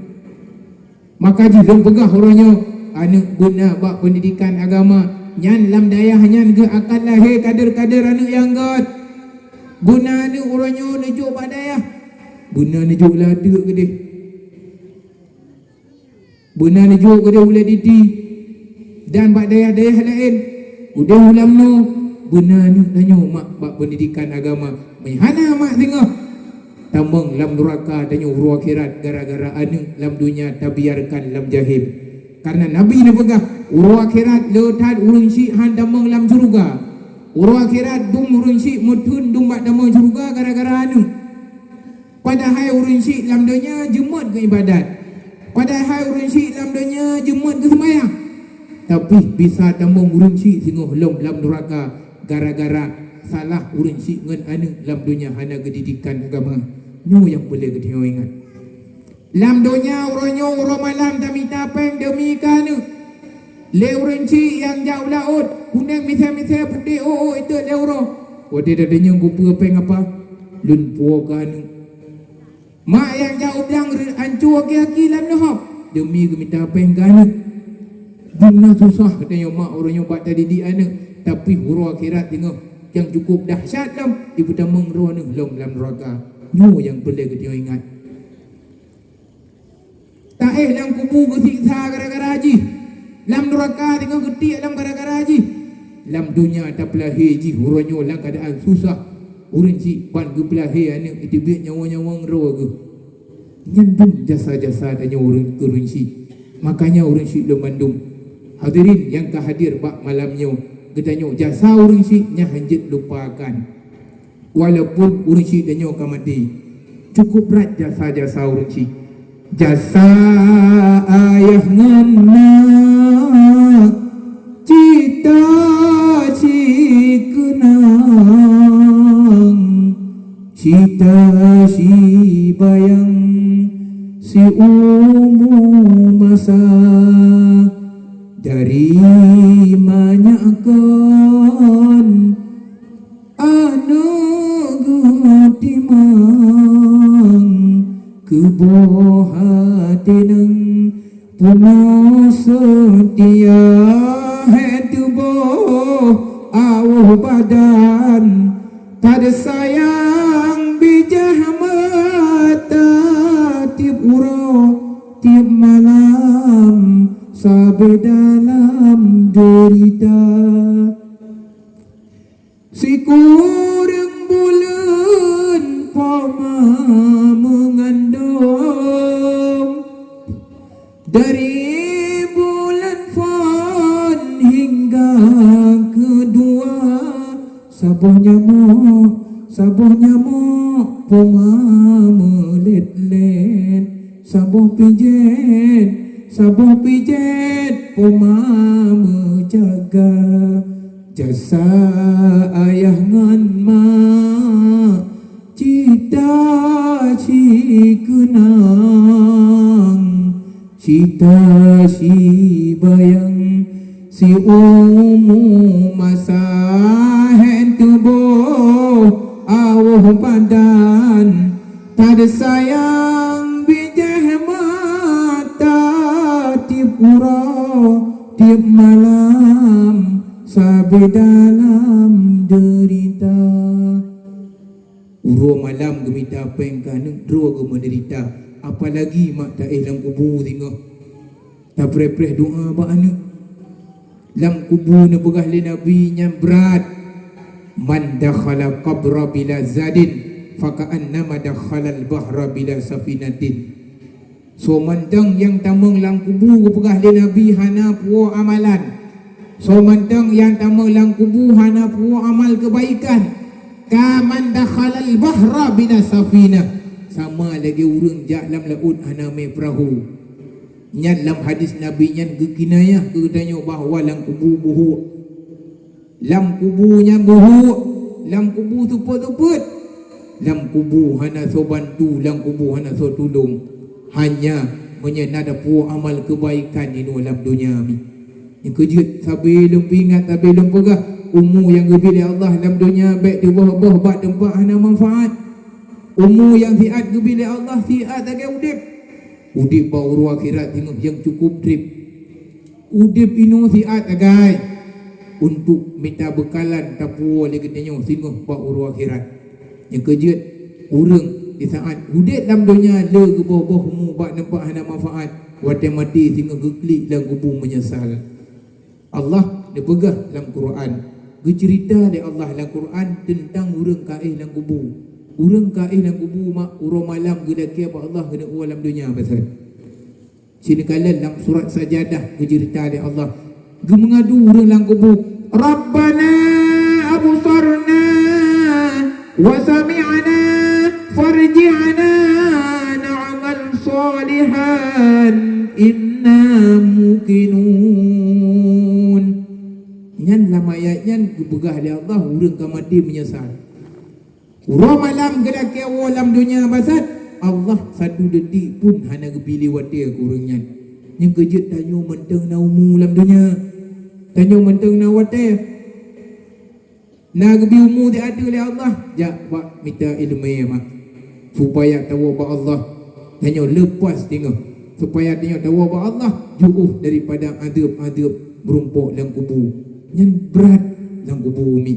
Maka jih lôn peugah uroe nyoe, aneuk beuna bak peundidikan agama nyan lam dayah nyan geuh akan lahé kader-kader aneuk nyang gét. Beuna aneuk uroe nyoe neujok bak dayah, beuna neujok lam ateueh keudeh. Beuna neujok keudeh ulée diti dan bak dayah-dayah laén. Udeh u lam noe, beuna aneuk tanyoe mak bak peundidikan agama. Meuhana mak singoh, tamong lam nuraka tanyoe uroe akhirat gara-gara aneuk lam donya tabiarkan lam jahil. Karena Nabi neupeugah, uroe akhirat le that ureueng chik han tamong lam syeuruga. Uroe akhirat dum ureueng chik meutheun dum bak tamong syeuruga gara-gara aneuk. Padahai ureueng chik lam donya jeumot keu ibadat. Padahai ureueng chik lam donya jeumot keu seumayang. Tapi bisa tamong ureueng chik singoh lom lam nuraka gara-gara salah ureueng chik ngon aneuk lam donya hana geudidikan agama. Nyoe nyang peureulée geutanyoe ingat. Lam donya uroe nyoe uroe malam tamita péng deumi keu aneuk. Lé ureueng chik nyang jak u laôt, kuneng misée-misée putéh ôk-ôk itot lé uroe. Watée tadeungoe kupeue péng apa, lôn puwoe keu aneuk. Mak nyang jak u blang reuet ancô aki-aki lam leuhop deumi geumita péng keu aneuk. Beuna susah geutanyoe mak uroe nyoe bak tadidik aneuk, tapi uroe akhirat teungoh nyang cukup dahsyat lom, jipeutamong droeneuh lom lam nuraka. Nyoe nyang peureulée geutanyoe ingat. Taéh lam kubu geusiksa gara-gara jih. Lam nuraka teungoh geutiek lom gara-gara jih. Lam donya tapeulahé jih uroe nyoe lam keuadaan susah. Ureueng chik ban geupeulahé aneuk geuteubiet nyawa-nyawa ngon droe geuh. Nyan dum jasa-jasa tanyoe ureueng keu ureueng chik. Makanya ureueng chik lom bandum, hadirin nyang ka hadir bak malam nyoe, geutanyoe jasa ureueng chik nyan hanjeuet lupakan. Walaupun ureueng chik tanyoe ka maté, cukup brat jasa-jasa ureueng chik. Jasa ayah ngon ma, cita cikeunang, cita sibayang siumu masa. Dari manyak kon aneuk geutimang, keuboh até nyang peunoh seutia, hék tuboh awöh badan. Tadeusayang bijéh mata tieb uroe, tieb malam, sabe dalam deurita. Sikureueng buleuen poma meungandong, dari buleuen phon hingga keudua, saboh nyamok, saboh nyamok poma meulet-let, saboh pijet, saboh pijet poma meujaga. Jasa ayah ngon ma, cita cikeunang, cita sibayang, siumu masa, hék tuboh awöh badan. Tadeusayang bijéh mata tieb uroe, tieb malam, sabe dalam deurita. Uroe malam geumita péng keu aneuk droe geuh meudeurita, apalagi mak taéh lam kubu singoh. Tapreh-preh doa bak aneuk. Lam kubu neupeugah lé Nabi nyan brat, "Man dakhala qabra bila zadin, faka'annama dakhalal bahra bila safinatin." Soe mantong nyang tamong lam kubu geupeugah lé Nabi hana puwoe amalan. Soe mantong nyang tamong lam kubu hana puwoe amal keubaikan, kaman dakhalal bahra bila safinah, sama lagée ureuëng jak lam laôt hana mé peurahô. Nyan lam hadis Nabi nyan geukinayah keu geutanyoe bahwa lam kubu beuhuek. Lam kubu nyan beuhuek, lam kubu seupôt-seupôt. Lam kubu hana soe bantu, lam kubu hana soe tulông. Hanya meunyoe na tapuwoe amal keubaikan inoe lam donya mi. Nyang keujeuet sabe lôn peuingat, sabe lôn peugah, umu nyang geubri lé Allah lam donya bék teuboh-boh bak teumpat hana manfaat. Umu nyang siat geubri lé Allah siat lagée udeb. Udeb bak uroe akhirat singoh nyang cukup treb. Udeb inoe siat sagai untuk mita beukalan tapuwoe lé geutanyoe singoh bak uroe akhirat. Nyang keujeuet, ureuëng di saat udeb lam donya le geuboh-boh umu bak teumpat hana manfaat, watée maté singoh geuklik lam kubu meunyeusal. Allah neupeugah lam Quran, geuceurita lé Allah lam Quran teuntang ureuëng ka éh lam kubu. Ureuëng ka éh lam kubu mak uroe malam geulakée bak Allah keuneuk woe lam donya, basa. Sinoe kalon lam surat Sajadah geuceurita lé Allah, geumeungadu ureuëng lam kubu, "Rabbana absarna wa sami'na farji'na na'mal salihan inna muqinun." Nyan lam ayat nyan geupeugah lé Allah ureuëng ka maté meunyeusal. Uroe malam geulakée woe lam donya, basa, Allah satu detik pun hana geupiléh watée keu ureuëng nyan. Nyang keujeuet tanyoe mantong na umu lam donya. Tanyoe mantong na watée. Na geubri umu di ateueh lé Allah, jak bak mita iéleumé mak. Supaya tawoe bak Allah, tanyoe leupas teungoh. Supaya tanyoe tawoe bak Allah, jiôh daripada adeueb-adeueb meurumpok lam kubu. Nyan brat lam kubu mi.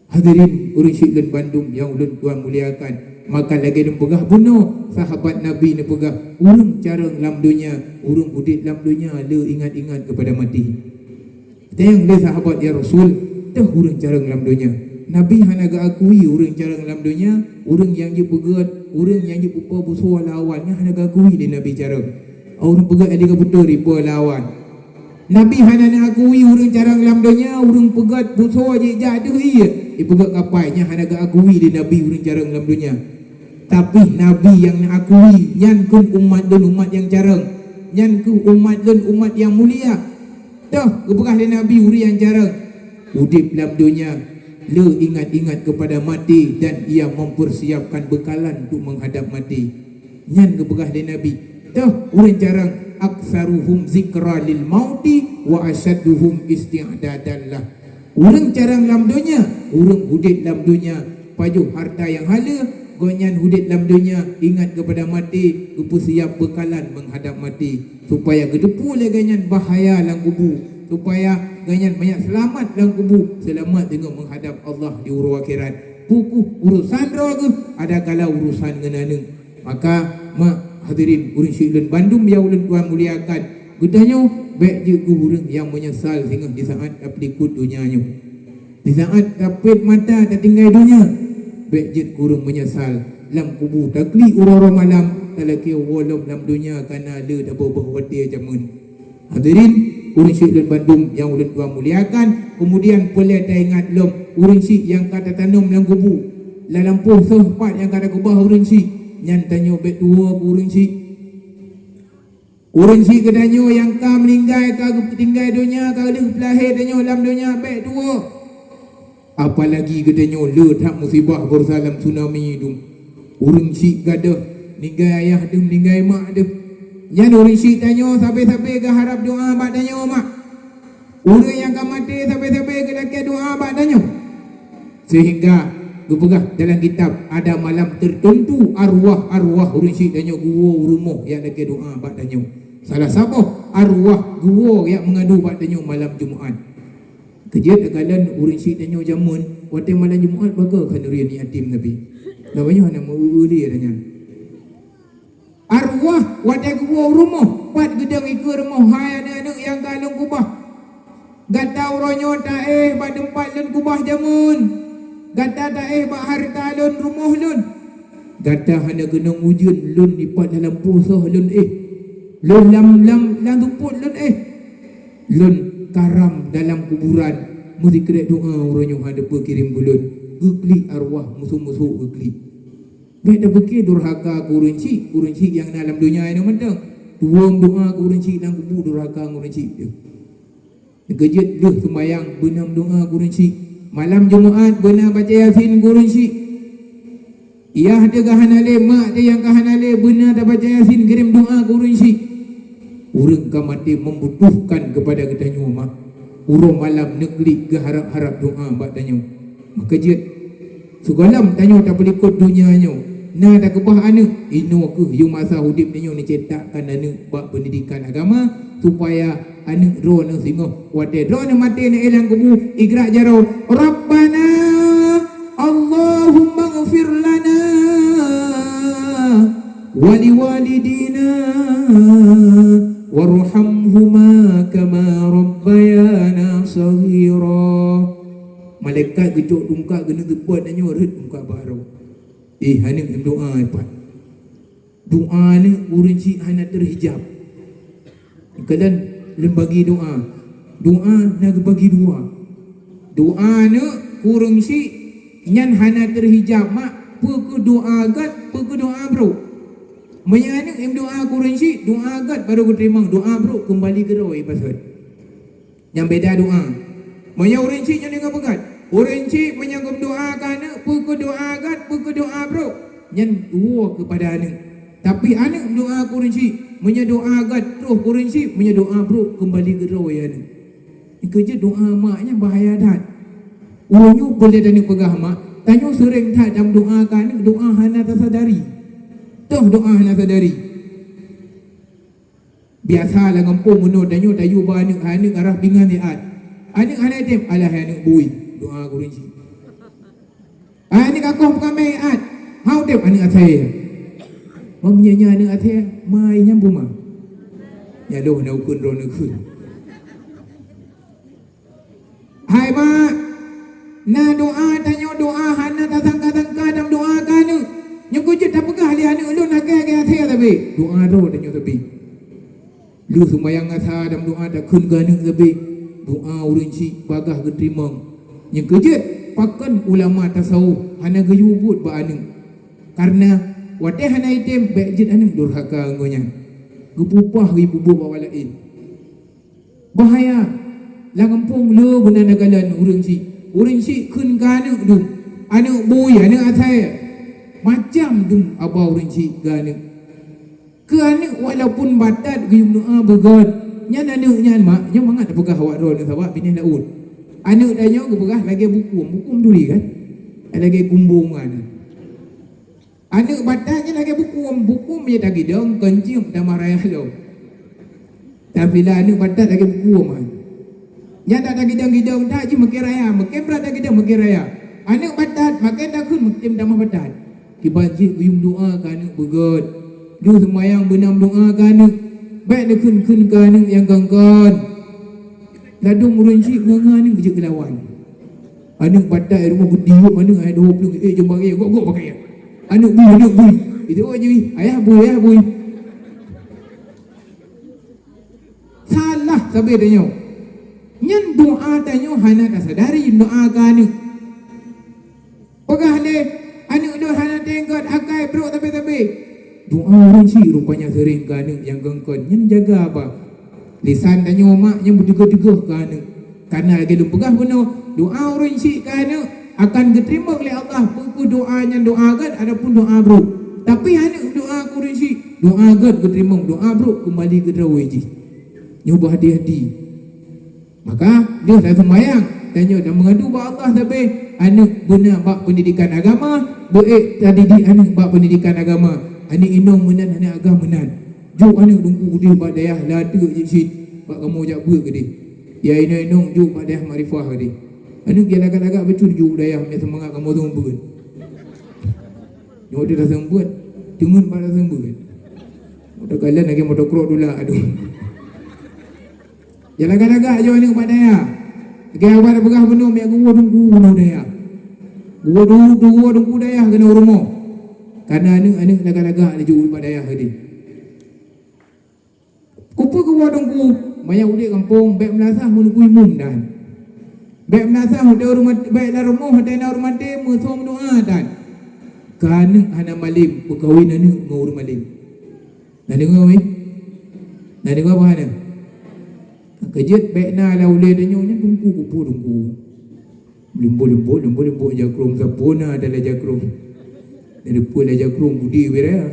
Hadirin ureuëng syik lôn bandum nyang ulôn tuan muliakan, maka lagée lôn peugah bunoe, sahabat Nabi neupeugah, ureuëng carông lam donya, ureuëng udeb lam donya le ingat-ingat keupada maté. Tanyong lé sahabat, "Ya Rasul, toh ureuëng carông lam donya?" Nabi hana geuakui ureuëng carông lam donya, ureuëng nyang jipeugét, ureuëng nyang jipupa busoe lawan, nyan hana geuakui lé Nabi carông. Ureuëng peugét lé geupeutôi ripa lawan. Nabi hana neuakui ureuëng carông lam donya, ureuëng peugét busoe jijak deuh ié, jipeugét kapai, nyan hana geuakui lé Nabi ureuëng carông lam donya. Tapi Nabi nyang neuakui, nyan keuh umat lôn, umat nyang carông. Nyan keuh umat lôn, umat nyang mulia. Toh, geupeugah lé Nabi ureuëng nyang carông, udeb lam donya le ingat-ingat keupada maté dan ia mempersiapkan beukalan untuk menghadap maté. Nyan geupeugah lé Nabi, toh ureuëng carông, "Aktsaruhum zikra lil mauti wa asyadduhum isti'dadan lah." Ureuëng carông lam donya, ureuëng udeb lam donya, pajoh harta nyang haleue, gobnyan udeb lam donya ingat keupada maté, geupeusiap beukalan menghadap maté, supaya geuteupeue lé gobnyan bahaya lam kubu, supaya gobnyan mangat seulamat lam kubu, seulamat deungon menghadap Allah di uroe akhirat. Peu kheueh urosan droe geuh, adakala urosan ngon aneuk. Maka, mak, hadirin, ureuëng syik lôn bandum nyang ulôn tuan muliakan, geutanyoe bék jeuet keu ureuëng nyang meunyeusal singoh di saát tapeulikot donya nyoe. Di saát tapeuet mata tatinggai donya, bék jeuet keu ureuëng meunyeusal. Lam kubu taklik uroe-uroe malam, talakée woe lom lam donya kana le taboh-boh watée jameun. Hadirin, ureuëng syik lôn bandum nyang ulôn tuan muliakan, keumudian peureulée taingat lom ureuëng syik nyang ka tatanom lam kubu. Lam lampôh soe pat nyang ka takeubah ureuëng syik, nyan tanyoe bék tuwoe keu ureuëng syik. Ureuëng syik geutanyoe nyang ka meuninggai, ka geupeutinggai donya, ka lheueh peulahé tanyoe lam donya, bék tuwoe. Apalagi geutanyoe le that musibah baroesa lam tsunami dum. Ureuëng syik gadôh, ninggai ayah deuh, ninggai mak deuh. Nyan ureuëng syik tanyoe sabe-sabe geuharab doa bak tanyoe mak. Ureuëng nyang ka maté sabe-sabe geulakée doa bak tanyoe. Sehingga geupeugah dalam kitab, ada malam tertentu arwah-arwah ureuëng syik tanyoe geuwoe u rumoh jak lakée doa bak tanyoe. Salah saboh arwah geuwoe jak meungadu bak tanyoe malam Jumaat. Keujeuet takalon ureuëng syik tanyoe jameun, watée malam Jumaat bagaih khanuri aneuk yatim Nabi. Lam nyoe hana meu-eu lé nyan. Arwah watée geuwoe u rumoh, pat geudong ikeue rumoh, "Hai aneuk-aneuk nyang ka lôn keubah, gata uroe nyoe taéh bak teumpat lôn keubah jameun. Gata taéh bak hareuta lôn, rumoh lôn. Gata hana keunong ujeuen, lôn dipat lam lampôh soh lôn éh. Lôn lam, lam, lam seupôt lôn éh. Lôn karam dalam kuburan, meusikrek doa uroe nyoe hana peue kirém keu lôn." Geuklik arwah, meusuk-meusuk geuklik. Bék tapeuke durhaka keu ureuëng syik, ureuëng syik nyang na lam donya nyoe mantong. Tuwö meudoa keu ureuëng syik lam kubu, durhaka ngon ureuëng syik teuh. Keujeuet lheueh seumayang beuna meudoa keu ureuëng syik. Malam Jumaat beuna baca Yasin keu ureuëng syik. Yah teuh ka hana lé, mak teuh nyang ka hana lé, beuna tabaca Yasin kirém doa keu ureuëng syiek. Ureuëng ka maté membutuhkan kepada geutanyoe, mak. Uroe malam neuklik geuharab-harab doa bak tanyoe. Maka jeuet, sigohlom tanyoe tapeulikot donya nyoe, na takeubah aneuëk, inoe kheueh yôh masa udeb tanyoe neucetakkan aneuëk bak peundidikan agama, supaya aneuëk droeneueh singoh watée droeneueh maté neuéh lam kubu, igrak jaroe, "Rabbana, Allahumma ghfir lana wa liwalidina warhamhuma kama rabbayana shaghira." Malaikat geucok tungkat geuneuk teupot tanyoe rhot tungkat bak droe. Eh, aneuëk, meudoa pat. Doa aneuëk ureuëng syiek hana teuhijab. Keunan lôn bagi doa. Doa na geubagi dua. Doa aneuëk keu ureuëng syiek nyan hana teuhijab, mak, peu kheueh doa gét, peu kheueh doa brok. Meunyoe aneuëk nyang doa keu ureuëng syiek, doa gét barô geuteurimong, doa brok keumbali keu droe ibaseut. Nyang beda doa. Meunyoe ureuëng syiek nyan deungoe peugah, ureuëng syiek meunyoe geumeudoa keu aneuëk, peu kheueh doa gét, peu kheueh doa brok, nyan woe keupada aneuëk. Tapi aneuëk meudoa keu ureuëng syiek, meunyoe doa gét troh keu ureuëng syiek, meunyoe doa brok keumbali keu droe aneuëk. Keujeuet doa mak nyan bahaya that. Uroe nyoe peue lé tanyoe peugah mak, tanyoe seuréng that tameudoa keu aneuëk, doa hana tasadari. Toh doa hana sadari. Biasa lam gampông meunoe tanyoe tayue bak aneuëk, aneuëk arah pingan siat. Aneuëk hana item, alah aneuëk bui, doa keu ureuëng syiek. Aneuëk akoh peukamé siat, hana item aneuëk asèe. Meunyoe nyan aneuëk asèe, mai nyang buma. Nyan lôn na ukeuen droeneueh kheun. Hai mak, na doa tanyoe doa hana tasangka-sangka tameudoa keu aneuëk. Nyoe keujeuet tapeugah lé aneuëk lôn lagèe-lagèe asèe sabe. Doa droe tanyoe sabe. Lheueh seumayang asa tameudoa takheun keu aneuëk sabe. Doa ureuëng syiek bagaih geuteurimong. Nyoe keujeuet pakon ulama tasawuf hana geuyue buet bak aneuëk. Kareuna watèe hana item bèk jeuet aneuëk durhaka ngon nyan. Geupeupah geupeubuet bak laén. Bahaya. Lam gampông le beuna na galon ureuëng syiek. Ureuëng syiek kheun keu aneuëk dum. Aneuëk bui, aneuëk asèe. Macam dum aba ureuëng syiek keu aneuëk. Keu aneuëk walaupun batat geuyue meudoa beugét. Nyan aneuëk nyan mak, nyan mangat tapeugah awak droeneueh sabab binéh laôt. Aneuëk tanyoe geupeugah lagèe bukôm, bukôm turi kan? Lagèe kumbong kan. Aneuëk batat nyan lagèe bukôm, bukôm meunyoe tagidong, kon jeuem tamah raya lom. Tapi lah aneuëk batat lagèe bukôm kan. Nyan dak tagidong-gidong that jih makin raya, makin brat tagidong makin raya. Aneuëk batat makin takheun makin tamah batat. Kiban jih geuyue meudoa keu aneuëk beugét. Lheueh seumayang beuna meudoa keu aneuëk. Bèk neukheun-kheun keu aneuëk nyang kon-kon. Ladôm ureuëng syiek ngon-ngon aneuëk jeuet geulawan. Aneuëk batat di rumoh geutiup aneuëk ayah dua puluh, eh, jeuem bagi, gok-gok pakai. Aneuëk bui, aneuëk bui. Itu jih, ayah bui, ayah bui. Salah sabe tanyoe. Nyan doa tanyoe hana tasadari doa keu aneuëk. Peugah lé, aneuëk lôn hana teuingat akai brok sabe-sabe. Doa ureuëng syiek rupanya seuréng keu aneuëk nyang kon-kon. Nyan jaga bah. Lisan tanyoe mak nyang beuteugoh-teugoh keu aneuëk. Kareuna lagèe lôn peugah bunoe, doa ureuëng syiek keu aneuëk akan geuteurimong lé Allah, peu kheueh doa nyan doa gét ataupun doa brok. Tapi aneuëk doa keu ureuëng syiek, doa gét geuteurimong, doa brok keumbali keu droe jih. Nyoe beuhati-hati. Maka, lheueh taseumayang, tanyoe tameungadu bak Allah sabe, aneuëk beuna bak peundidikan agama, beuék tadidik aneuëk bak peundidikan agama. Aneuëk inong meunan, aneuëk agam meunan. Jok aneuëk teungku keudeh bak dayah Lateuk jih cit, bak kamoe jak beuet keudeh. Ya inong-inong jok bak dayah Makrifah keudeh. Aneuëk jak lagak-lagak bacut jok dayah, meusemangat kamoe seumeubeuet. Nyoe teuh taseumeubeuet, teungeut bak taseumeubeuet. Moto kalon lagèe moto krok dula, aduh. Jak lagak-lagak jok aneuëk bak dayah. Lagèe awai tapeugah bunoe, miet geuwoe teungku bunoe dayah. Geuwoe teungku, geuwoe teungku dayah keunoe rumoh. Kareuna aneuëk, aneuëk lagak-lagak laju bak dayah keudeh. Keupeue geuwoe teungku? Maya udeb gampông, bèk meulasah meununggu imum dan. Bèk meulasah watèe ureuëng mat-, bèk lam rumoh watèe na ureuëng maté meusoe meudoa dan. Keu aneuëk hana malém, peukawen aneuëk ngon ureuëng malém. Na deungoe wéh? Na deungoe bah na? Keujeuet bèk na lam ulèe tanyoe nyan teungku, keupeue teungku. Leumbot-leumbot, leumbot-leumbot jakrong, sapeue na dalam jakrong. Reupue lé jakrong budi bira.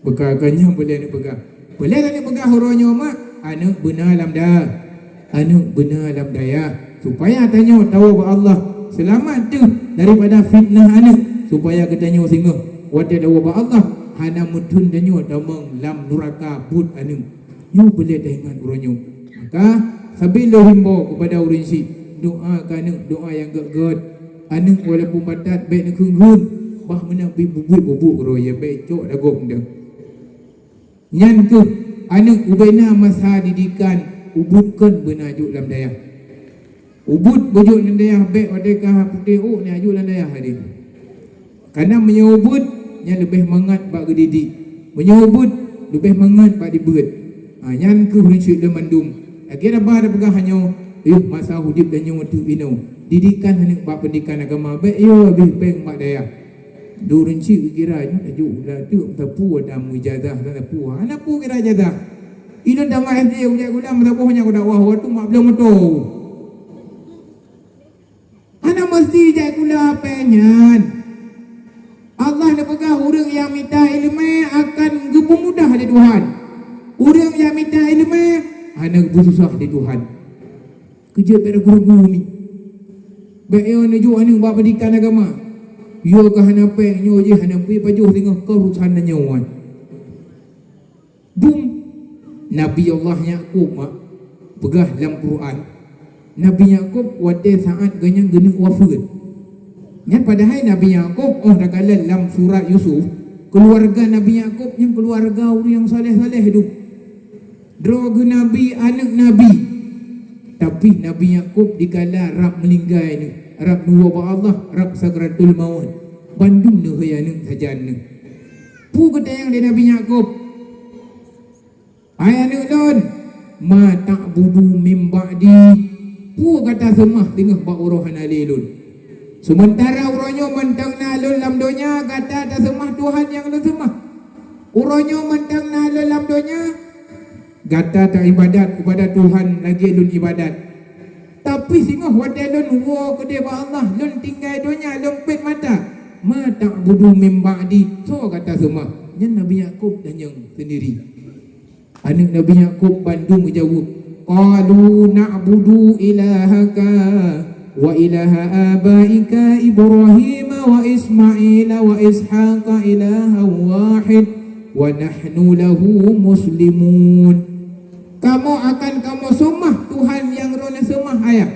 Beuka ka nyan boleh aneuk peugah. Boleh aneuk peugah uroe nyoe mak, aneuk beuna lam da-, aneuk beuna lam dayah. Supaya tanyoe tawoe bak Allah, seulamat teuh daripada fitnah aneuk. Supaya geutanyoe singoh watée tawoe bak Allah, hana meutheun tanyoe tamong lam nuraka buet aneuk. Nyoe peureulée taingat uroe nyoe. Maka, sabe lôn himbô keupada ureuëng syiek, doa keu aneuk, doa nyang gét-gét. Aneuk walaupun batat bék neukheun-kheun, bah meunan pih bubuet-bubuet uroe, ya bék cok lagok deuh. Nyan keuh aneuk ubena masa didikan, ubit kon beuna jok lam dayah. Ubit beujok lam dayah bék watée ka putéh ôk nyan jok lam dayah deh. Karena meunyoe ubit, nyan leubeh mangat bak geudidik. Meunyoe ubit, leubeh mangat bak dibeuet. Ha, nyan keuh ureuëng syiek lôn mandum. Lagée haba tapeugah nyoe, yôh masa udeb tanyoe teuk inoe. Didikan aneuk bak pendidikan agama bék yo habéh péng bak dayah. Dua ureuëng syiek geukira nyoe tajok ula teuk meusapeue dan meuijazah dan sapeue. Hana peue kira ijazah. Ilôn tamat S D ujak gula meusapeue nyan keu dakwah waktu mak bloe moto. Hana meusti jak gula péng nyan. Allah neupeugah ureuëng nyang mita iéleumé akan geupeumudah lé Tuhan. Ureuëng nyang mita iéleumé hana geupeususah lé Tuhan. Keujeuet bék ragu-ragu mi. Bék yo neujok aneuk bak pendidikan agama. Yo ka hana péng nyoe jih hana bri pajoh singoh keu urusan tanyoe. Bum, Nabi Allah Yakub mak peugah lam Quran, Nabi Yakub watée saát geuh nyan geuneuk wafeuet. Nyan padahai Nabi Yakub óh takalon lam surat Yusuf, keuluwarga Nabi Yakub nyan keuluwarga ureuëng nyang saleh-saleh dum. Droe geuh nabi, aneuk nabi. Tapi Nabi Yakub dikala rab meulinggai nyoe, rab neuwoe bak Allah, rab sakratul maut. Bandum neuhôi aneuk sajan nyoe. Peue geutanyong lé Nabi Yakub? "Hai aneuk lôn, ma ta'budu min ba'di?" Peue gata seumah teungoh bak uroe hana lé lôn? Seumeuntara uroe nyoe mantong na lôn lam donya, gata taseumah tuhan nyang lôn seumah. Uroe nyoe mantong na lôn lam donya, gata taibadat keupada tuhan lagée lôn ibadat. Tapi singoh watée lôn woe keudeh bak Allah, lôn tinggai donya, lôn pet mata, "Ma ta'budu min ba'di?" Soe gata seumah? Nyan Nabi Yakub tanyong seundiri. Aneuk Nabi Yakub bandum geujaweueb, "Qalu na'budu ilahaka wa ilaha abaika Ibrahim wa Ismail wa Ishaq ilahan wahid wa nahnu lahu muslimun." Kamoe akan kamoe seumah Tuhan nyang droeneuh seumah ayah.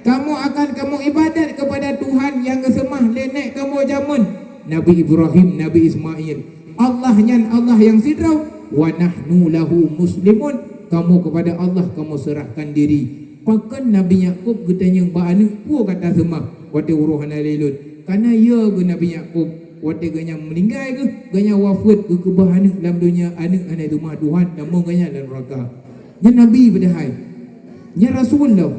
Kamoe akan kamoe ibadat keupada Tuhan nyang geuseumah lé nèk kamoe jameun, Nabi Ibrahim, Nabi Ismail. Allah nyan Allah nyang sidroe, wa nahnu lahu muslimun, kamoe keupada Allah kamoe seurahkan diri. Pakon Nabi Yakub geutanyong bak aneuk, "Peue gata seumah watée uroe hana lé lôn?" Kana yo geuh Nabi Yakub, watée geuhnyan meuninggai geuh, geuhnyan wafeuet, geukeubah aneuk lam donya, aneuk hana seumah Tuhan, tamong geuhnyan lam nuraka. Nyan Nabi padahai. Nyan Rasul lom.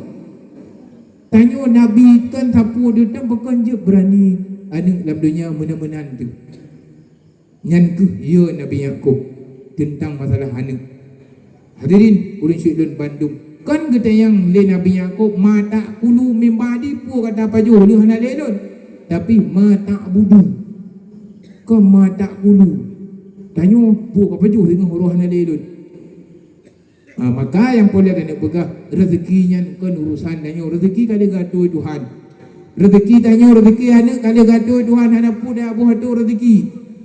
Tanyoe Nabi kon sapeue deuh, pakon jeuet beurani aneuk lam donya meunan-meunan teuh. Nyan keuh yo Nabi Yakub teuntang masalah aneuk. Hadirin, ureuëng syedara lôn bandum, kon geutanyong lé Nabi Yakub, "Ma ta'kulu min ba'di?" Peue gata pajoh lheueh hana lé lôn? Tapi, "Ma ta'budu?" Kon "Ma ta'kulu?" Tanyoe, "Peue ka pajoh singoh uroe hana lé lôn?" Ha, maka nyang peureulée taneuk peugah, rezeki nyan kon urusan tanyoe. Rezeki ka lheueh geuatô Tuhan. Rezeki tanyoe, rezeki aneuk ka lheueh geuatô Tuhan, hana peue dak boh atô rezeki.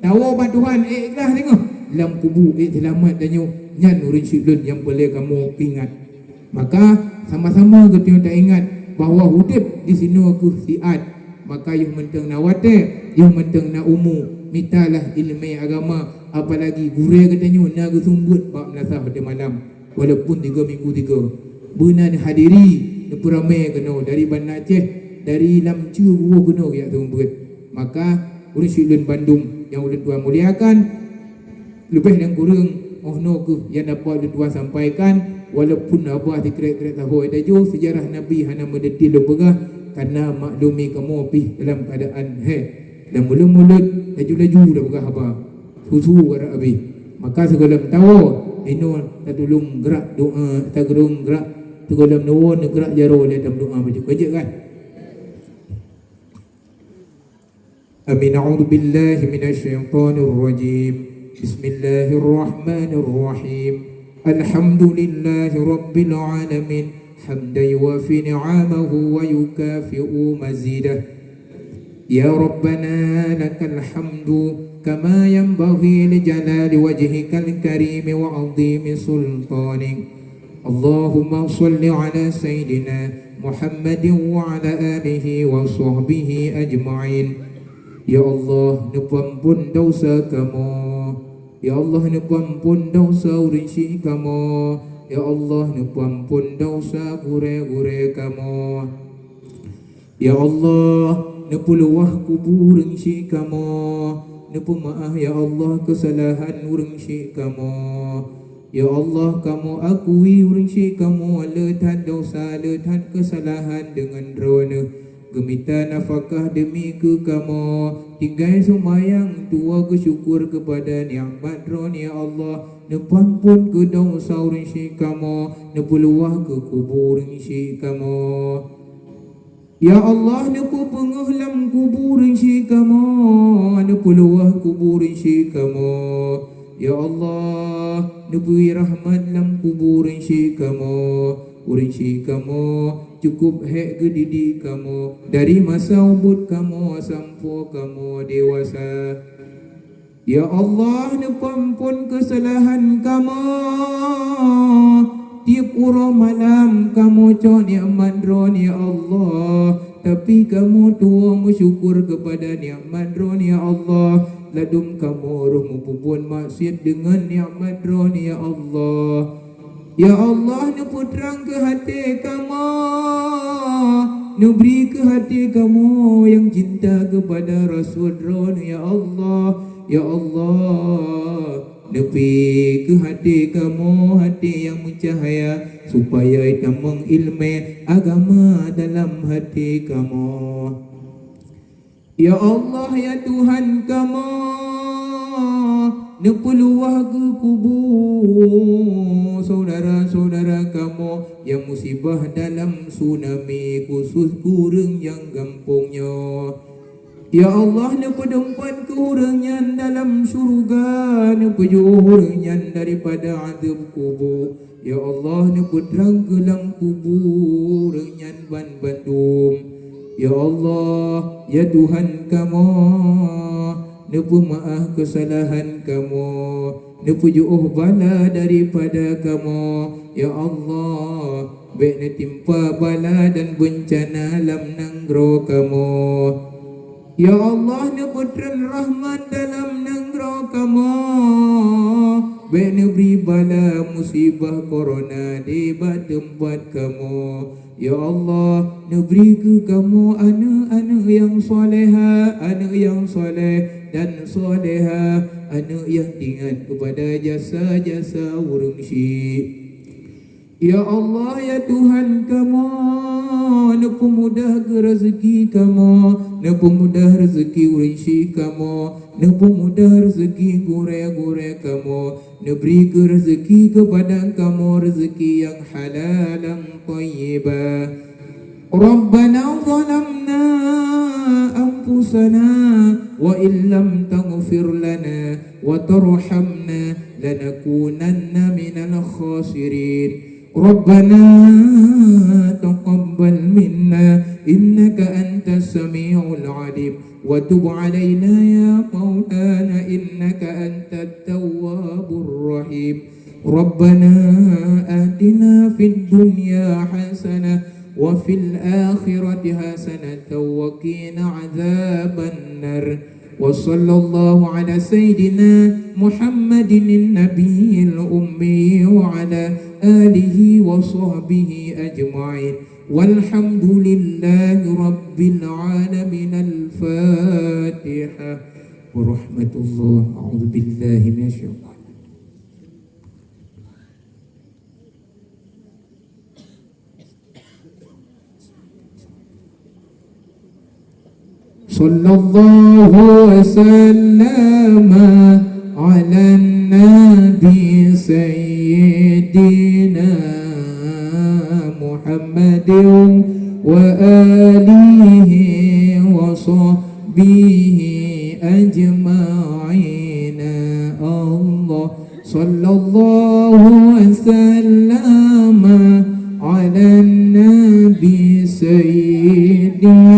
Tawoe bak Tuhan, ék ikhlas singoh. Lam kubu, ék seulamat tanyoe. Nyan ureuëng syedara lôn nyang peureulée kamoe ingat. Maka, sama-sama geutanyoe taingat bahwa udeb disinoe keuh siat. Maka yoh mantong na watée, yoh mantong na umu, mitalah iéleumé agama, apalagi gurée geutanyoe na geuseumeubeuet bak meulasah watée malam, walaupun tiga minggu tiga. Beuna neuhadiri, neupeuramé keunoe dari Banda Aceh, dari Lamcue geuwoe keunoe geujak seumeubeuet. Maka, ureuëng syedara lôn bandum nyang ulôn tuan muliakan, leubeh dan kureueng, oh noe keuh nyang dapat lôn tuan sampaikan, walaupun haba sikrek-krek sahoe tajôh, seujarah Nabi hana meudetail lôn peugah, kareuna maklumi kamoe pih dalam keuadaan hék. Dan mulod-mulod, laju-laju lôn peugah haba. Susu karab abéh. Maka sigohlom tawoe, inoe tatulông grak doa, tatulông grak, sigohlom neuwoe neugrak jaroe lé tameudoa bacut. Ka jeuet kan? Amin. A'udzu billahi minasy syaithanir rajim. Bismillahirrahmanirrahim. Alhamdulillahi rabbil alamin. Hamdan yuwafi ni'amahu wa yukafi'u mazidah. Ya Rabbana, lakal hamdu kama yanbaghi li jalali wajhikal karimi wa 'azimi sultanik. Allahumma shalli 'ala sayyidina Muhammadin wa 'ala alihi wa sahbihi ajma'in. Ya Allah, neupeuamphon desya kamoe. Ya Allah, neupeuamphon desya ureuëng syik kamoe. Ya Allah, neupeuamphon desya gurée-gurée kamoe. Ya Allah, neupeuluwah kubu ureuëng syik kamoe, neupeumeu'ah, ya Allah, keusalahan ureuëng syik kamoe. Ya Allah, kamoe akui ureuëng syik kamoe le that desya, le that keusalahan deungon Droeneueh. Geumita nafakah deumi keu kamoe, tinggai seumayang tuwoe geusyukur keupada nikmat Droeneueh, ya Allah, neupeuamphon keu desya ureuëng syik kamoe, neupeuluwah keu kubu ureuëng syik kamoe. Ya Allah, neupeubeungoh lam kubu ureuëng syik kamoe, neupeuluwah kubu ureuëng syik kamoe. Ya Allah, neubri rahmat lam kubu ureuëng syik kamoe. Ureuëng syik kamoe cukôp hék geudidik kamoe dari masa ubit kamoe sampoe kamoe dewasa. Ya Allah, neupeuamphon keusalahan kamoe. Tieb uroe malam kamoe cok nikmat Droeneueh, ya Allah, tapi kamoe tuwoe meusyukur keupada nikmat Droeneueh, ya Allah. Ladôm kamoe rôh meupubuet maksiat deungon nikmat Droeneueh, ya Allah. Ya Allah, neupeutrang keu até kamoe, neubri keu até kamoe nyang cinta keupada Rasul Droeneueh, ya Allah. Ya Allah, neubri keu até kamoe até nyang meucahya, supaya tamong iéleumé agama dalam até kamoe. Ya Allah, ya Tuhan kamoe, neupeuluwah geuh kubu syedara-syedara kamoe nyang musibah dalam tsunami, khusus keu ureuëng nyang gampông nyoe. Ya Allah, neupeuteumpat keu ureuëng nyan dalam syeuruga, neupeujôh ureuëng nyan daripada azab kubu. Ya Allah, neupeutrang keu lam kubu ureuëng nyan banmandum. Ya Allah, ya Tuhan kamoe, neupeumeu'ah keusalahan kamoe, neupeujiôh bala daripada kamoe. Ya Allah, bék neutimpa bala dan beuncana lam nanggroe kamoe. Ya Allah, neupeutrön rahmat dalam nanggroe kamoe. Bék neubri bala musibah korona di bak teumpat kamoe. Ya Allah, neubri keu kamoe aneuëk-aneuëk nyang soleha, aneuëk nyang soleh dan soleha, aneuëk nyang ingat keupada jasa-jasa ureuëng syik. Ya Allah, ya Tuhan kamoe, neupeumudah keu rezeki kamoe, neupeumudah rezeki ureuëng syik kamoe, neupeumudah rezeki gurée-gurée kamoe, neubri keu rezeki keupada kamoe rezeki nyang halalan thayyibah. Rabbana zalamna anfusana wa illam taghfir lana wa tarhamna lanakunanna minal khasirin. Rabbana taqabbal minna innaka antas samiul alim wa tub alaina ya maulana innaka antat tawwabur rahim. Rabbana atina fid dunya hasanah wa fil akhirati hasanatan wa qina adzabannar. Wa sallallahu ala sayyidina Muhammadin nabiyil ummi wa ala alihi wa sahbihi ajma'in. Walhamdulillahi rabbil alamin. Al-Fatihah. Warahmatullah. A'udzubillahi minasyaitonir Sallallahu wasallam ala nabi sayyidina Muhammadin wa alihi wa sahbihi وصحبه أجمعين. الله صلى الله وسلم على النبي سيدنا